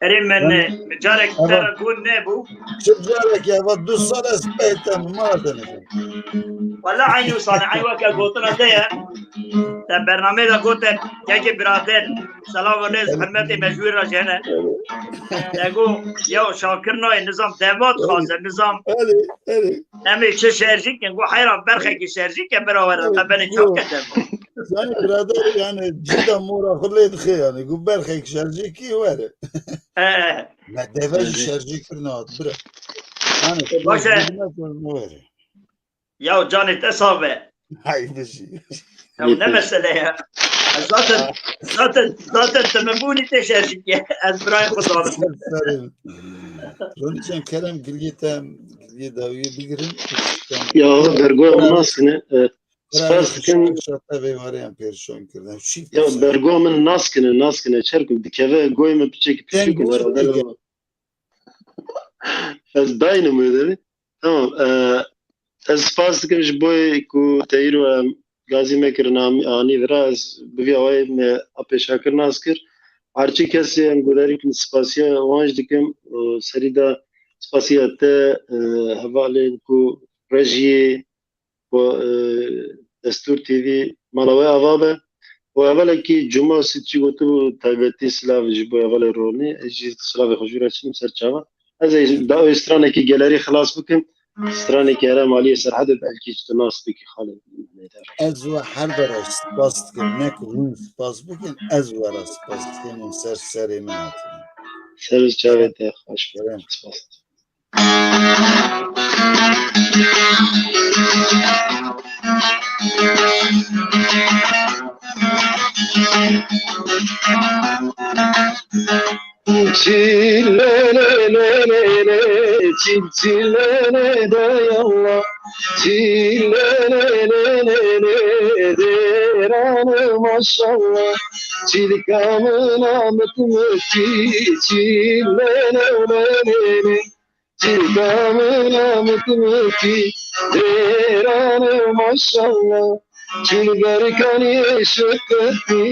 Erê min, Yani, e, carek ama te re got nebû. Çi carek ya, va du sal ez peytem, ma tenê. Wala eynî wisa ne, eyn weke gotina te ye. Te bernameyê de gote, keke birader, selam ve rêz, Evet. hurmetê me ji wî re jene. Evet. Te got, ya Şakir nayê, nizam devat Evet. xaze, nizam. Erê, erê. Em ê çi şerjî kin? Got heyran berxekî şerjî ke bira were, Evet, qe benê çav yok. ke devat. Yani birader yani cida mora xwe lê dixe yani. Got berxek şerjî kî were. E, e. Me deve jî Evet. şerjî kirine hat bira. Yani E, baş e. Were. Ya canê te sax be. Hay bijî. Ya ne mesele ya. Zaten, zaten, zaten temebûnî te şerjî ke. Ez birayê xwe zalim. Ronîcan kerem giliyê te, giliyê dawiyê bigirin. Ya bergo em naskine. E, Spas dikim. Şata vê ware em pêrişan kirine. Çi Ya bergo min naskine, naskine. Çerkim dikeve goy min piçekî piçûk. Deng Were. Ez daynim wê devê. Tamam, e, ez spas dikim ji bo ku te îro em gazî me kirin, anî vira, ez bi vî awayê me a pêşakir nas kir. Her çi kesê em guhdarî bikin, spasiya wan jî dikim. Û serî de spasiya te, e, hevalên ku rejiyê, ku, e, Destûr T V mala we ava be. Û hevalekî Cuma Sîtçî gotibû, taybetî silav ji bo hevalê Ronî, ez jî silavê xwe jû re çinim ser çava. Ez ê da stranekî gelerî xilas bikim. Stranekî herem aliyê Serhedê bi elkî ji tu nas bikî xalê. Ez we her dera spas dikim, ne ku hûn spas bikin, ez we re spas dikim û ser serê min hatine. Ser çavê te xweş be. Kerem. Spas. Çile le le le le, çil çile le de yallah. Çile le le le le, deranı maşallah. Çil kamına mıtmıti, çile le le le le. Çil kamına mıtmıti, deranı maşallah. Çil berkani şıkıti,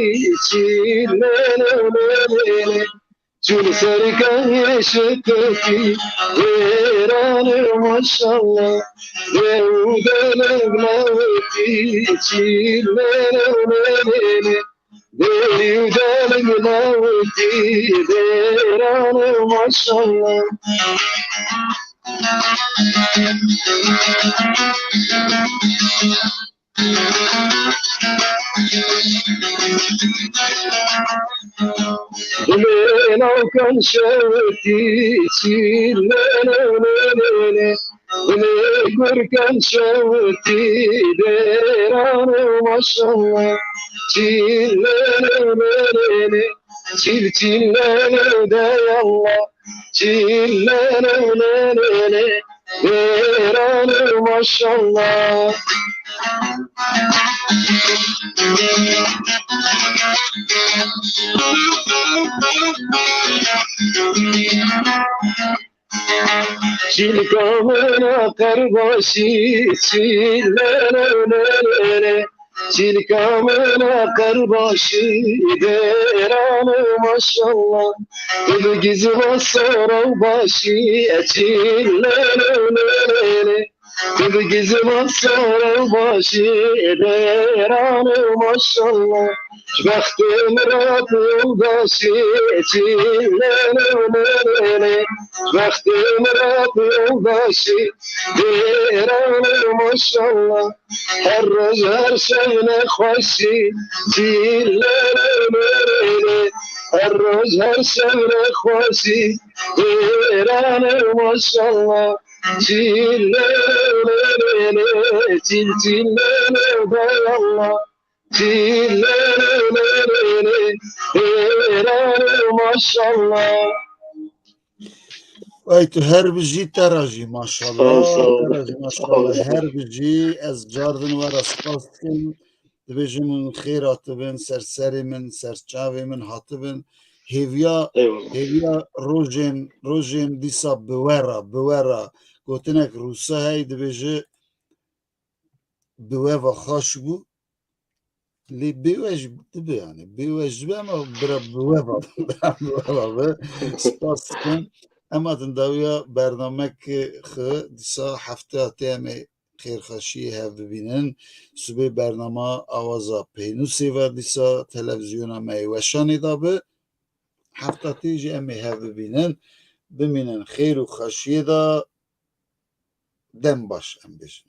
çile le le le le. Çil serkan yeşeteki, deranı maşallah. Dev delev laveti, çil delev lelele. Dev delev laveti, deranı maşallah. Dilê navkan şewitî çî lê lê lê lê lê. Dilê gurkan şewitî dêran û maşallah. Çî lê lê lê lê lê. Çîl çîl lê lê de yallah. Çîl lê lê lê lê lê. Dêran û maşallah. Çîlka min a qerbaşî, çîl lê lê lê lê lê. Çîlka min a qerbaşî, dêran û maşallah. Tu bi gizva sora û başî, e çîl lê lê lê lê lê. Tu bi gizva sora û başî, dêran û maşallah. Ji bextê min re tu yoldaşî, çîl lê lê lê lê lê. Ji bextê min re tu yoldaşî, dêran û maşallah. Her roj her şev nexweşî, çîl lê lê lê lê lê. Her roj her şev nexweşî, dêran û maşallah. Çîl lê lê lê lê, çîl çîl lê lê de yallah. Çîl lê lê lê lê, dêran û maşallah. Ay tu her bijî, te re jî maşallah. Sağ ol, sağ ol. Te re jî maşallah. Sağ ol. Her bijî, ez cardin we re spas dikim. Dibêjim hûn xêr hatibin, ser serê min, ser çavê min hatibin. Hêviya, Eyvallah. Hêviya rojên, rojên dîsa bi we re, bi we re. Gotinek Rûsa hey dibêje, bi we ve xweş bû. Lê bê we jî dibe, yani bê we jî dibe, ama bira bi we ve, bira bi we ve be. Spas dikim. Em hatin dawiya bernamekê xwe, dîsa hefte hatê em ê xêrxweşiyê hev bibînin. Sibê bernama Awaza Peynûsê ve dîsa televîzyona me yê weşanê de be. Hefta tê jî em ê hev bibînin. Bimînin xêr û xweşiyê de. Dem baş em bêjin.